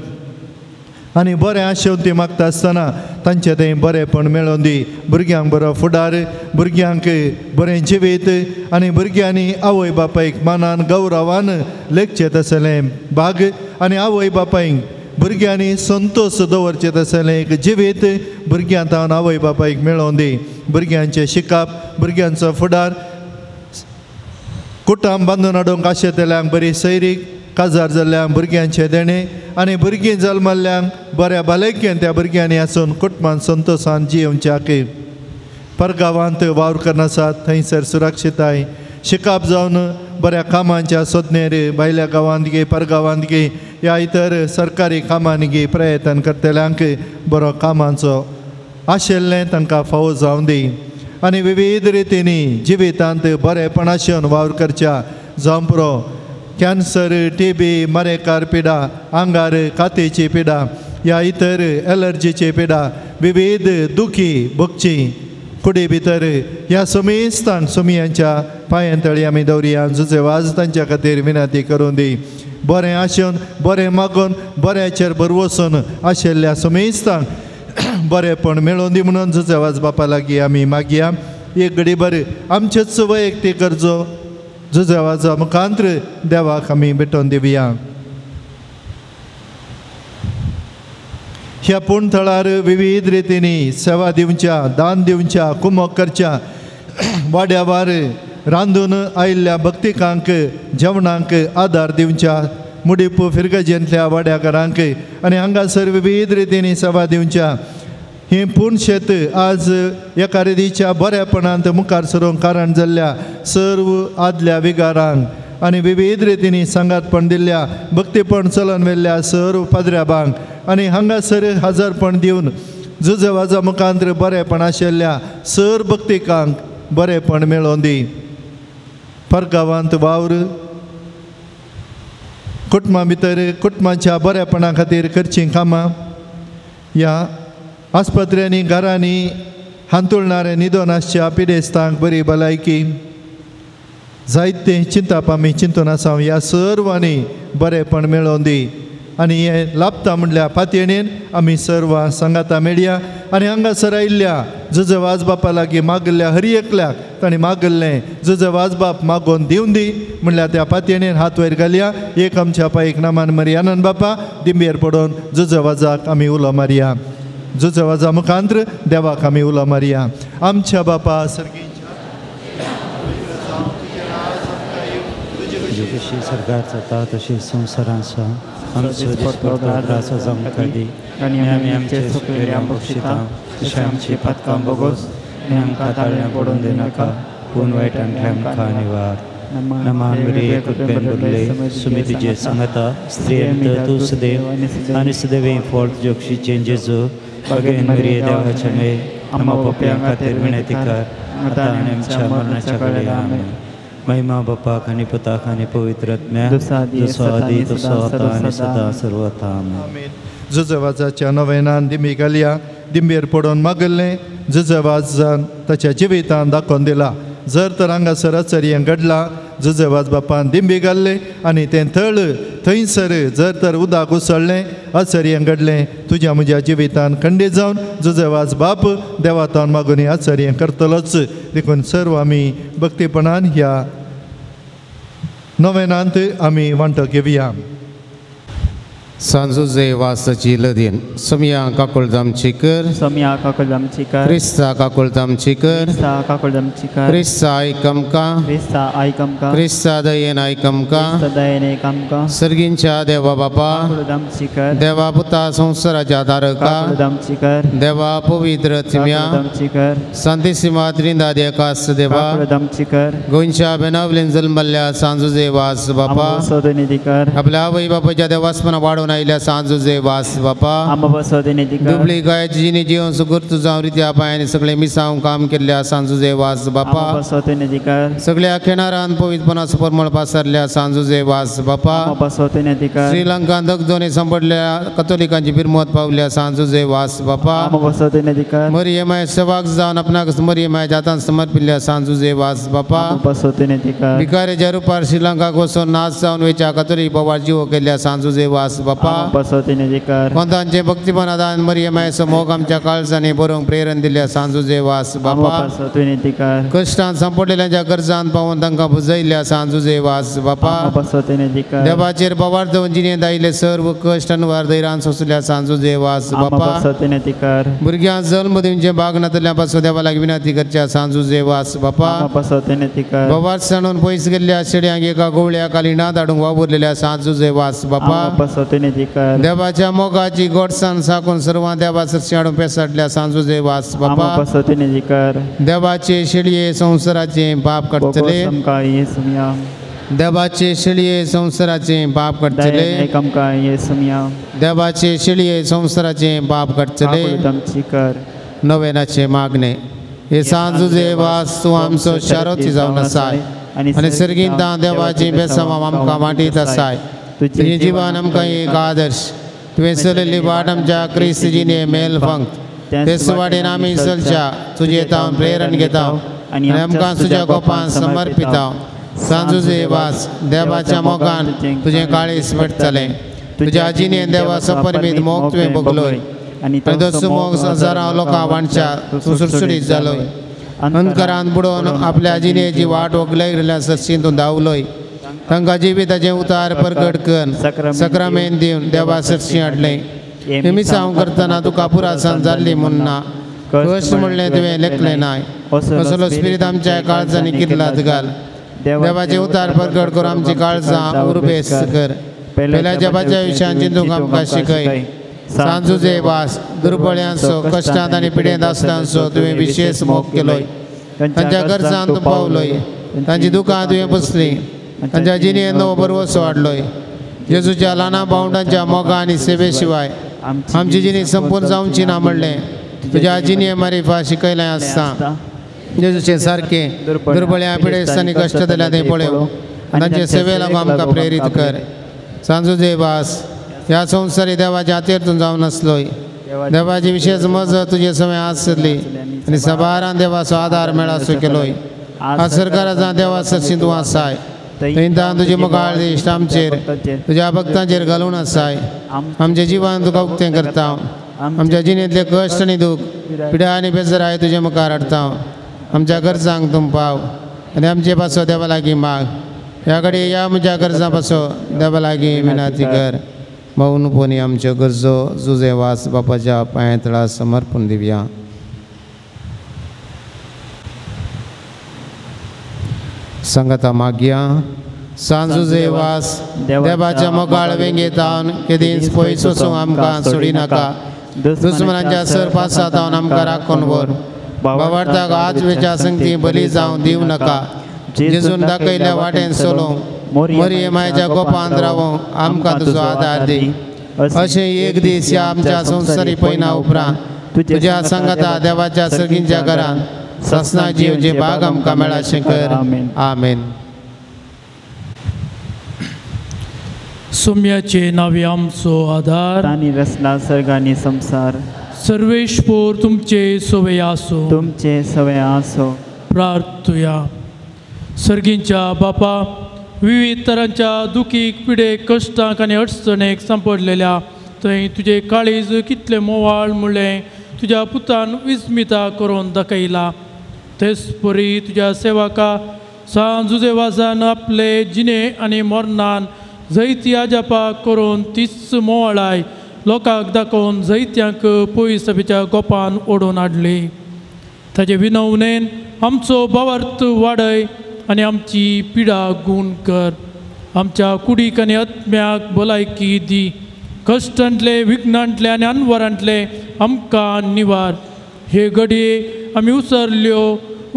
आनी बरें आशेवन ती मागता आसतना तांचें थंय बरेंपण मेळोवन दी. भुरग्यांक बरो फुडार, भुरग्यांक बरें जिवीत आनी भुरग्यांनी आवय बापायक मानान गौरवान लेखचें तसलें भाग आनी आवय बापायक भुरग्यांनी संतोश दवरचें तसलें एक जिवीत भुरग्यां तावन आवय बापायक मेळोवन दी. भुरग्यांचें शिकप, भुरग्यांचो फुडार, कुटुंब बांदून हाडूंक आशेतल्यांक बरी सैरीक, काजार जाल्ल्यांक भुरग्यांचें देणें आनी भुरगीं जल्मल्ल्यांक बऱ्या भलायकेन त्या भुरग्यांनी आसून कुटुंबान संतोशान जियेवच्याक. परगांवांत वावर करनासात थंयसर सुरक्षिताय शिकप जावन बऱ्या कामांच्या सोदनेर भायल्या गांवांत गे परगांवांत गे ह्या इतर सरकारी कामांनी गे प्रयत्न करतल्यांक बरो कामांचो आशिल्लें तांकां फावो जावं दी. आनी विविध रितींनी जिवितांत बरेंपण आशेवन वावर करच्या जावं पुरो. कॅन्सर, टीबी, मरेकार पिडा, आंगार कातीची पिडा ह्या इतर एलर्जीची पिडा, विविध दुखी भोगची कुडी भितर ह्या समेस्तांक सोमियांच्या पांयांतळी आमी दवरया. जुजे वाज तांच्या खातीर विनंती करून दी. बरें आशेवन बरें मागून बऱ्याचेर भरवसून आशिल्ल्या समेस्तांक बरेंपण मेळोवन दी म्हणून जुजे वाज बापा लागीं आमी मागया. एक घडी बरें आमचेच वैयक्तीक गरजो जुजे वाजा मुखांत्र देवाक आमी भेटोवन दिवया. ह्या पूण थळार विविध रितींनी सेवा दिवच्या, दान दिवच्या, कुमक करच्या, वाड्यावार रांदून आयिल्ल्या भक्तिकांक जेवणांक आदार दिवच्या, मुडीपू फिरगजेंतल्या वाड्याकारांक आनी हांगासर विविध रितींनी सेवा दिवच्या. हें पूर्ण शेत आज एका रितीच्या बऱ्यापणांत मुखार सरूंक कारण जाल्ल्या सर्व आदल्या विगारांक आनी विविध रितींनी सांगातपण दिल्ल्या भक्तीपण चलन व्हेल्ल्या सर्व पाद्र्याबांक आनी हांगासर हजारपण दिवन जुजवाजा मुखांत्र बरेंपण आशिल्ल्या सर भक्तिकांक बरेंपण मेळोवन दी. परगांवांत वावर कुटुंबां भितर कुटुंबाच्या बऱ्यापणा खातीर करचीं कामां ह्या आस्पत्र्यांनी घरांनी हांतुळणारे न्हिदोन आसच्या पिडेस्तांक बरी भलायकी जायते चिंताप आमी चिंतून आसा. ह्या सर्वांनी बरेंपण मेळोवन दी आनी हें लाभता म्हणल्यार पातयेणेन आमी सर्वां सांगाता मेळया. आनी हांगासर आयिल्ल्या जुजे वाजबापा लागीं मागिल्ल्या हर एकल्याक तांणी मागिल्लें जुजे वाजबाप मागोवन दिवन दी म्हणल्यार त्या पातयेणेन हात वयर घालया. एक आमच्या पायक नामान मरियानंद बापा दिंबेर पडोवन जुजे वाजाक आमी उलो मारया. जुजे वाजा मुखांत्र देवाक आमी उलो मारया. आमच्या बापा सर्गी कशी सरकार जाता तशी संवसारांत आमचो दिसपडतो त्रास जावंक दी आनी आमी आमचे चुकलेले बक्षिता तशें आमची पातकां बोगोस आनी आमकां ताळ्यां पडून दिनाका पूण वायटांतल्यान आमकां निवार. नमान मरिये कृपेन भरले सुमी तुजे सांगाता स्त्रियेंत तूं सदैव आनी सदैव फळ तुज्या कुशीचें जेजू भगेन मरिये देवाचे मे आम्हा पापयां खातीर विनंती कर आतां आनी आमच्या मरणाच्या वेळार. आमेन. महिमा बापाक आनी पुताक आनी पवित्र आत्म्याक, जसो आदी तसो आतां आनी सदां सर्वथा. आमेन. जुजवाजाच्या नवेनान दिंबी घालया. दिंबेर पडून मागिल्लें जुजवाजान ताच्या जिवितान दाखोवन दिला. जर तर हांगासर आचर्य घडला जुजे वाज बापान दिंबी घाल्ले आनी तें थळ थंयसर जर तर उदक उसळ्ळें आचर्य घडलें तुज्या म्हज्या जिवितान खंडीत जावन जुजे वाज बाप देवातान मागून आचर्य करतलोच. देखून सर्व आमी भक्तीपणान ह्या नोवेनांत आमी वांटो घेवया. सांजुजे वासाची लदीन सोमया काकुळत आमची कर, सोमया काकुळत आमची कर, क्रिस्ता काकुळत आमची कर, क्रिस्ता काकुळत आमची कर, क्रिस्ता आयक आमकां, क्रिस्ता आयक आमकां, क्रिस्ता दयेन आयक आमकां, क्रिस्ता दयेन आयक आमकां, सर्गींच्या देवा बापा काकुळत आमची कर, देवा पुता संवसाराच्या तारका काकुळत आमची कर, देवा पवित्र तिम्या काकुळत आमची कर, सांतिसिमा त्रिंदाद एकास देवा काकुळत आमची कर, गोंयच्या बेनावलीन जल्मल्ल्या सांजुजे वास बापा कर, आपल्या आवय बापाच्या देवासपणा वाडोवन आयल्या सांजुजे वास बापा, दुबळी गायची जिने जीवन सुगूर तुझा रित्या पायांनी सगळे मिसांव काम केल्ल्या सांजुजे वास बापा, सगळ्या खेणारान पवित्रपणाचो परमळ पासरल्या सांजुजे वास बापा, श्रीलंकान दगदोने सांपडल्या कथोलिकांची बिरमत पावल्या सांजुजे वास बापा, मरियमाय सेवाक जावन आपणाक मरियमाय हातान समर्पिल्ल्या सांजुजे वास बापा, भिकारेच्या रुपार श्रीलंकाक वचून नाच जावन वेच्या कथोलिक बाबा जीव केल्ल्या सांजुजे वास बापा, कोंतांचे भक्तीपणादान मरियमायचो मोग आमच्या काळजांनी बरोवंक प्रेरण दिल्या सांजुजे वास बापा, कश्टान सांपडलेल्यांच्या गरजान पावून तांकां बुजयल्ल्या सांजुजे वास बापा, देवाचेर बोवाळ दवरून जिणेंत आयिल्ले सर्व कश्ट अनवार धैर्यान सोंसल्या सांजुजे वास बापा, भुरग्यांक जल्म दिवचें भाग नातल्या पासून देवा लागीं विनंती करच्या सांजुजे वास बापा, बोवाळ सांडून पयस गेल्ल्या शेड्यांक एका गोवळ्या कालिणां धाडूंक वावुरलेल्या सांजुजे वास बापा, देवाच्या मोगाची गोडसाण साकून सर्वां देवा सरशी हाडून पेसाडल्या सांजुजे वास बापा, देवाचे शेळये संवसाराचे पाप काडटले, देवाचे शेळये संवसाराचे पाप काडटले, देवाचे शेळये संवसाराचे पाप काडटले. नवेनाचे मागणे. हे सांजुजे वास तूं आमचो शारोती जावन आसाय आनी सर्गींत देवाची बेसांव आमकां वांटीत आसाय. तुजें जिवन आमकां एक आदर्श, तुवें चलयल्ली वाट आमच्या क्रिस्त जिणे मेल फंक्त तेच वाटेन आमी चलच्या तुजे तावन प्रेरण घेता आनी आमकां तुज्या गोपान समर्पिता. सांजुजे वास देवाच्या मोगान तुजें काळीज पेटतलें. तुज्या जिणेन देवाचो परमीत मोग तुवें भोगलोय आनी तो मोग हजारां लोकां वांटच्या तूं सुडसुडीत जालोय. अंधकारान बुडोवन आपल्या जिणेची वाट वगलयिल्ल्या सरशीन तूं धांवलोय. तांकां जिविताचें उतार परगट कर सक्रामेन दिवन देवा सरशी हाडलें. हें मिसांव करतना तुका पुरासान जाल्ली म्हूण ना कश्ट म्हणलें तुवें लेखलें नाय. असलो स्पिरीत आमच्या काळजांनी किल्लात घाल. देवाचें उतार परगट करून आमची काळजां उर्बेस कर. पेल्या जबाच्या विशयान चिंतूंक आमकां शिकय. सांजुजे वास दुर्बळ्यांचो कश्टांत आनी पिडेंत आसल्यांचो तुवें विशेश मोग केलोय. तांच्या गरजान तूं पावलोय. तांची दुकां तुवें पुसलीं. तांच्या जिणेंत नवो भरवसो हाडलोय. जेजूच्या ल्हाना भावंडांच्या मोगा आनी सेवे शिवाय आमची जिणी संपूर्ण जावची ना म्हणलें तुज्या जिणे मारिफा शिकयलें आसता. जेजूचे सारकें दुर्बळ्या पिडेस्तांनी कश्ट दिल्या तें पळोव तांचे सेवे लागून आमकां प्रेरीत कर. सांजुजे वास ह्या संवसारी देवाच्या हातेर तूं जावन आसलोय. देवाची विशेश मजत तुजे समय आसली आनी सबारान देवाचो आदार मेळासो केलोय. आज सरकाराचा देवा सरशी तूं आसाय. थंय तुजी मोगाळ इश्ट आमचेर तुज्या भक्तांचेर घालून आसाय. आमचें जिवन तुका उक्तें करता. आमच्या जिणेंतले कश्ट आनी दूख पिडा आनी बेजराय तुजे मुखार हाडटा. आमच्या गरजांक तूं पाव आनी आमचे पासो देवा लागीं माग. ह्या कडेन ह्या म्हज्या गरजां पासो देवा लागीं विनंती कर. मौन पोनी आमच्यो गरजो जुजे वास बापाच्या पांया तळा समर्पण दिवया. सांगता मागया. सांजुजे वास देवाच्या मोगाळ वेंगेतावन केदींच पयस वचूंक आमकां सोडिनाका. दुस्मनांच्या सर पासातावन आमकां राखून व्हर. बाबार्थाक आज वेच्या संगती बली जावं दिवं नाका. जेजून दाखयल्ल्या वाटेन चलोवंक मरियमायच्या गोपांत रावोंक आमकां तुजो आदार दी. अशें एक दीस ह्या आमच्या संवसारी पयना उपरांत तुज्या सांगाता देवाच्या सर्गींच्या घरांत ससना जीवचे भाग आमकां मेळाशें कर. आमेन. सोम्याचे नावे आमचो आदार आनी रचना सर्ग आनी संवसार. सर्वेश्वर तुमचे सवे आसो. तुमचे सवे आसो. प्रार्थुया. सर्गींच्या बापा, विविध तरांच्या दुखीक, पिडेक, कश्टांक आनी अडचणेक सांपडलेल्या थंय तुजें काळीज कितलें मोवाळ म्हणलें तुज्या पुतान विस्मिता करून दाखयला. तेच परी तुज्या सेवका सांत जुजेवाजान आपले जिणे आनी मरणान जैती आजापा करून तीच मोवाळाय लोकांक दाखोवन जैत्यांक पयस सभेच्या गोपान ओडून हाडली. ताजे विनवणेन आमचो भावार्थ वाडय आनी आमची पिडा गूण कर. आमच्या कुडीक आनी आत्म्याक भलायकी दी. कश्टांतले, विघ्नांतले आनी अनवरांतले आमकां निवार. हे घडये आमी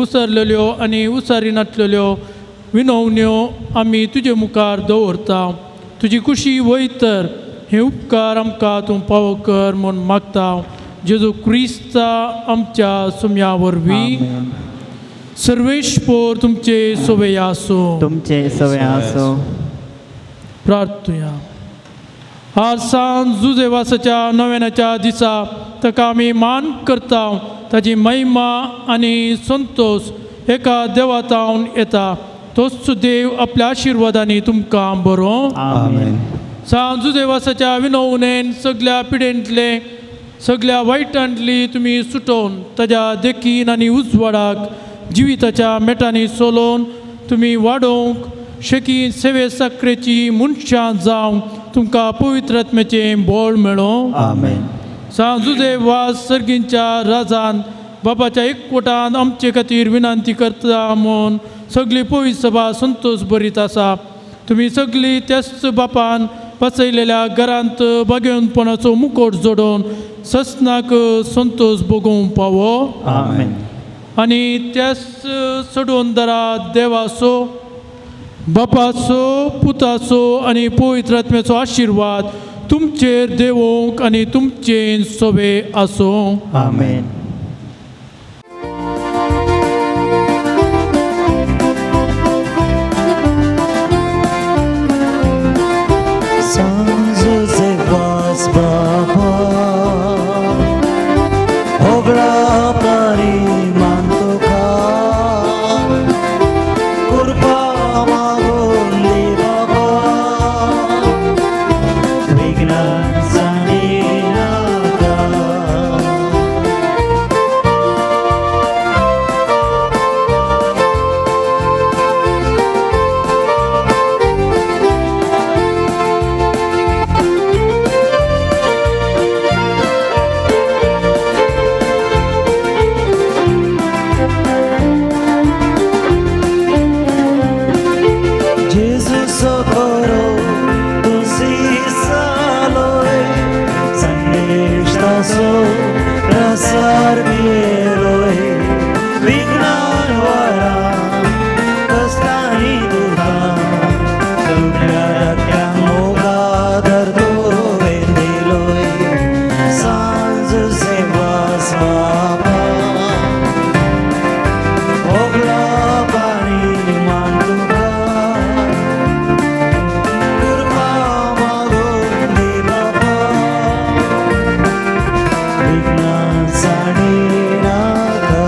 उसरलेल्यो आनी उसारिनातलेल्यो विनवण्यो आमी तुजे मुखार दवरता. तुजी खुशी वय तर हे उपकार आमकां तूं पावो कर म्हूण मागता. जेजू क्रिस्ता आमच्या सुम्या वरवीं. सर्वेश पोर तुमचे सोवे आसूं. तुमचे सवे आसूं. प्रार्थुया. आज सांत जुजेवासाच्या नव्याच्या दिसा ताका आमी मान करता. ताजी महिमा आनी संतोश एका देवातावन येता. तोच देव आपल्या आशिर्वादांनी तुमकां बरो. आमेन. सांत जुजेवासाच्या विनवणेन सगल्या पिडेंतले, सगल्या वायटांतली तुमी सुटोवन ताज्या देखीन आनी उजवाडाक जिविताच्या मेटांनी सोलोवन तुमी वाडोवंक शेकी सेवे साकरेची मनशां जावंक तुमकां पवित्र आत्म्याचें बळ मेळों. आमेन. सांत जुजेवास सर्गींच्या राजान बाबाच्या एकवटान आमचे खातीर विनंती करता म्हूण सगळी पवित्र सभा संतोश भरीत आसा. तुमी सगळी त्याच बापान बसयलेल्या घरांत बागेवनपणाचो मुकोट जोडोवन ससनाक संतोश भोगोवंक पावो. आमेन. आनी त्याच सोडून दरा देवाचो, बापाचो, पुताचो आनी पवित्र आत्म्याचो आशिर्वाद तुमचेर देवोंक आनी तुमचे सोबे आसूं. आमेन. सांत जुजेवास बाबा, होगळा पारी मान तुका, कृपा मागून दी बाबा, विघ्नां सांडिनाका. Gesù socorro, tu si saloi, Sandestaso, rasar pieroi, Vignan vara, kastani duha, Dugnarakya moga dardo vendiloi, San Josevas Baba, Ogla pari mantuka, Kurpa magun di Baba, Vignan साडिनाका.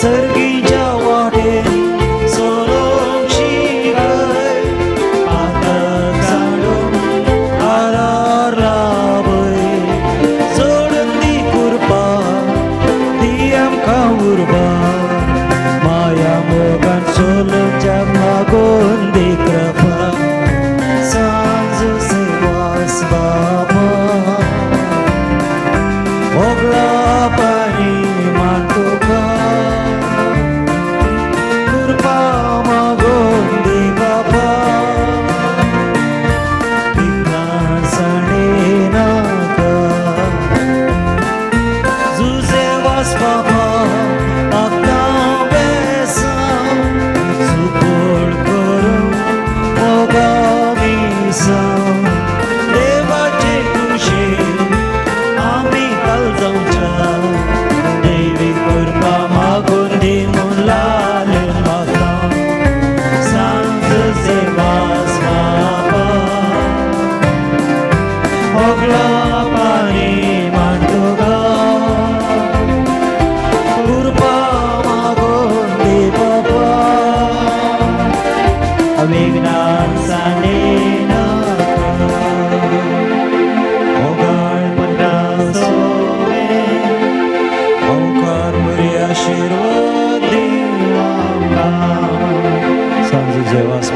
सर्गीच्या वाटेन चलोवंक शिकय, पातक सांडून आरार लावय, जोडून दी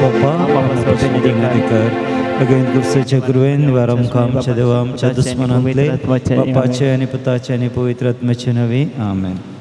बापा अधिकार अगेन गुरुसेच्या गुरुवेन निवार आमकां आमच्या देवा आमच्या दुस्मनांतले बापाचे आनी पुताचे आनी पवित्र आत्म्याचे नवी. आमेन.